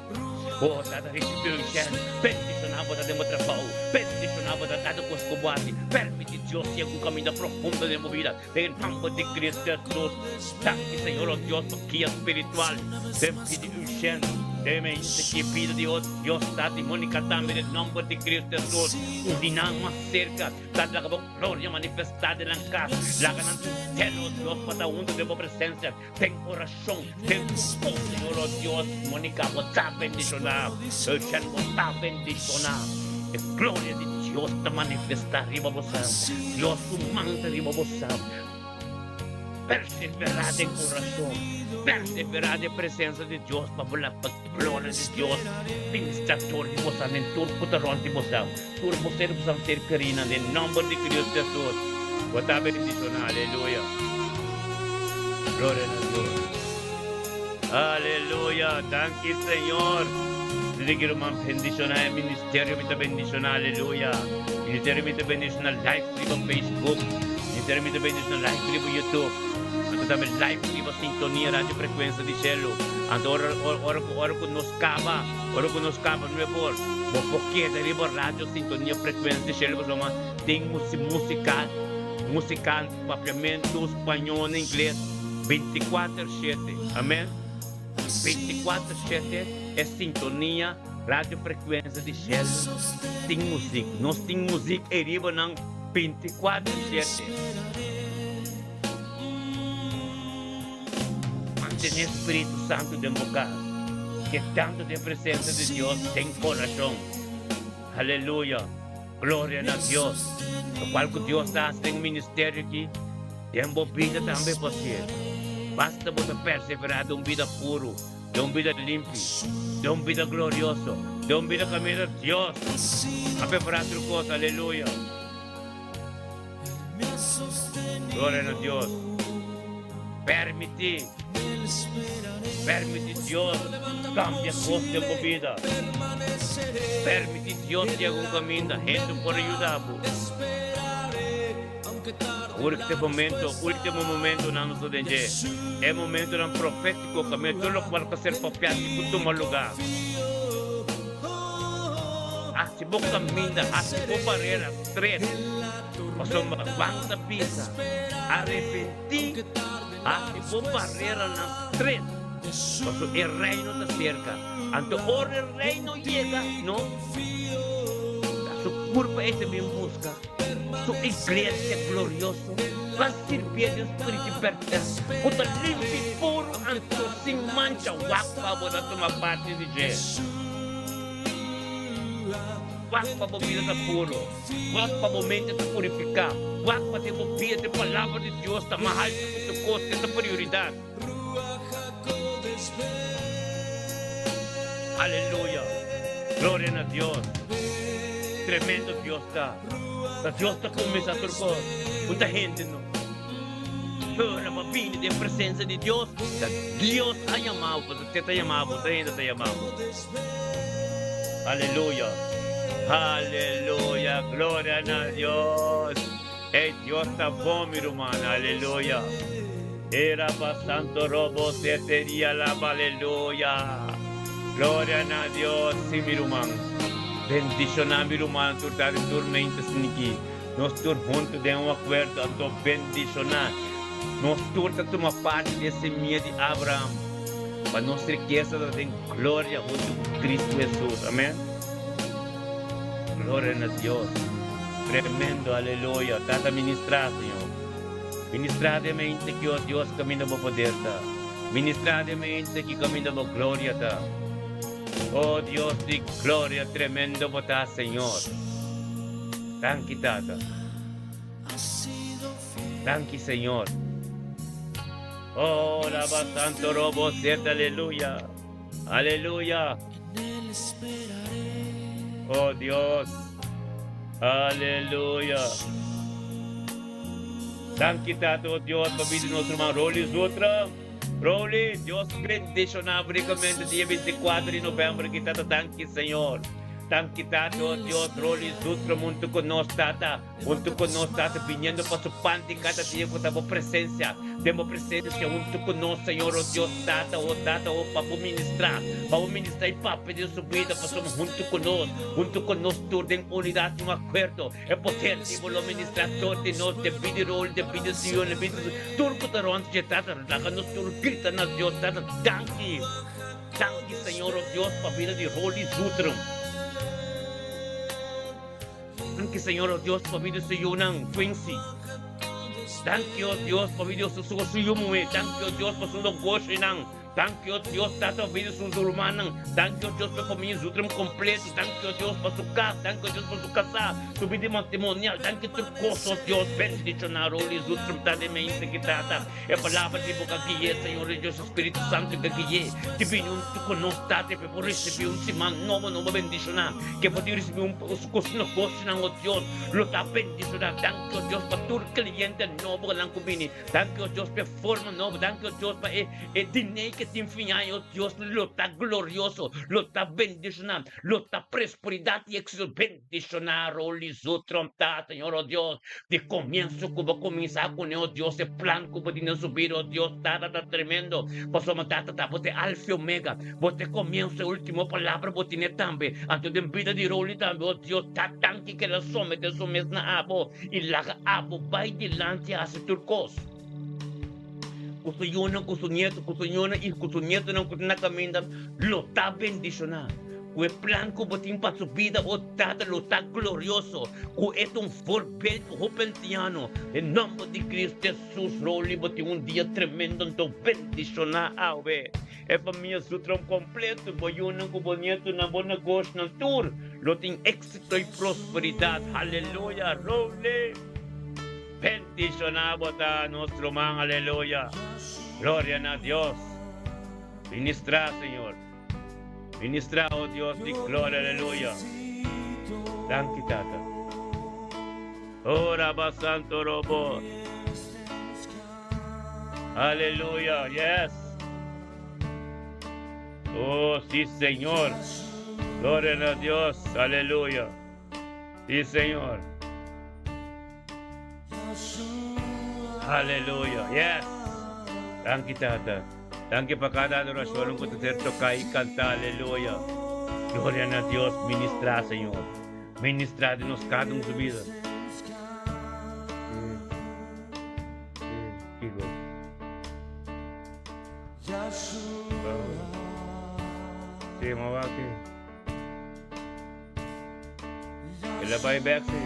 Speaker 2: O Tata risibí Eugène. Bendishoná bo ta den bo trabou. Bendishoná bo ta kada kos ku bo hasi. Permití Dios yega un kaminda profundo den bo bida den e nòmber di Cristo Jesus. Danki, Señor, o Dios, pa guia spiritual den bida di Eugène. Den mente ki bida di o Dios, Tata i Monica tambe den nòmber di Cristo Jesus. Uni nan mas Serka ta laga bo gloria manifestá den nan kas. Laga nan tin selo, o Dios, pa ta huntu den bo presensia, den orashon, den tur kos, Señor, o Dios. Monica, bo ta bendishoná. Eugène, bo ta bendishoná. E gloria di Dios. Dios ta manifestá riba boso. Dios su man ta riba boso. Perseverá den orashon. Perseverá den presensia di Dios pa bo laga pa gloria di Dios ministrá tur di boso den tur ku ta rònt di boso. Tur bo ser boso ser kerínan den nòmber di Cristo Hesus. Bo ta bendishoná. Aleluya. Gloria na Dios. Aleluya. Danki Señor. Desde ki ruman bendishoná e ministerio mi ta bendishoná. Aleluya. Ministerio mi ta bendishoná live riba Facebook. Ministerio mi ta bendishoná live riba YouTube. Anto tambe live riba Sintonia Radio Frecuencia di Cielo. Anto ora ora ora ku ora ku nos kaba, ora ku nos kaba nuebor, bo por keda riba Radio Sintonia Frecuencia di Cielo pasobra tin música, música papiamento, spañó, ingles. Binticuater shete, amen. Binticuater shete e sintonia radio frecuencia di shelu tin muziek. Nos tin muziek ey riba nan binticuater shete. Mantene Spiritu Santo den bo cas, kedando den presencia di Dios den corazon. Aleluya! Gloria na Dios! Locual cu Dios ta haci den e ministerio aki, den bo bida tambe por hacié. Basta bo ta persevera den un bida puru, den un bida limpi, den un bida glorioso, den un bida caminda Dios a prepara tur cos. Aleluya! Gloria na Dios. Permití, permití Dios cambia cos den bo bida. Permití Dios yega un caminda hende por a yuda bo. Awor ki ta e momento, ultimo momentonan nos ta den dje. E momentonan profético caminda tur locual ta ser papiá tin cu tuma lugar. Haci bo caminda, haci bo barera stret. Pasobra Juan ta bisa, Arepentí, hasi bo bareranan stret, pasobra e reino ta serka. Anto ora e reino yega, no ta su kurpa e ta bin buska, su iglesia glorioso pa sirbié den spiritu i bèrdat, ku ta limpi, puru, anto sin mancha. Wak pa bo ta tuma parti di dje. Wak pa bo bida ta puru. Wak pa bo mente ta purifiká. Wak pa den bo bida e Palabra di Dios ta mas haltu ku tur kos, e ta prioridat. Aleluya! Gloria na Dios! Tremendo Dios ta! Ta Dios ta kuminsá tur kos. Un ta hende no. Ora bo bini den presensia di Dios, ta Dios a yama bo, pasobra te ta yama bo, ta hende ta yama bo. Aleluya! Aleluya! Gloria na Dios! E Dios ta bon, mi ruman. Aleluya! Era pa Santo Robo sete dia laba. Aleluya! Gloria na Dios! Si, mi ruman. Bendiciona mi ruman tur ta den tur mente sniki. Nos tur hunto den un acuerdo anto bendiciona. Nos tur ta tuma parti di e semia di Abraham pa nos rikesa ta den gloria hunto cu Cristo Jesus. Amen. Gloria na Dios. Tremendo, aleluya. Tata ministra, Señor. Ministra den mente ki, oh Dios, caminda bo poder ta. Ministra den mente ki caminda bo gloria ta. Oh Dios di gloria, tremendo bo ta, Señor. Danki, Tata. Danki, Señor. Oh, laba santo robo siete, aleluya. Aleluya. Oh Dios. Aleluya. Danki, Tata, oh Dios, pa bida di nos ruman Rolly Zutra. Rolly, Dios bendiciona bo ricamente dia 24 di november aki, Tata. Danki, Señor. Danki, Tata, oh Dios, Rolly Zutra hunto cu nos, Tata. Huntu ku nos ta biniendo pa su panti kada dia ku ta bo presensia, den bo presensia huntu ku nos, Señor, o Dios Tata, o Tata, o pa bo ministrá, pa bo ministrá i papia den su bida, pasobra huntu ku nos, huntu ku nos tur den unidat i un akuerdo, e poder di bo lo ministrá tur di nos, den bida di Roli, den bida di Sion, den bida di tur ku ta rònt dje, Tata, laga nos tur grita na Dios, Tata, danki, danki, Señor, o Dios, pa bida di Roli Zutrum. Danki Señor o Dios pa vida su yunan Quincy. Danki o Dios pa vida su su yu muhe. Danki o Dios pa su nogoshinan. Danki, o Dios, Tata, pa bida su rumannan. Danki, o Dios, pa e famia Zutrim kompleto. Danki, o Dios, pa su kas. Danki, o Dios, pa su kasá, su bida matrimonial. Danki tur kos, o Dios. Bendishoná Rolly Zutrim ta den mente ki, Tata, e palabra di bo ka gui'é, Señor Dios, e Spiritu Santu ka gui'é. Ti bini huntu ku nos, Tata, pa e por risibí un siman nobo, nobo bendishoná. Ke por tin risibí un kos negoshonan, o Dios, lo ta bendishoná. Danki, o Dios, pa tur kliente nobo ku nan ku bini. Danki, o Dios, pa e forma nobo. Danki, o Dios, pa e e dinei ke tin fin aña, o Dios, lo ta glorioso, lo ta bendishoná, lo ta presperidat i éksito. Bendishoná Rolly Zutrom, Tata, Señor, o Dios, di komienso ku bo kuminsá kuné, o Dios, e plan ku bo tin den su bida, o Dios, Tata, ta tremendo. Pasobra, Tata, ta bo ta e Alfa i Omega, bo ta e komienso i último palabra bo tine tambe. Anto den bida di Rolly tambe, o Dios, ta danki ku el a someté su mes na abo. I laga abo bai dilanti hasi tur kos. Ku su yunan, ku su nietu, ku su yunan i ku su nietunan ku ta na kaminda lo ta bendishoná. Ku e plan ku bo tin pa su bida, o Tata, lo ta glorioso. Ku e ta un voorbeeld pa hopi ansiano. Den nòmber di Kristu Hesus, Rolly, bo tin un dia tremendo anto bendishoná awe. E famia Zutron kompleto, bo yunan ku bo nietunan, bo negoshonan, tur lo tin éksito i prosperidat. Aleluya! Rowley! Bendishoná bo ta, nos ruman. Aleluya! Gloria na Dios! Ministrá, Señor. Ministrá, o Dios di gloria. Aleluya! Danki, Tata. Ora ba santo robo. Aleluya, yes. Oh, sí, Señor. Gloria a Dios. Aleluya. Sí, Señor. Aleluya. Yes. Danki, Tata. Danki pa kada adoracion ku ta ser toká i kantá. Aleluya. Gloria na Dios. Ministrá, Señor. Ministrá den nos kada un su vida. Kiko? Sí, mo aki. El a bai bek sí.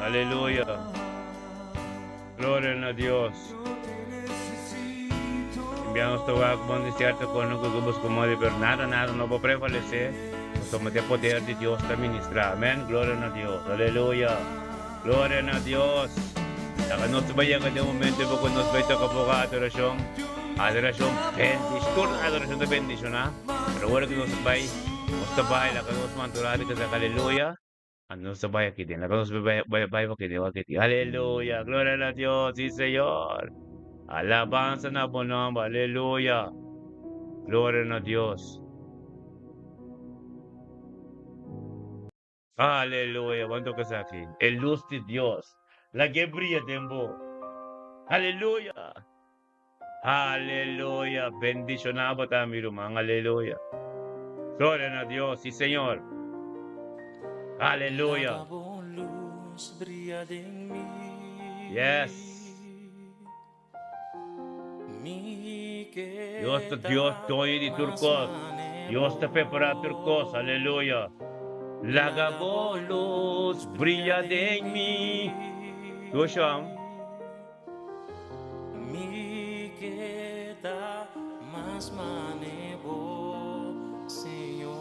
Speaker 2: Aleluya. Gloria na Dios. Enviamos te wak bon di cierto con no que busco modi, pero nada, nada no por prevalecer. Somos de poder de Dios te ministra. Amén. Gloria na Dios. Aleluya. Gloria na Dios. Laga nos bai yega den momento bo ku nos bai toka poko adorashon. Adorashon bendish. Tur adorashon ta bendishoná. Pero ora ku nos bai, nos ta bai laga nos manturá di kasa aleluya. Anto nos ta bai aki den. Laga nos bai bai bai aki den aki den. Aleluya. Gloria na Dios. Si Señor. Alabansa na bo nomber. Aleluya. Gloria na Dios. Aleluya, bo toca esaki. E luz di Dios, lag'e bria den bo. Aleluya. Aleluya. Bendiciona bo ta mi ruman. Aleluya. Gloria na Dios, si Señor. Aleluya. Yes. Dios ta Dios, doño di tur kos. Dios ta prepará tur kos. Aleluya. Laga bo lus bria den mi. Dushon.
Speaker 4: Mi ke ta mas mane bo, Señor.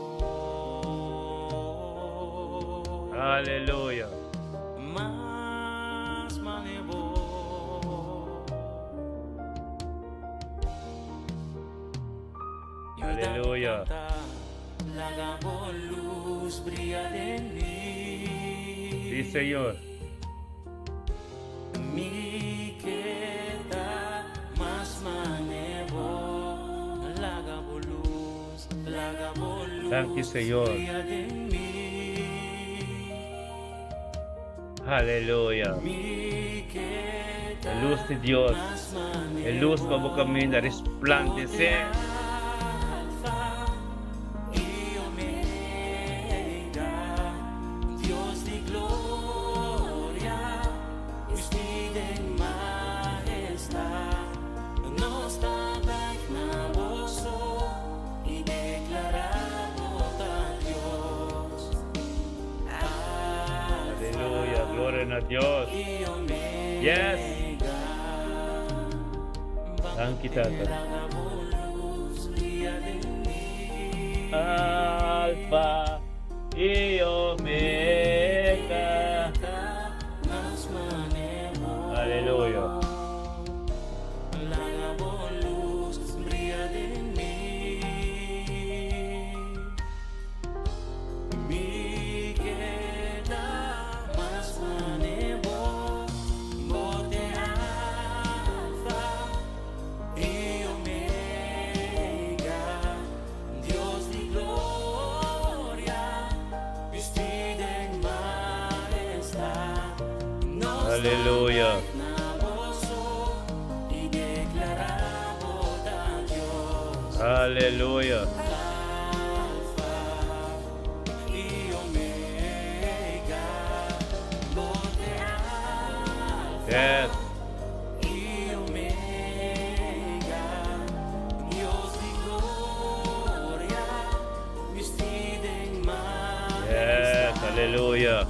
Speaker 2: Aleluya.
Speaker 4: Mas mane bo.
Speaker 2: Aleluya.
Speaker 4: Laga bo luz bria den mi.
Speaker 2: Sí, Señor.
Speaker 4: Mi ke ta mas mane bo. Laga bo luz, laga bo luz
Speaker 2: Danki, Señor.
Speaker 4: bria den mi.
Speaker 2: Aleluya. E luz di Dios, e luz pa bo caminda resplandece. Aleluya, gloria na Dios. Yes. Danki Tata. Alfa i Omega. Aleluya. Aleluya. Aleluya. Yes. Yes, aleluya.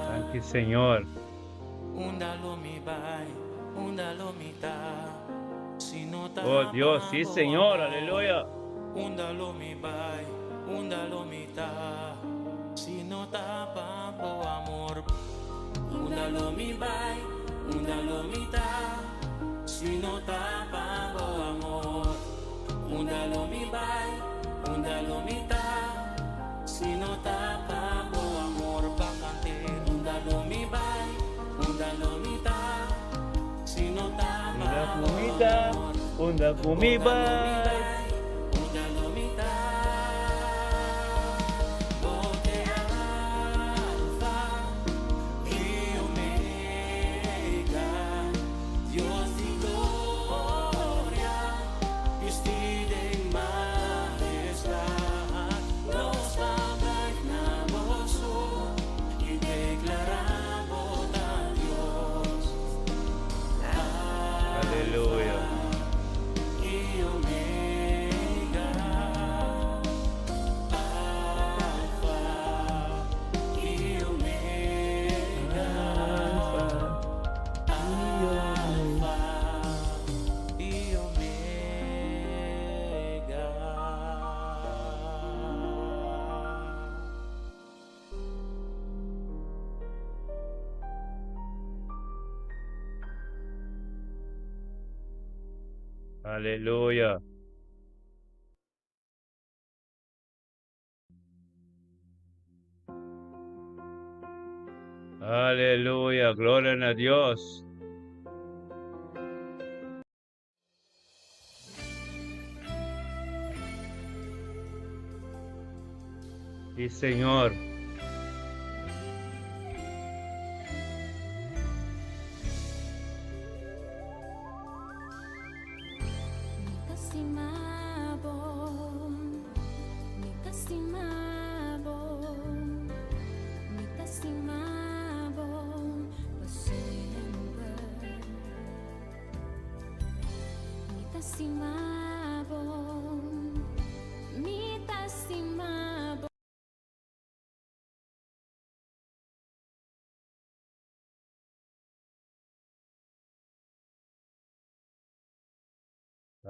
Speaker 2: Danki Señor. Oh Dios, sí Señor, aleluya.
Speaker 4: Unda lo mi bai, unda lo mi ta, si no ta pa bo amor. Unda lo mi bai, unda lo mi ta, si no ta pa bo amor. Unda lo mi bai, unda lo mi ta, si no ta pa bo amor. Pa cante, unda lo mi bai, unda lo mi ta, si no ta
Speaker 2: Unda
Speaker 4: pa
Speaker 2: ku
Speaker 4: bo
Speaker 2: mi ta,
Speaker 4: amor.
Speaker 2: unda ku mi bai.
Speaker 4: Unda lo mi ta, bo t'e Alfa i Omega, Dios di gloria, bistí den mahestat. Nos ta buig na boso i deklará bo ta Dios.
Speaker 2: Aleluya.
Speaker 4: I Omega, Alfa i Omega, Alfa i Omega.
Speaker 2: Aleluya. Aleluya. Gloria na Dios. Sí, Señor.
Speaker 1: Mi ta stima bo, mi ta stima bo, mi ta stima bo pa semper. Mi ta stima bo, mi ta stima bo.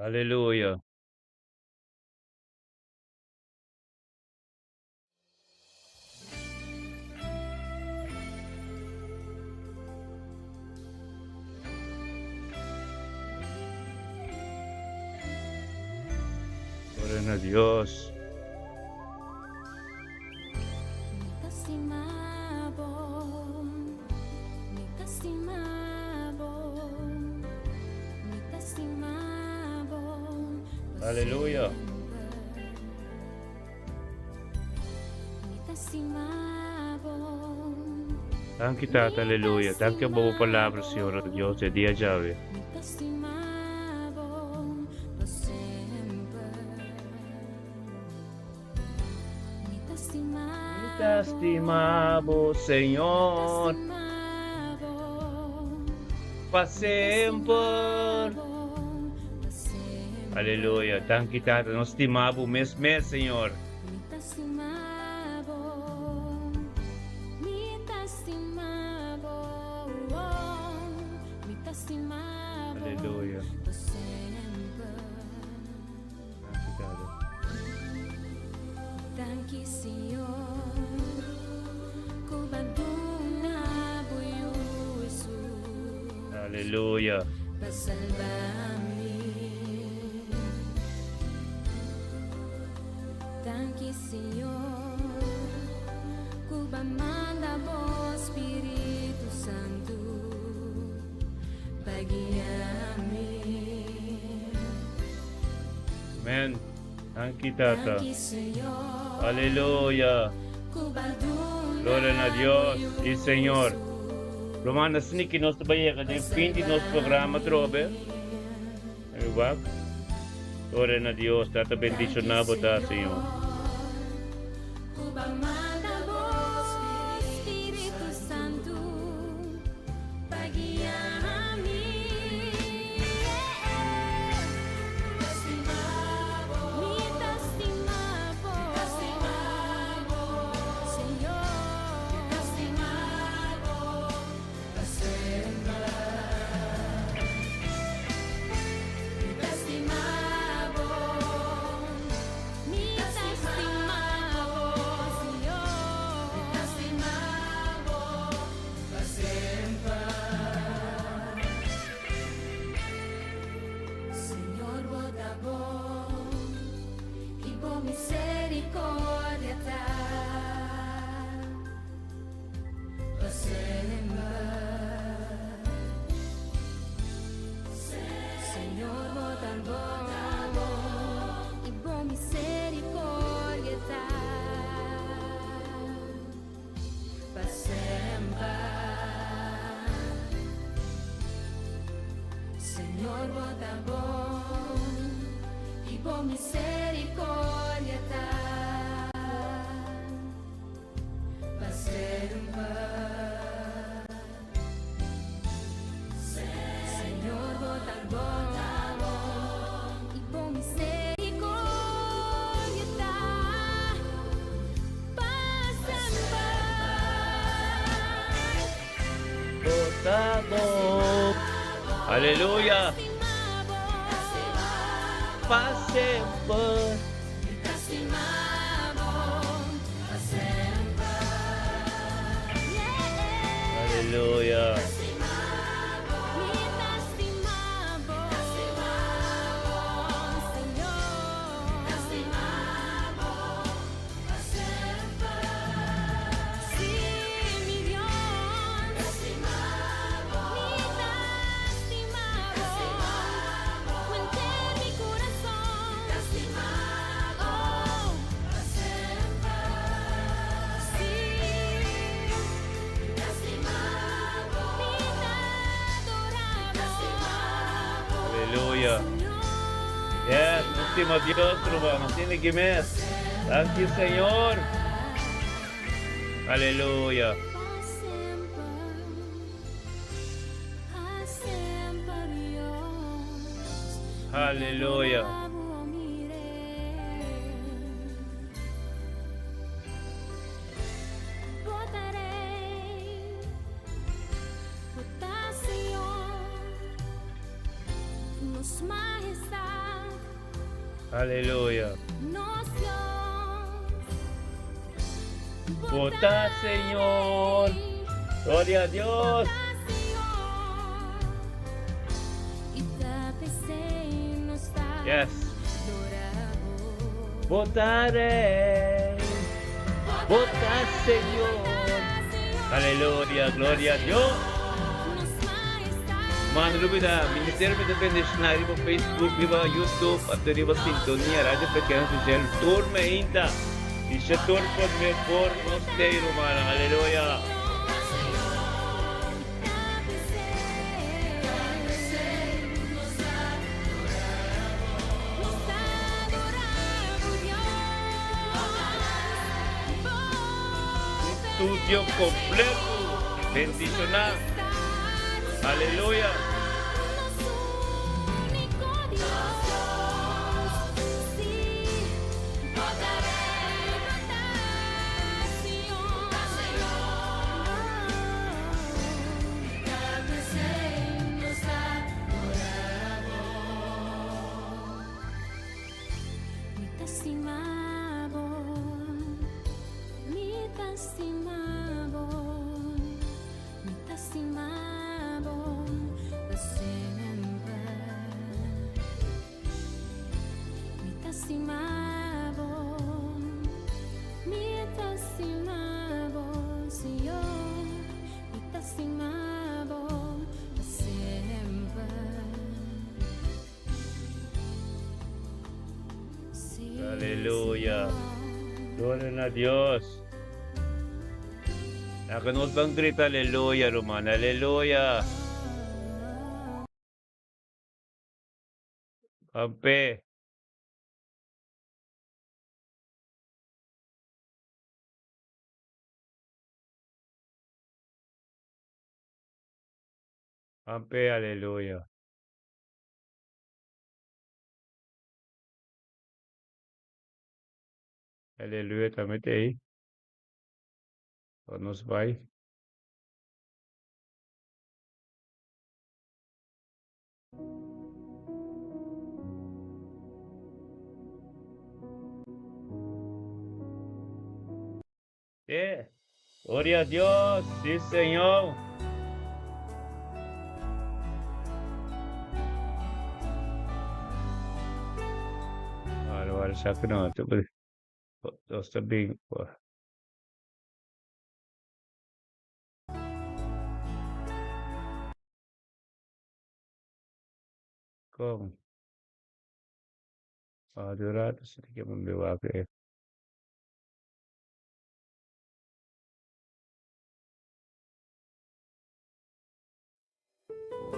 Speaker 2: Aleluya. Gloria na Dios.
Speaker 1: Mi ta stima bo, mi ta stima bo, mi ta stima bo pa
Speaker 2: Aleluya.
Speaker 1: semper. Mi ta stima bo,
Speaker 2: Danki Tata, aleluya. Danki pa bo palabra, Señor Dios, e dia djawe.
Speaker 1: mi ta stima bo pa semper. Mi ta stima
Speaker 2: Mi ta stima bo, Señor, pa semper. Aleluya. Danki Tata, nos stima bo mes mes, Señor.
Speaker 1: Mi ta stima bo.
Speaker 2: Aleluya. Danki, Tata. Aleluya. Amen. Danki, Tata. Aleluya. Gloria na Dios y Señor. Romana, sneaky nos ta yega den fin di nos programa trobe. Wak. Gloria na Dios, Tata bendiciona bo ta, Señor. Aleluya. Pa semper. Aleluya. Aleluya. Yes, stima Dios, ruman. Asina ki mes. Thank you, Señor. Aleluya. Aleluya. Aleluya. Bo ta Señor. Gloria a Dios. Yes. Bo ta Rey. Bo ta Señor. Aleluya. Gloria a Dios. Man lubida, Ministerio mi ta bendiciona riba Facebook, riba YouTube, anto riba Sintonia, Radio Frecuencia Oficial, tur meinta. Y she tur por me por nos tey rumannan. Aleluya. Un studio completo. Bendiciona. Aleluya.
Speaker 1: ta stima bo, mi ta stima bo, mi ta stima bo pa semper. Mi ta stima bo, mi ta stima bo, Señor, mi ta stima bo pa semper.
Speaker 2: Aleluya. Gloria na Dios. Laga nos ban grita aleluya, ruman. Aleluya. Kampe. Kampe, aleluya. Aleluya tambe ta ei. Pa nos bai. E, gloria a Dios, sí Señor. Alabado sea que no, nos ta bin. Con. Adorar, se te quiero me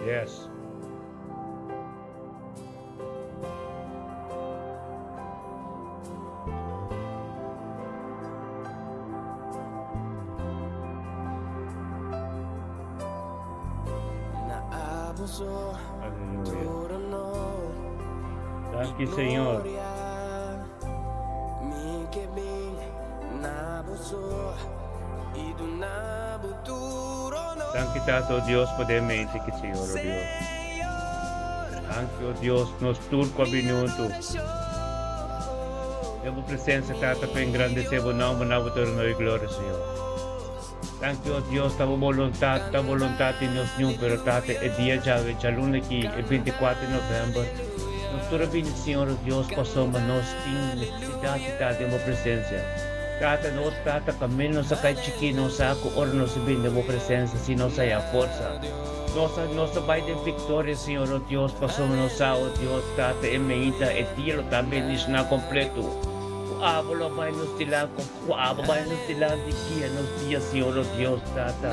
Speaker 2: Yes. Aleluya. Danki Señor. Danki Tata o Dios pa den mente ki Señor o Dios. Danki o Dios nos tur ku a bini huntu. Den bo presencia Tata pa engrandece bo nomber na bo trono di gloria Señor. Danki o Dios ta bo boluntad ta boluntad di nos niun pero Tata e dia djawe djaluna aki e 24 di november nos tur a bini Señor o Dios pasobra nos tin necesidad di ta den bo presencia. Tata nos Tata kaminda nos a kai chikí nos sa ku ora nos a bini den bo presencia si nos haya forsa nos a nos ta bai den victoria Señor o Dios pasobra nos sa o Dios Tata e meita e dia lo ta bendiciona completo ku abo lo bai nos dilanti Ku abo bai nos dilanti guia nos dia, Señor, o Dios, Tata.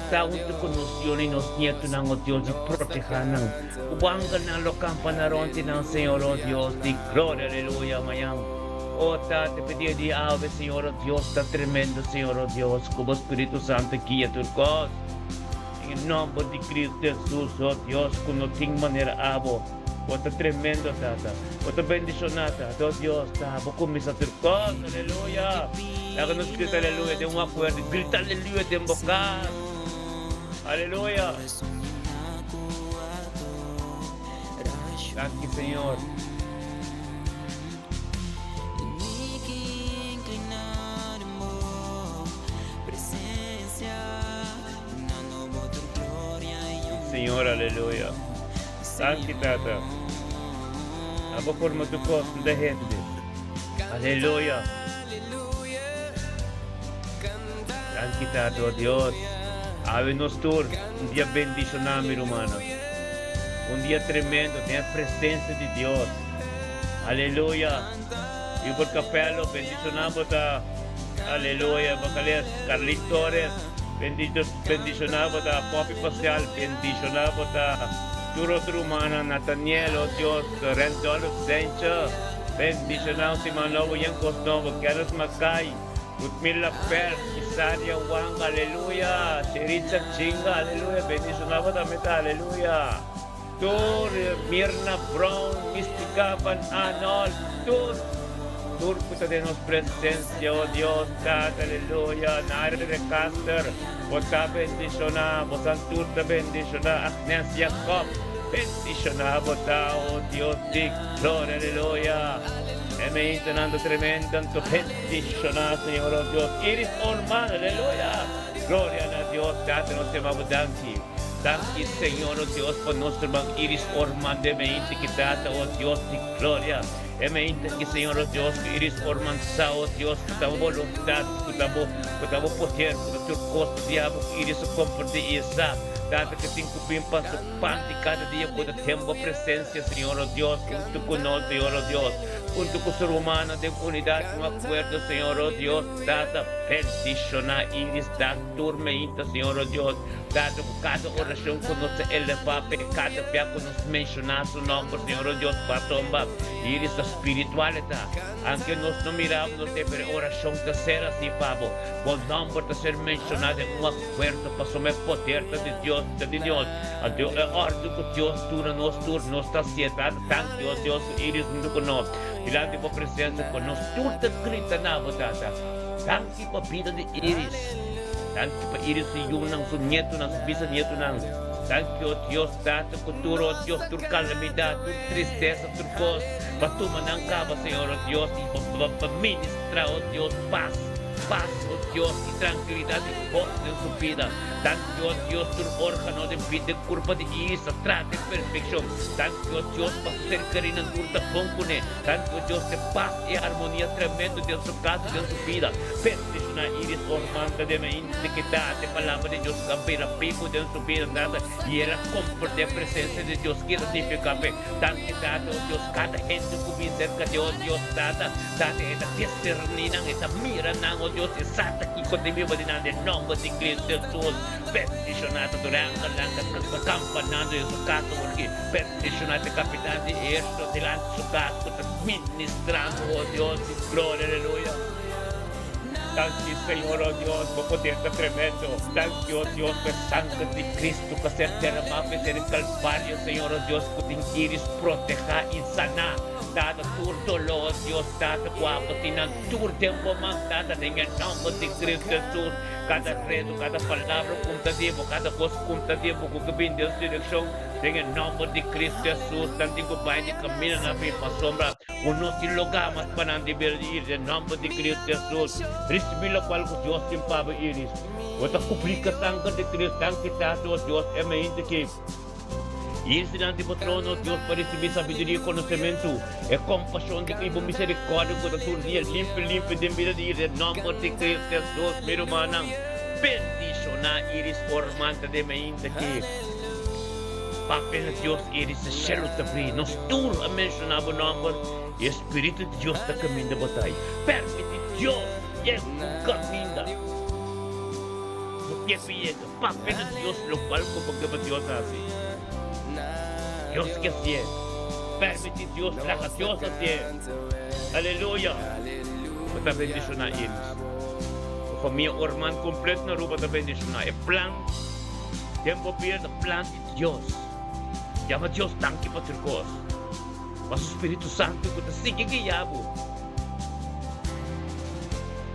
Speaker 2: Ta huntu ku nos yunan i nos nietunan, o Dios, i protehá nan. Ku bo angelnan lo kampa na rònt di nan, Señor, o Dios di gloria, aleluya, mañan. O Tata, p'e dia di awe, Señor, o Dios, ta tremendo, Señor, o Dios, ku bo Spiritu Santu guia tur kos. Den e nòmber di Cristo Jesus, o Dios, ku no tin manera abo. Bo ta tremendo, Tata. Bo ta bendishoná, Tata. O Dios, ta Bo kuminsá tur kos. Aleluya! Laga nos grita aleluya den un akuerdo. Grita aleluya den bo kas. Aleluya! Danki, Señor. Señor, aleluya. Danki, Tata. Abo forma tu kos de hende. Aleluya. Danki, Tata, oh Dios. Awe nos tur, un dia bendishoná, mi rumannan. Un dia tremendo den e presencia di Dios. Aleluya. Hubert Capello, bendishoná bo ta. Aleluya. Bacales, Carlin Torres, bendito, bendishoná bo ta. Poppy Pascal, bendishoná bo ta. Tur otro rumannan, Nathaniel, oh Dios, Randolph Sencha, bendishoná un siman nobo, yen kos nobo. Kenneth Mackay, Ludmila Pers, Isaria Wang, aleluya. Sheritza Chinga, aleluya, bendishoná bo tambe ta, aleluya. Tur, Mirna Brown, Mystica van Arnold, tur, tur cu ta den nos presencia, oh Dios, Tata, aleluya, Naira de Caster, bo ta bendiciona, bosan tur ta bendiciona, Agnes Jacob, bendiciona bo ta, oh Dios di gloria, aleluya. E meintenan ta tremendo anto bendishoná Señor oh Dios. Iris Orman, aleluya! Gloria na Dios, Tata nos yama bo danki. Danki Señor oh Dios pa nos ruman Iris Orman den meinte ki Tata oh Dios di gloria. E meinte ki Señor oh Dios ku Iris Orman sa oh Dios ku ta bo boluntat, ku ta bo ku ta bo poder, ku ta tur kos pa diabo ku Iris a komprende i e sa Tata ku tin ku bin pa su Pan di kada dia ku ta ten bo presensia, Señor o Dios, huntu ku nos, Señor o Dios, huntu ku su rumannan den unidat i un akuerdo, Señor o Dios, Tata, bendishoná Iris, da tur meinta, Señor o Dios, Tata, ku kada orashon ku nos ta elevá p'e, kada bia ku nos menshoná su nòmber, Señor o Dios, pasobra Iris ta spiritual e ta. Anke nos no mira bo, nos te, pero e orashon ta ser hasí pa bo. Bo nòmber ta ser menshoná den un akuerdo pasobra e poder ta di Dios, ta di Dios. Anto e òrdu ku Dios duna nos tur, nos ta hasié. Tata, danki, o Dios, ku Iris huntu ku nos dilanti bo presensia, ku nos tur ta grita na bo, Tata. Danki pa bida di Iris. Danki pa Iris su yunan, su nietunan, su bisanietunan. Danki, o Dios, Tata, ku tur, o Dios, tur kalamidat, tur tristesa, Tur kos pa tuma nan kaba, Señor, o Dios, i pa ministra, o Dios, pas, pas, o Dios, i trankilidat i goso den su bida. Danki, o Dios, tur organo den bida den kurpa di Isa traha den perfekshon. Danki, o Dios, pa su ser kerinan tur ta bon kuné. Danki, o Dios, den pas i harmonia tremendo den su kas i den su bida. Bendishoná Iris Ormanda den e integridat e Palabra di Dios ku a bira bibu den su bida, Tata, i el a komprendé presensia di Dios. Kila signifiká p'e? Danki Tata, o Dios, kada hende ku bin serka di, o Dios, Tata, Tata, e ta diserní nan, e ta mira nan, o Dios, e sa ta kiko ta biba di nan, den nòmber di Cristo Hesus. Bendishoná ta tur angelnan ta kampanando den su kas awor aki. Bendishoná ta e kapitan di ehérsito dilanti su kas ku ta ministrando, o Dios di gloria, aleluya. Danki Señor, o Dios, bo poder ta tremendo. Danki, o Dios, pa e sanger di Cristo cu a ser derama pa e ser e Calvario, Señor, o Dios, cu tin iris proteha y sana, Tata, tur dolor, o Dios, Tata, cu abo tin nan tur den bo man, Tata, den e nomber di Cristo Jesus, cada redo, cada palabra cu ta di bo, cada cos cu ta di bo cu ke bin den su direccion, den e nomber di Cristo Jesus, nan tin cu bay di camina nan bin pasobra. Ku nos tin lugá mas pa nan deber di ir den nòmber di Cristo Jesus. Risibí lokual ku Dios tin pa bo, Iris. Bo ta kubrí ku e sanger di Cristo. Danki Tata, o Dios, e mainta ki Iris dilanti bo trono, o Dios, pa risibí sabiduria i konosementu, e kompashon di i bo miserikòrdia ku ta tur dia limpi limpi den bida di Iris den nòmber di Cristo Jesus. Mi rumannan, bendishoná Iris Ormanta den mainta ki. Papia na Dios i e di se shelu ta bri. Nos tur a menshoná bo nòmber i e spiritu di Dios ta kaminda bo ta. Permití Dios yega ku kaminda bo ke pa yega. Papia na Dios lokual ku bo ke pa Dios hasi. Dios ke hasié. Permití Dios, laga Dios hasié. Aleluya! Bo ta bendishoná Iris. Bo famia Orman kompleto na Aruba ta bendishoná. E plan. Den bo bida ta plan di Dios. Yama Dios danki pa tur kos. Pa su Spiritu Santu ku ta sigui guia bo.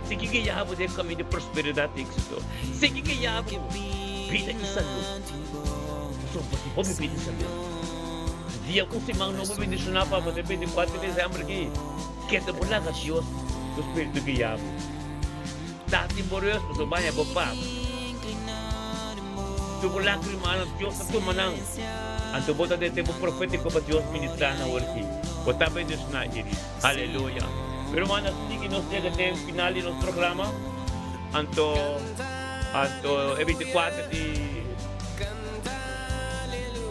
Speaker 2: Sigui guia bo den kaminda di prosperidat i éksito. Sigui guia bo bida i salú. Pasobra bo tin hopi bida i salú. Dia ku siman nobo bendishoná pa bo den 24 di desèmber aki, keda bo laga Dios su Spiritu guia bo. Tati bo reus pasobra baña bo pas. Tur bo lágrimanan Dios ta tuma nan. Anto bo ta den tempu profétiko pa Dios ministrá nan awor aki. Bo ta bendishoná, Iris. Aleluya. Mi rumannan, sigui nos yega den final di nos programa. Anto, anto e 24 di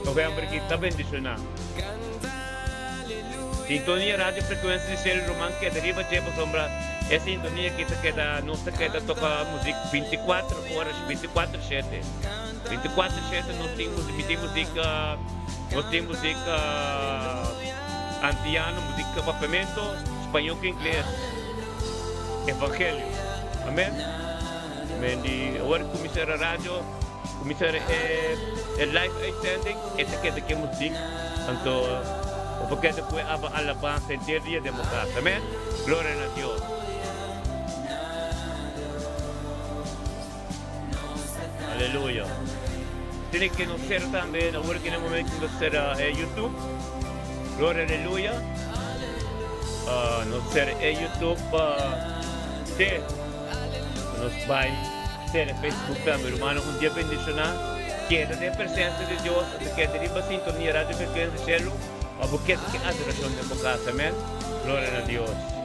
Speaker 2: novèmber aki ta bendishoná. Sintonia Radio Frecuencia di Cielo Ruman keda riba dje pasobra e sintonia aki ta keda nos ta keda toka muzik 24 horas 24 shete 24 shete nos tin muzik mi tin muzik nos tin muzik antiano muzik papiamento spañol ku ingles evangelio amen men di ora kuminsa radio. Kuminsá e live uitzending e ta keda ke muzik anto bo por keda ku e aba alabansa henter dia den bo kas. Amen. Gloria na Dios. Aleluya. Tene ke nos sera tambe awor ke na momento ku nos sera e YouTube. Gloria aleluya. Nos sera e YouTube te nos bai sera Facebook tambe. Rumannan, un dia bendishoná. Keda den presensia di Dios, ata keda riba sintonia Radio Frecuencia Shelu, pa bo keda ku e adorashon den bo kas. Amen. Gloria na Dios.